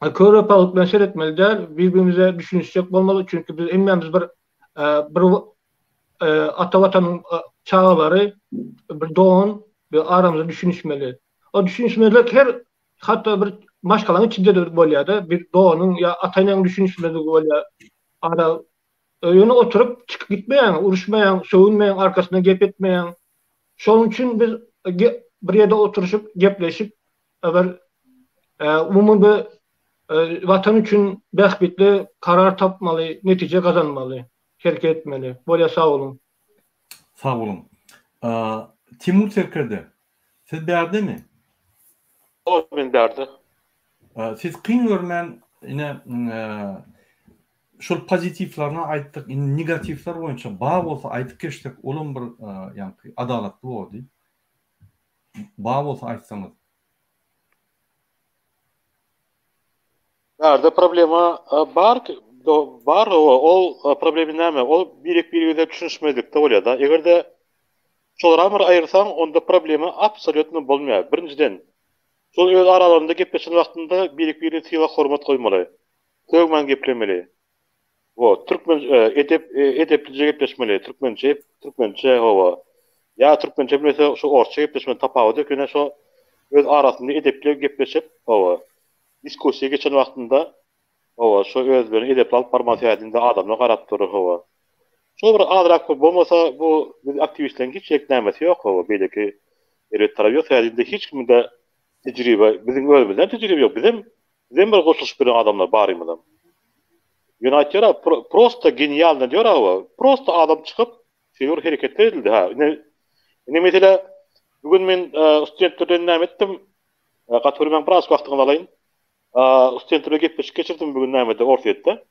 kör wepalylyk bilen seretmeli däl, bir-birimize düşünişjek bolmaly, çünki biz hemmämiz bir bir ata watanyň çagalary, bir dogan we aramyzda düşünişmeli. O düşünişmezlik her hatda bir maşgalaň içinde-de bolýar-da, bir doganyň ýa ata-enäň düşünişmezligi bolýar. Ara ýöne oturyp çykyp gitmeýäň, uruşmaýaň, sögünmeýäň, arkasyndan gep etmeýäň. Şonuň üçin biz bir ýerde oturyşyp, gepleşip, bir umumy bir Watan üçin bähbitli karar tapmaly, netije gazanmaly, hereket etmeli. Bolýa sag boluň. Sag boluň. Timur serkerde, siz bärdemi? Hawa, men bärde. Siz kyn görmän, ine, şol pozitiwlerini aýtdyk, indi negatiwler boýunça bar bolsa aýdyp geçsek, olam bir ýaňky adalatly bolardy. Bar bolsa aýtsaňyz. Bärde problema bar, bar ol problema näme? Ol birek-birege düşünişmezlikde bolýar-da. Eger-de şolary bir aýyrsaň, onda problema absolýutno bolmaýar. Birinjiden, şol öz aralarynda gepleşen wagtynda birek-birege sylag-hormat goýmaly. Sögmän geplemeli. Wo, türkmen edep edeplije gepleşmeli, türkmençe, türkmençe hawa. Ýa türkmençe bilmese şo orsça gepleşmeli tapawudy ýok, ýöne şo öz arasynda edepli gepleşip, hawa, diskussiýa geçen wagtynda, hawa, şo özlerini edepli alyp barmaly sebäbi indi adamlar garap durur, hawa. Şo bir azrak bolmasa bu biz aktiwistleriň hiç hek nämesi ýok, hawa, beýleki erbet tarapy ýok, sebäbi indi hiç kimde tejribe, biziň özümizden tejribe ýok, bizem Bizem bir goşulyşyp ýören adamlar barymyzam. Ýöne aýtýar-a, prosto genialno diýer-a, prosto adam çykyp, şeýle bir hereketler edildi, ha. Ine, ine mesele, bu gün men studentler bilen näme etdim, gaty görmäň biraz wagtyňyzy alaýyn. Studentler bilen gepleşik geçirdim bu gün nämede, Orsýetde.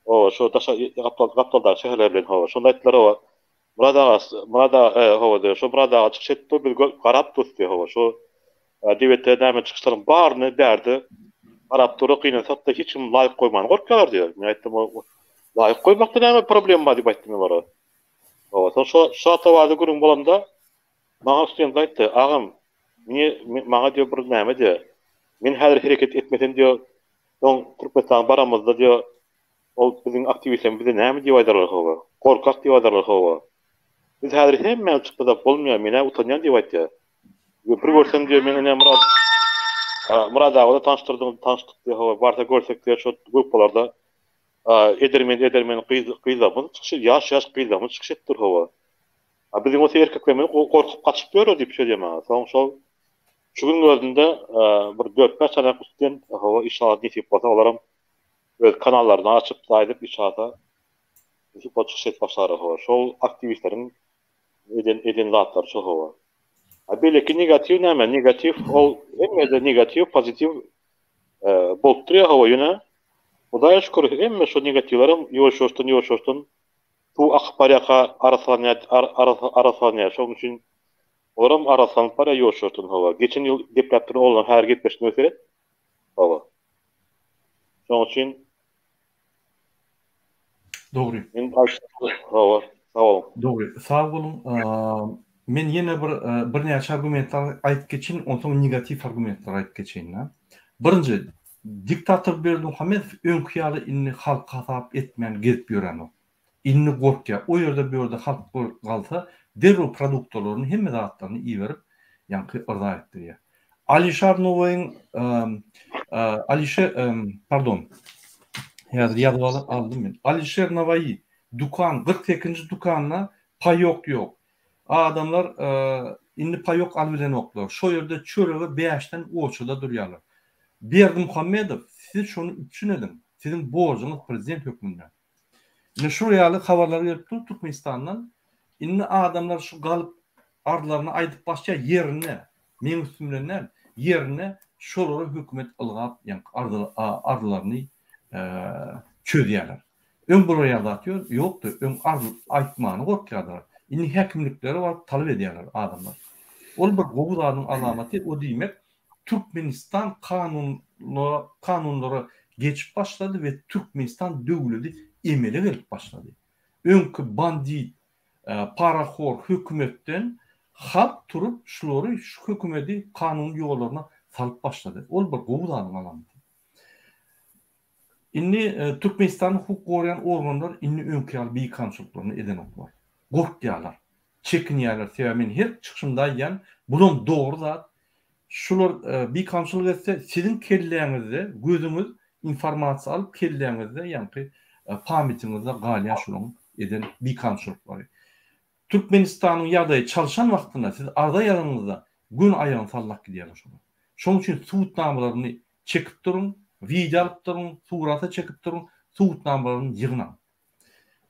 Hawa, şo daşa gapdal gapdaldaky şäherler bilen, hawa. Şonda aýtdylar, hawa, Myrat aga, Myrat aga, e, hawa diýýär, şo Myrat aga çykyş edip dur, biz garap durus diýýär, hawa, şo debetde näme çykyşlaryň baryny bärde garap duruk, gynansak-da hiç kim laýk goýmany gorkýarlar diýýär. Men aýtdym, laýk goýmakda näme problem bar diýip aýtdym men olara. Hawa, soň şo şo ata barada gürrüň bolanda, maňa student aýtdy, agam, meni maňa diýýär bir näme diýýär, men häzir hereket etmesem diýýär, soň Türkmenistana baramyzda diýýär, Ol biziň aktiwistlerimiz bize näme diýip aýdarlar hawa? Gorkak diýip aýdarlar hawa. Biz häzir hemmämiz çykmasak bolmaýar, men-ä utanýan diýip aýtýar. Bir görsem diýýär, men ine Myrat Myrat aga-da tanyşdyrdyň, tanyşdyk diýýär hawa, barsa görsek diýýär şo gruppalarda edermen edermen gyz gyzlarymyz çykyş ýaş ýaş gyzlarymyz çykyş edip dur hawa. A biziň bolsa erkeklerimiz gorkup gaçyp ýörler diýip şeýdýär maňa. Soň şol şu günüň özünde bir dört-bäş sany student hawa inşallah nesip bolsa olaram öz kanallaryny açyp gaýdyp içata nesip bolsa çykyş edip başlar hawa. Şol aktiwistleriň eden eden zatlary şol hawa. A beýleki negatiw näme? Negatiw ol hemmede negatiw, pozitiw bolup durýar hawa ýöne Hudaýa şükür hemme şo negatiwlerem ýuwaş-ýuwaşdan ýuwaş-ýuwaşdan suw akyp barýarka arassalanýar arassalanýar. Şonuň üçin olaram arassalanyp barýar ýuwaş-ýuwaşdan hawa. Geçen ýyl gepläp duran oglan häzir gepleşmegi seret. Hawa. Şonuň üçin Dogry. Men hawa, sag boluň. Dogry. Sag boluň. Men ýene bir birnäçe argumentler aýdyp geçeýin, onsoň negatiw argumentler aýdyp geçeýin-de. Birinji, diktator Berdimuhamedow öňki ýaly indi halky hasap etmän gezip ýörenok. Indi gorkýar. O ýerde bu ýerde halk galsa, derrew produktalaryny, hemme zatlaryny iberip, ýaňky yrza etdirýär. Alişar Nowaýyň Alişer, pardon, häzir ýazyp aldym men. Alişer Nowaýy dükan, 48-nji dükanda paýok ýok. Adamlar. Indi paýok alybilenoklar. Şo ýerde çörege bäşden oçada durýarlar. Berdimuhamedow, siz şony üpjün ediň. Siziň borjuňyz prezident hökmünde. Ine şular ýaly habarlar gelip dur Türkmenistandan. Indi adamlar şu galyp arzlaryny aýdyp başlaýar ýerinde, meň üstüm bilen däl, ýerinde şolara hökümet ylgap ýaňky arzlaryny çözýärler. Öň bular ýaly zat ýokdy. Öň arz aýtmany gorkýardylar. Indi häkimliklere baryp talap edýärler adamlar. Ol bir gowy zadyň alamaty, o diýmek Türkmenistan kanunlara geçip başlady we Türkmenistan döwledi emele gelip başlady. Öňki bandit, parahor hökümetden halk turup şulary şu hökümedi kanuny ýollaryna salyp başlady. Ol bir gowy zadyň alamaty. Indi Türkmenistanyň hukuk goraýan organlar indi öňki ýaly bikanunçylyklaryny edenoklar. Gorkýarlar. Çekinýärler. Sebäbi men her çykyşymda aýdýan, bulam dogry zat. Şular bikanunçylyk etse, siziň kelläňizde, gözüňiz informasiýa alyp kelläňizde, ýaňky pamytyňyzda galýar şularyň eden bikanunçylyklary. Türkmenistanyň ýagdaýy çalşan wagtynda siz arza ýazanyňyzda göni aýagyny sallap gidýärler şolar. Şonuň üçin subutnamalaryny çekip duruň, wideo alyp duruň, surata çekip duruň, subutnamalaryny ýygnaň.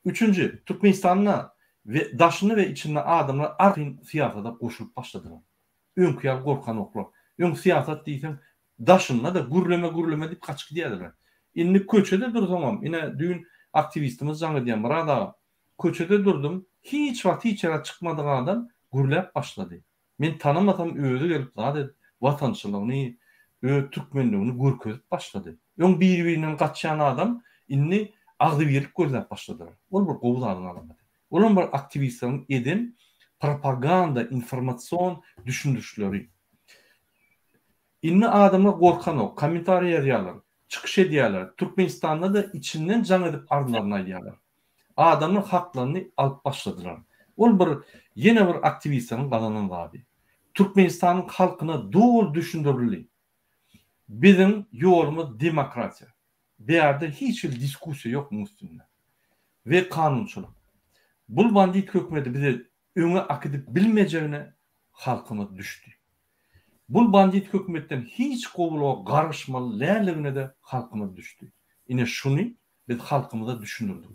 Üçünji, Türkmenistanda we daşynda we içinde adamlar arkaýyn syýasata goşulyp başladylar. Öňki ýaly gorkanoklar. Öň syýasat diýseň, daşynda-da gürleme gürleme diýip gaçyp gidýärdiler. Indi köçede dursaňam, ine düýn aktiwistimiz jaň edýär, Myrat aga, köçede durdum, hiç wagt hiç ýere çykmadyk adam gürläp başlady. Men tanamasam özi gelip zat edip watançylygyny, öz türkmenligini görkezip başlady. Öň biri-birinden gaçýan adam indi agzybirlik gözläp başladylar. Ol bir gowy zadyň alamaty. Olam bir aktiwistleriň eden propaganda, informasion düşündirişleri. Indi adamlar gorkanok, kommentariý ýazýarlar, çykyş edýärler. Türkmenistanda-da içinden jaň edip arzlaryny aýdýarlar. Adamlar haklaryny alyp başladylar. Ol bir ýene bir aktiwistleriň gazanan zady. Türkmenistanyň halkyna doly düşündirildi. Biziň ýolumyz demokratiýa. Bärde hiç hili diskussiýa ýok muň üstünde. We kanunçylyk. Bul bandit hökümeti bize öňe akidip bilmejegine halkymyz düşdi. Bul bandit hökümetden hiç gowulyga garaşmaly däldigine-de halkymyz düşdi. Ine şuny biz halkymyza düşündirdik.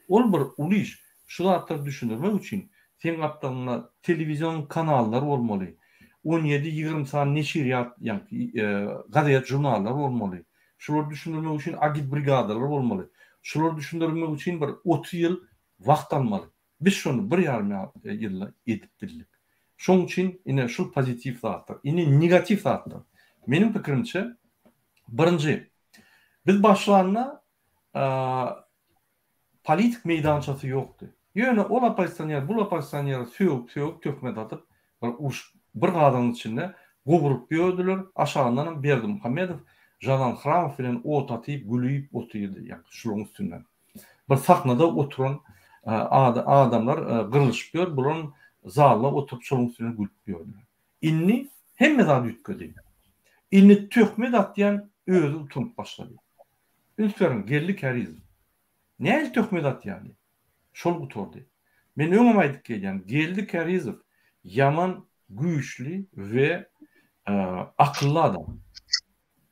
Ol bir uly iş. Şu zatlary düşündirmek üçin seň gapdalyňda telewizion kanallar bolmaly, on ýedi, 20 sany neşirýat, ýagny gazet, žurnallar bolmaly. Şulary düşündirmek üçin agitbrigadalar bolmaly. Şulary düşündirmek üçin bir 30 ýyl wagt almaly. Biz şony bir ýarym ýylda edip bildik. Şonuň üçin ine şul pozitiw zatlar. Indi negatiw zatlar. Meniň pikirimçe, birinji, biz başlanda politik meýdançasy ýokdy. Ýöne ol oppozisioner, bul oppozisioneri sögüp-sögüp, töhmet atyp, bir urşup, bir gazanyň içinde gowrulyp ýördüler. Aşagyndanam Berdimuhamedow Žadan Hramow bilen ot atyp, gülüp otyrdy, ýa-da şularyň üstünden. Bir sahnada oturan adamlar gyrlyşyp ýör, bulam zalda oturyp şonuň üstünden gülüp ýördüler. Indi hemme zat üýtgedi. Indi töhmet atýan özi utanyp başlady. Üns beriň, Geldi Kärizow. Nähili töhmet atýardy? Şol gutardy. Men öňem aýdyp gelýän, Geldi Kärizow ýaman güýçli we akylly adam.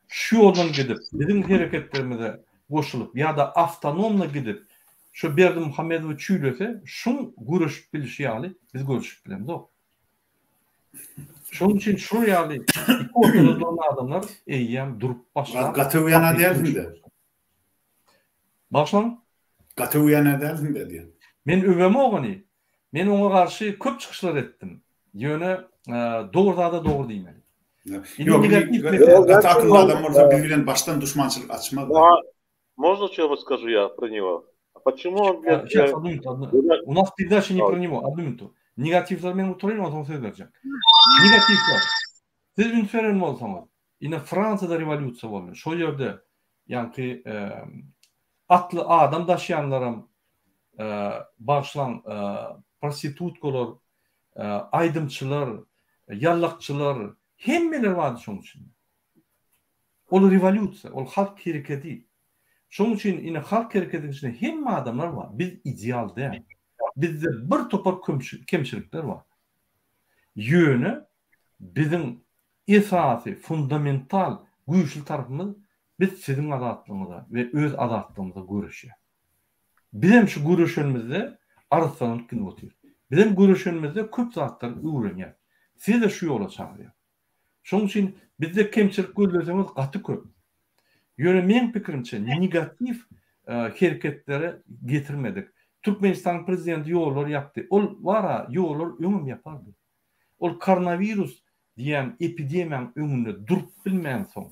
Şu ýoldan gidip, biziň hereketlerimize goşulyp ýa-da awtonomno gidip, şu Berdimuhamedowy çüýlese, şuň göreşip bilişi ýaly biz göreşip bilemzok. Şonuň üçin şular ýaly iki ortada duran adamlar eýýäm durup başlap. Gaty öwýän-ä dälsiň-dä. Bagyşlaň? Gaty öwýän-ä dälsiň-dä diýýän. Men öwemok ony. Men oňa garşy köp çykyşlar etdim. Ýöne dogry zada dogry diýmeli. Ýok, gaty akylly adam bolsa biz bilen başdan duşmançylyk açmaz. Можно что расскажу я про него? А почему он, блядь... Сейчас, одну минуту, одну. У нас передача не про него, одну минуту. Negatiwler men gutaraýyn, onsoň söz berjek. Negatiwler. Siz üns beren bolsaňyz, ine Fransiýada rewolýusiýa boldy. Şol ýerde ýaňky atly adam daşýanlaram bagyşlaň prostitutkalar, aýdymçylar, ýallakçylar hemmeler bardy şoň içinde. Ol rewolýusiýa, ol halk herekedi. Şoň üçin ine halk hereketiniň içinde hemme adamlar bar. Biz ideal däl. Bizde bir topar kemçilikler bar. Ýöne biziň esasy fundamental güýçli tarapymyz biz siziň azatlygyňyza we öz azatlygymyza göreşýäs. Bizem şu göreşenimizde arassalanyp gidip otyrys. Bizem göreşenimizde köp zatlary öwrenýäs. Sizi-de şu ýola çagyrýas. Şonuň üçin bizde kemçilik gözleseňiz gaty köp. Ýöne meň pikirimçe negatiw hereketlere getirmedik. Türkmenistanyň prezidenti ýollary ýapdy. Ol bar-a ýollary öňem ýapardy. Ol koronawirus diýen epidemiýanyň öňünde durup bilmänsoň,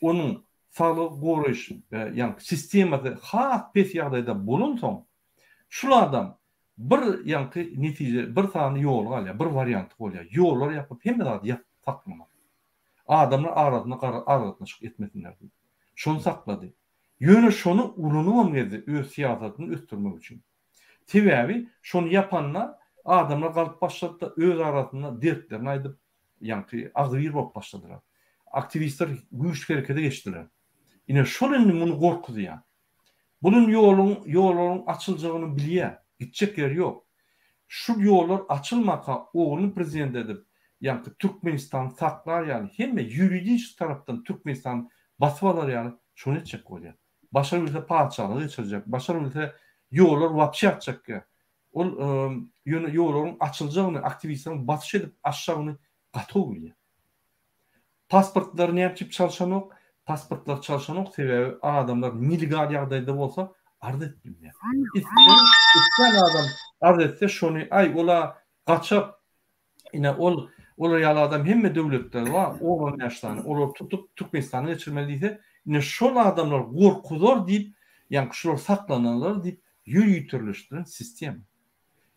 onuň saglygy goraýyş ýaňky sistemasy has pes ýagdaýda bolansoň, şul adam bir ýaňky netije, bir sany ýoly galýar, bir warianty bolýar, ýollary ýapyp, hemme zady ýapyp saklamak. Adamlar arasynda aragatnaşyk etmesinler diýip. Şony saklady. Ýöne şony ulanybam gezdi öz syýasatyny ösdürmek üçin. Sebäbi şony ýapanda adamlar galyp başlady-da, öz arasynda dertlerini aýdyp, ýaňky agzybir bolup başladylar. Aktiwistler güýçli herekete geçdiler. Ine şol indi muny gorkuzýar. Bul indi ýoluň ýollaryň açyljagyny bilýär. Gitjek ýeri ýok. Şu ýollar açylmaka ogluny prezident edip, ýaňky Türkmenistany saklar ýaly hemme ýuridiçeski tarapdan Türkmenistany basyp alar ýaly şony etjek bolýar. Başar bilse patyşalyga geçirjek, başar bilse ýollar wapşe açjak ýa. Ol ýöne ýollaryň açyljagyny, aktiwistleriň basyş edip açjagyny gaty gowy bilýär. Pasportlary näme üçin çalşanok? Pasportlary çalşanok sebäbi adamlar nelegal ýagdaýda bolsa arz edip bilmeýär. Islen islän adam arz etse şony aý ola gaçak Ine ol olar ýaly adam hemme döwletde bar, on-on bäş sany, olary tutup Türkmenistana geçirmeli diýse, ine şol adamlar gorkuzar diýip, ýaňky şular saklanarlar diýip ýöriteleşdiren sistema.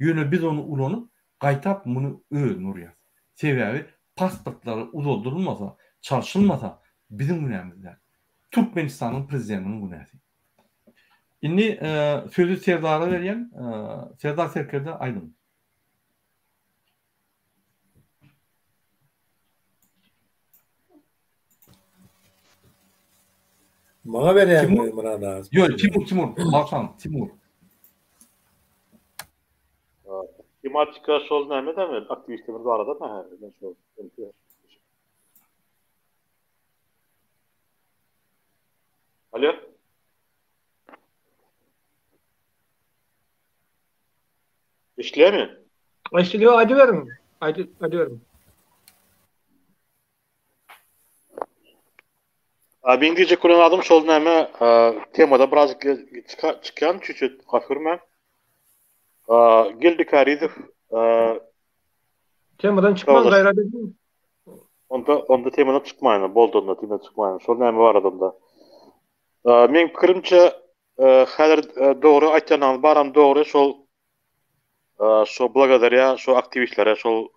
Ýöne biz ony ulanyp, gaýtap muny özüne urýas. Sebäbi pasportlary uzaldyrylmasa, çalşylmasa biziň günämiz däl. Türkmenistanyň prezidentiniň günäsi. Indi sözi Serdara berýän. Serdar serkerde aýdyň. Maňa berýäňmi Myrat aga? Ýok, Timur, Timur, bagyşlaň, Timur. Tematika şol näme dämi? Aktiwistlerimiz barada hä? Men şol. Alo. Eşidilýärmi? Eşidilýär, aýdyberiň. Aýdy, aýdyberiň. A meň diýjek bolan zadym şol näme, temada birazjyk çykýan çüçet gaty görmän. Geldi Kärizow Temadan çykmaň gaýrat ediň. Onda onda temadan çykmaýyn, boldy onda temadan çykmaýyn. Şol näme barada onda. Meň pikirimçe Häzir dogry aýtýanyňyz baram dogry şol şo blagodarýa şo aktiwistlere şol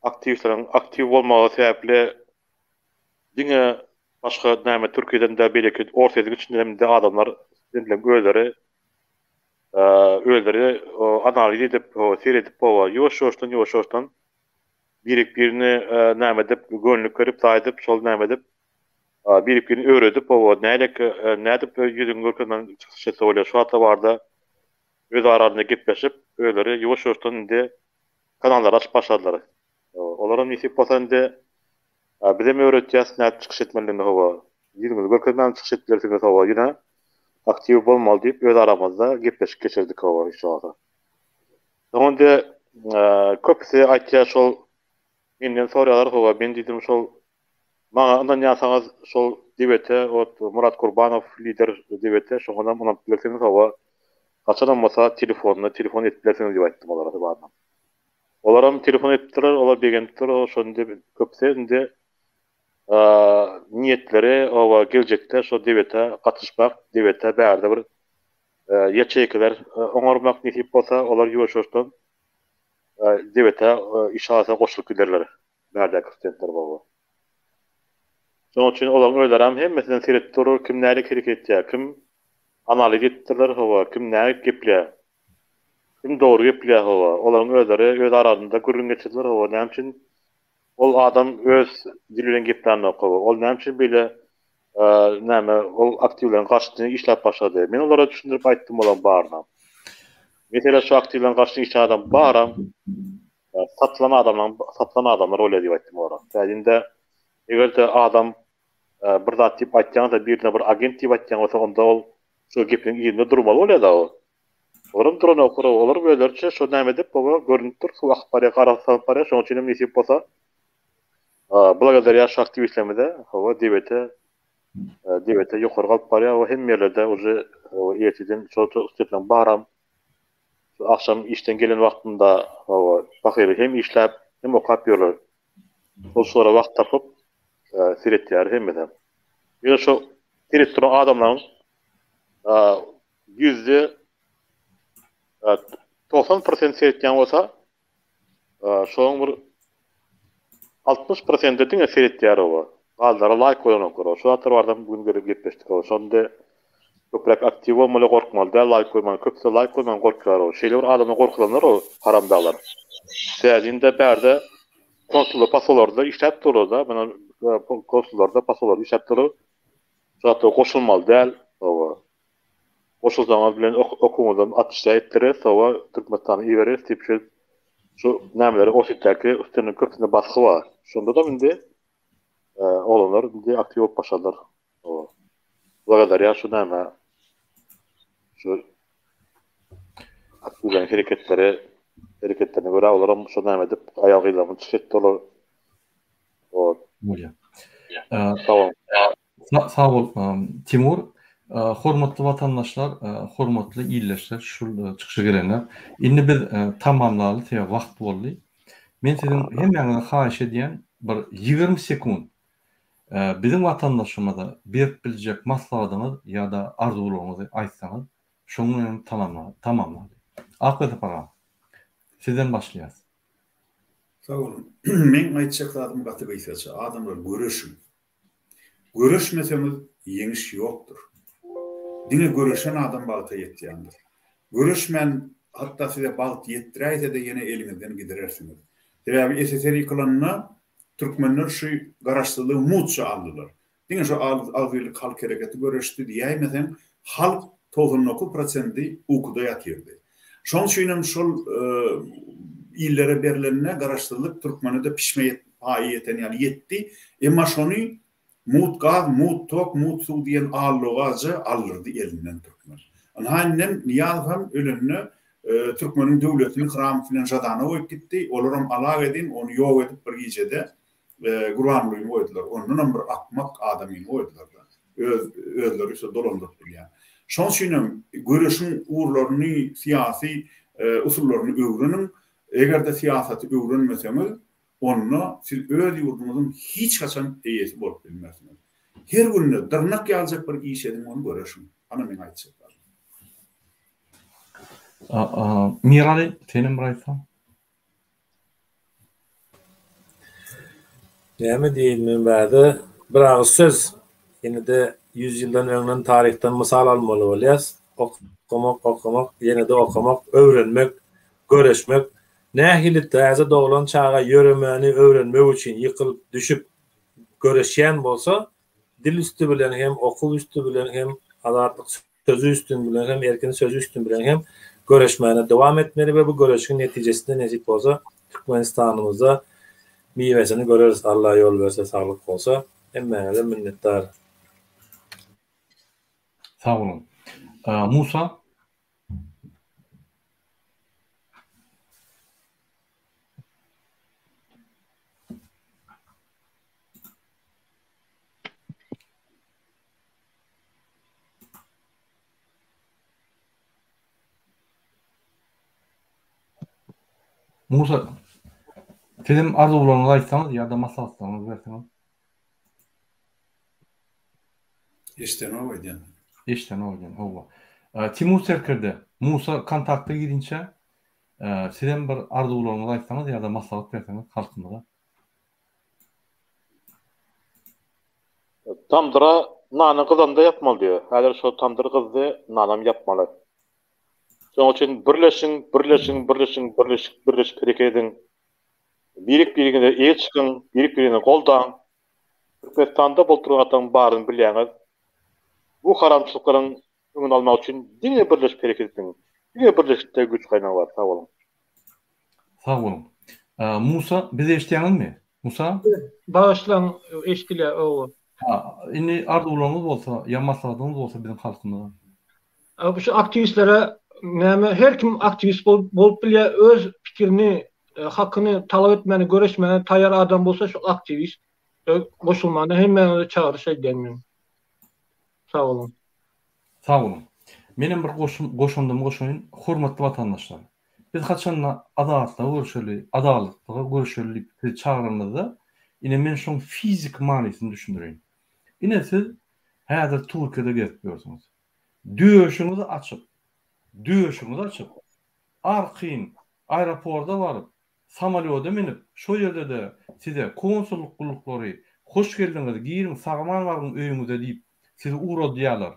aktiwistleriň aktiw bolmagy sebäpli diňe başga näme Türkiýeden de beýleki Orsýetiň içinde hem-de adamlar studentleriň özleri özleri analiz edip seredip ýuwaş ýuwaşdan ýuwaş ýuwaşdan birek birini näme edip göwnlük berip zaýdyp şol näme edip Birikbirini öwredip hawa nädek nädip ýüzüňi görkezmän çykyş etse bolýar şu zatlar barada öz aralarynda gepleşip özleri ýuwaş ýuwaşdan indi kanallary açyp başladylar. Olaram nesip bolsa indi bizem öwretýäs nädip çykyş etmelidigini hawa ýüzüňizi görkezmän çykyş edip bilersiňiz hawa ýöne aktiw bolmaly diýip öz aramyzda gepleşik geçirdik hawa hiç bolmasa. Soň indi köpüsi aýtýar şol menden soraýarlar hawa men diýdim şol Maňa ynanýasaňyz şol debete ot Murat Kurbanow lider debete şoňanam ynanyp bilersiňiz hawa haçanam bolsa telefonda telefon edip bilersiňiz diýip aýtdym olara barynam. Olaram telefon edipdirler olar begenipdir o şo indi köpüsi indi niýetleri oba geljekde şo debete gatyşmak debete bärde bir ýaçeýkalar oňarmak nesip bolsa olar ýuwaş ýuwaşdan debete işalasa goşulyp giderler. Bärdäki studentler gowy. Şonuň üçin olaryň özlerem hemmesinden seredip durur, kim nälik hereket etýär, kim analiz edipdirler, hawa, kim nälik gepleýär, kim dogry gepleýär, hawa, olaryň özleri öz aralarynda gürrüň geçirdiler, hawa, näme üçin ol adam öz dili bilen geplänok, hawa, ol näme üçin beýle näme, ol aktiwleriň garşysyna işläp başlady. Men olara düşündirip aýtdym olaryň baryna. Mesele şu aktiwleriň garşysyna işleýän adam baram. Satylan adamlaryň satylan adamlar bolýar diýip aýtdym olara. Sebäbi eger-de adam bir zat diýip aýtýaňsa, birine bir agent diýip aýtýan bolsa, onda ol şo gepiniň yzynda durmaly bolýar-da ol. Olaram duranoklar, olar özleriçe şo näme edip, oba görnüp dur, suw akyp barýar, gar salyp barýar, şonuň üçin hem nesip bolsa, blagodarýa şu aktiwistlerimize, hawa, debete, debete ýokary galyp barýar we hemme ýerlerde uje ertirden şol stepleriň baram şu agşam işden gelen wagtynda, hawa, pahyry hem işläp, hem okap ýörler. Ol şolara wagt tapyp, seretýär hemmesem. Ýöne şo seretip duran adamlaryň ýüzde 90 prosent seretýän bolsa, şonuň bir 60 prosenti diňe seretýär oba. Galanlary laýk goýanoklar. Şu zatlar barada bu gün gelip gepleşdik. Şonda köpräk aktiw bolmaly, gorkmaly däl laýk goýman. Köpüsi laýk goýman gorkýar. Şeýle bir adamdan gorkuzanlar o haramdaglar. Sebäbi bärde konsullar, posollarda işläp durlar-da. Mana konsullarda, posollarda işläp durlar. Şu zatlara goşulmaly däl. Oba. Goşulsaňyz bilen okuwyňyzdan atişde etdireris, sowa Türkmenistana ibereris diýip şeýdip şu nämeleri Orsýetdäki üstünden köpüsinde basgy bar. Şonda-da indi oglanlar indi aktiw bolup başladylar. Oba. Blagodarýa şu näme şu aktiwleriň hereketleri hereketlerine görä olaram şu näme edip aýal-gyzlaryny çykyş etdi olar. O. Bolýar. Sag boluň. Sag bol, Timur. Hormatly watandaşlar, hormatly ildeşler, şul çykyşa gelenler. Indi biz tamamlaly, sebäbi wagt boldy. Men siziň hemmäňize haýyş edýän, bir 20 sekunt biziň watandaşymyza berip biljek maslahatyňyz ýa-da arzuwlaryňyzy aýtsaňyz, şonuň bilen tamamlaly. Akwersapar aga, sizden başlaýas. Sag boluň. Meň aýtjak zadym gaty gysgaça. Adamlar göreşiň. Göreşmeseňiz ýeňiş ýokdur. Diňe göreşen adam bagta ýetýändir. Göreşmän hatda size bagt ýetdiräýsede ýene eliňizden gidirersiňiz. Sebäbi SSR ýykylanda türkmenler şu garaşsyzlygy mutça aldylar. Diňe şu Agzybirlik halk hereketi göreşdi diýäýmeseň halk 99 prosendi ukuda ýatyrdy. Şoň üçinem şol illere berlende garaşsyzlyk türkmene-de pişme paýy ýeten ýaly ýetdi. Emma şony mugt gaz, mugt tok, mugt suw diýen allogaja aldyrdy elinden türkmen. Ynha indem Nyýazow hem ölende türkmeniň döwletini Hramow bilen Žadana goýup gitdi. Olaram alagedin ony ýok edip bir gijede Gurbangulyny goýdular. Ondanam bir akmak adamyny goýdular-da. Öz özleri şo dolandyryp bilýän. Şoň üçin hem göreşiň ugurlaryny, syýasy usullaryny öwreniň. Eger-de syýasaty öwrenmeseňiz, onda siz öz ýurduňyzyň hiç haçan eýesi bolup bilmersiňiz. Her günde dyrnak ýaljak bir iş ediň, ony göreşiň. Ana meň aýtjak zadym. Miraly, senem bir aýtsaň. Näme diýeýin men bärde bir agyz söz. Ýene-de ýüz ýyldan öňden taryhdan mysal almaly bolýas. Okamak, okamak, ýene-de okamak, öwrenmek, göreşmek. Nähili täze doglan çaga ýöremäni öwrenmek üçin ýykylyp, düşüp göreşýän bolsa, dil üsti bilen hem, okuw üsti bilen hem azatlyk sözi üstün bilen hem, erkin sözi üstün bilen hem göreşmäne dowam etmeli we bu göreşiň netijesinde nesip bolsa Türkmenistanymyzda miwesini göreris Alla ýol berse saglyk bolsa. Hemmäňize minnetdar. Sag boluň. Musa. Musa, sizem arzuwlaryňyzy aýtsaňyz ýa-da maslahatlaryňyzy berseňiz. Eşdenok aýdýan. Eşdenok aýdýan, hawa. Timur serkerde, Musa kontakta girinçä, sizem bir arzuwlaryňyzy aýtsaňyz ýa-da maslahat berseňiz halkymyza. Tamdyra nany gyzanda ýapmaly diýýär. Häzir şo tamdyr gyzdy, nanam ýapmaly. Şonuň üçin birleşiň, birleşiň, birleşiň, birleşip, birleşip hereket ediň. Birek-biriňize eýe çykyň, birek-biriňizi goldaň. Türkmenistanda bolup duran zatlaryň baryny bilýäňiz. Bu haramçylyklaryň öňüni almak üçin diňe birleşip hereket ediň. Diňe birleşikde güýç gaýnagy bar. Sag boluň. Sag boluň. Musa, bizi eşidýäňizmi? Musa? Bagyşlaň, eşidilýär, owa. Ha, indi arzuwlaryňyz bolsa, ýa maslahatyňyz bolsa biziň halkymyza. Şu aktiwistlere näme, her kim aktiwist bolup bilýär, öz pikirini, hakyny talap etmäne, göreşmäne taýýar adam bolsa şu aktiwist goşulmana hemmäňize çagyryş edýän men. Sag boluň. Sag boluň. Menem bir goşandymy goşaýyn. Hormatly watandaşlar! Biz haçanda azatlyga görüşeli, adalatlyga görüşeli diýip sizi çagyranymyzda, ine men şoň fiziki manysyny düşündireýin. Ine siz häzir Türkiýede gezip ýörsüňiz. Döşüňizi açyp, döşüňizi açyp, arkaýyn aeroporda baryp, samolýoda münüp, şo ýerde-de size konsullyk gulluklary hoş geldiňiz, giriň, sag-aman baryň öýüňize diýip sizi ugradýarlar.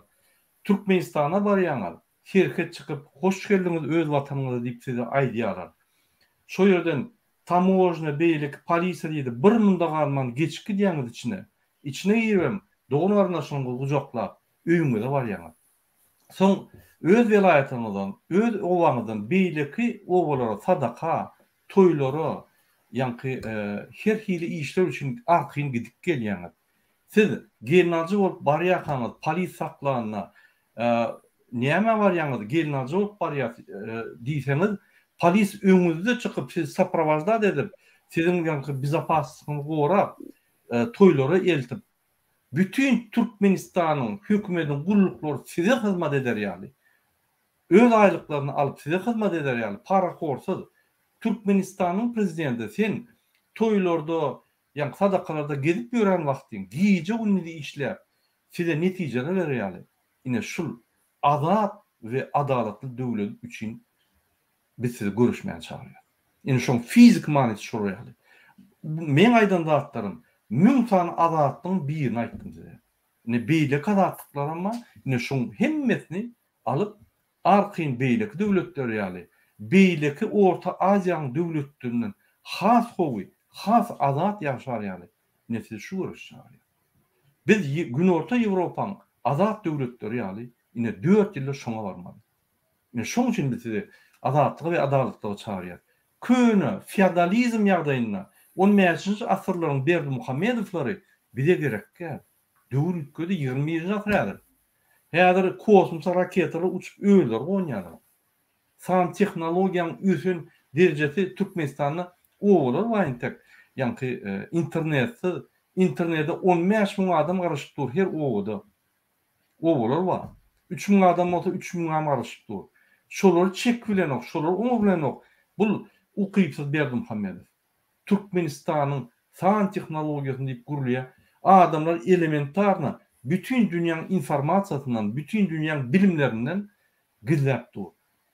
Türkmenistana barýaňyz, serhet çykyp, hoş geldiňiz öz watanyňyza diýip size aýdýarlar. Şo ýerden tamožnýa, beýleki polisiýa diýdi, bir munda galman geçip gidýäňiz içine. Içine giribem dogan-garyndaşlaryňyzy gujaklap, öýüňize barýaňyz. Soň öz welaýatyňyzdan, öz obaňyzdan beýleki obalara sadaka, toýlara, ýaňky her hili işler üçin arkaýyn gidip gelýäňiz. Siz gelnaljy bolup barýarkaňyz polis saklanda, Nämä barýaňyz, gelnaljy bolup barýas diýseňiz, polis öňüňizde çykyp sizi soprowaždat edip, siziň ýaňky bezopasnostyňyzy gorap, toýlara eltip, Bütin Türkmenistanyň hökümediň gulluklary size hyzmat eder ýaly, öz aýlyklaryny alyp size hyzmat eder ýaly parahorsyz Türkmenistanyň prezidenti sen toýlarda ýaňky sadakalarda gezip ýören wagtyň gije gündiz işläp size netijeler berer ýaly ine şul azat we adalatly döwlet üçin Biz sizi görüşmäne çagyrýas. Indi şoň fiziki manysy şol ýaly. Meň aýdan zatlarym müň sany azatlygyň birini aýtdym size. Indi beýleki azatlyklaram bar. Indi şoň hemmesini alyp arkaýyn beýleki döwletler ýaly, beýleki Orta Aziýanyň döwletlerinden has gowy, has azat ýaşar ýaly ine sizi şu göreşe çagyrýas. Biz Günorta Ýewropaň azat döwletleri ýaly ine dört ýylda şoňa barmaly. Ine şoň üçin biz sizi azatlyga we adalatlyga çagyrýas. Köne feodalizm ýagdaýynda on bäşinji asyrlaryň Berdimuhamedowlary bize gerek däl. Döwür üýtgedi, 21-nji asyr häzir. Häzir kosmosa raketalar uçup özleri gonýarlar. San tehnologiýanyň ösen derejesi Türkmenistanda obalar bar entek ýaňky internetsiz, internede 15 müň adam garaşyp dur her obada. Obalar bar. 3000 adam bolsa 3000 am garaşyp dur. Şolary çek bilenok, şolary oňa bilenok. Bul ukypsyz Berdimuhamedow. Türkmenistanyň san tehnologiýasyny diýip gurulýar. Adamlar elementarno bütin dünýäň informasiýasyndan, bütin dünýäň bilimlerinden gizläp dur.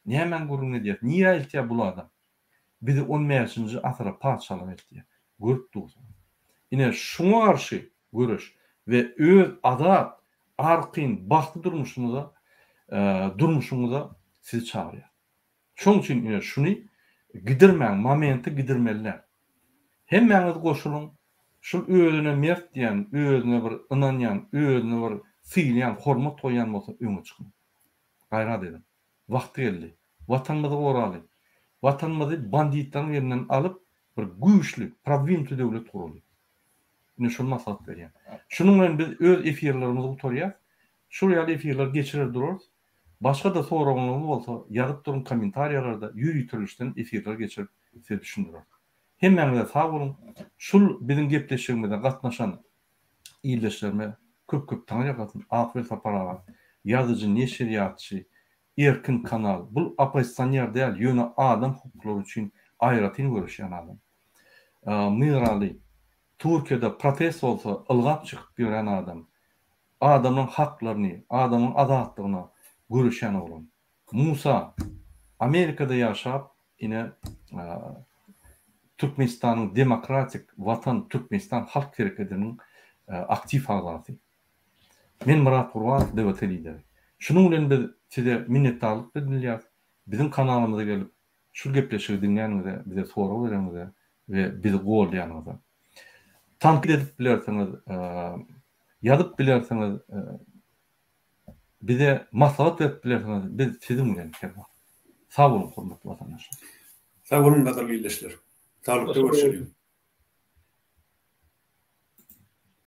Nämäň gürrüňini edýäs? Nirä eltýär bul adam? Bizi on bäşinji asyra patyşalyga eltýär. Görüp dursuňyz. Ine şuňa garşy göreş we öz azat, arkaýyn, bagtly durmuşyňyza durmuşyňyza sizi çagyrýar. Şoň üçin ine şuny gidirmäň, momenti gidirmeli däl. Hemmäňiz goşulyň, şul özüne mert diýen, özüne bir ynanýan, özüne bir sylaýan, hormat goýýan bolsa öňe çykyň. Gaýrat ediň. Wagty geldi. Watanymyzy goraly. Watanymyzy banditleriň elinden alyp, bir güýçli, prodwinutyý döwlet guraly. Ine şony maslahat berýän. Şunuň bilen biz öz efirlerimizi gutarýas. Şul ýaly efirler geçirer durarys. Başga-da soragyňyz bolsa ýazyp duruň kommentariýalarda ýöritirlişden efirler geçirip size düşündireris. Hemmäňize sag boluň. Şul biziň gepleşigimize gatnaşan ildeşlerime köp köp taňryýalkasyn. Akbel Sapar aga, ýazyjy, neşirýatçy, Erkin kanal, bul oppozisioner däl, ýöne adam hukuklary üçin aýratyn göreşýän adam. Myraly, Türkiýede protest bolsa ylgap çykyp ýören adam. Adamlaryň haklaryny, adamlaryň azatlygyna göreşýän oglan. Musa, Amerikada ýaşap, ine, Türkmenistanyň Demokratik Watan Türkmenistan halk herekediniň aktiw agzasy. Men Myrat Gurbanow, DWT lideri. Şunuň bilen biz size minnetdarlyk bildirýäris. Biziň kanalymyza gelip, şu gepleşigi diňläniňize, bize sorag bereniňize we bizi goldaýanyňyza. Tankyt edip bilersiňiz, ýazyp bilersiňiz, bize maslahat berip bilersiňiz, biz siziň bilen her wagt. Sag boluň hormatly watandaşlar. Sag boluň gadyrly ildeşler. Saglykda görüşeliň.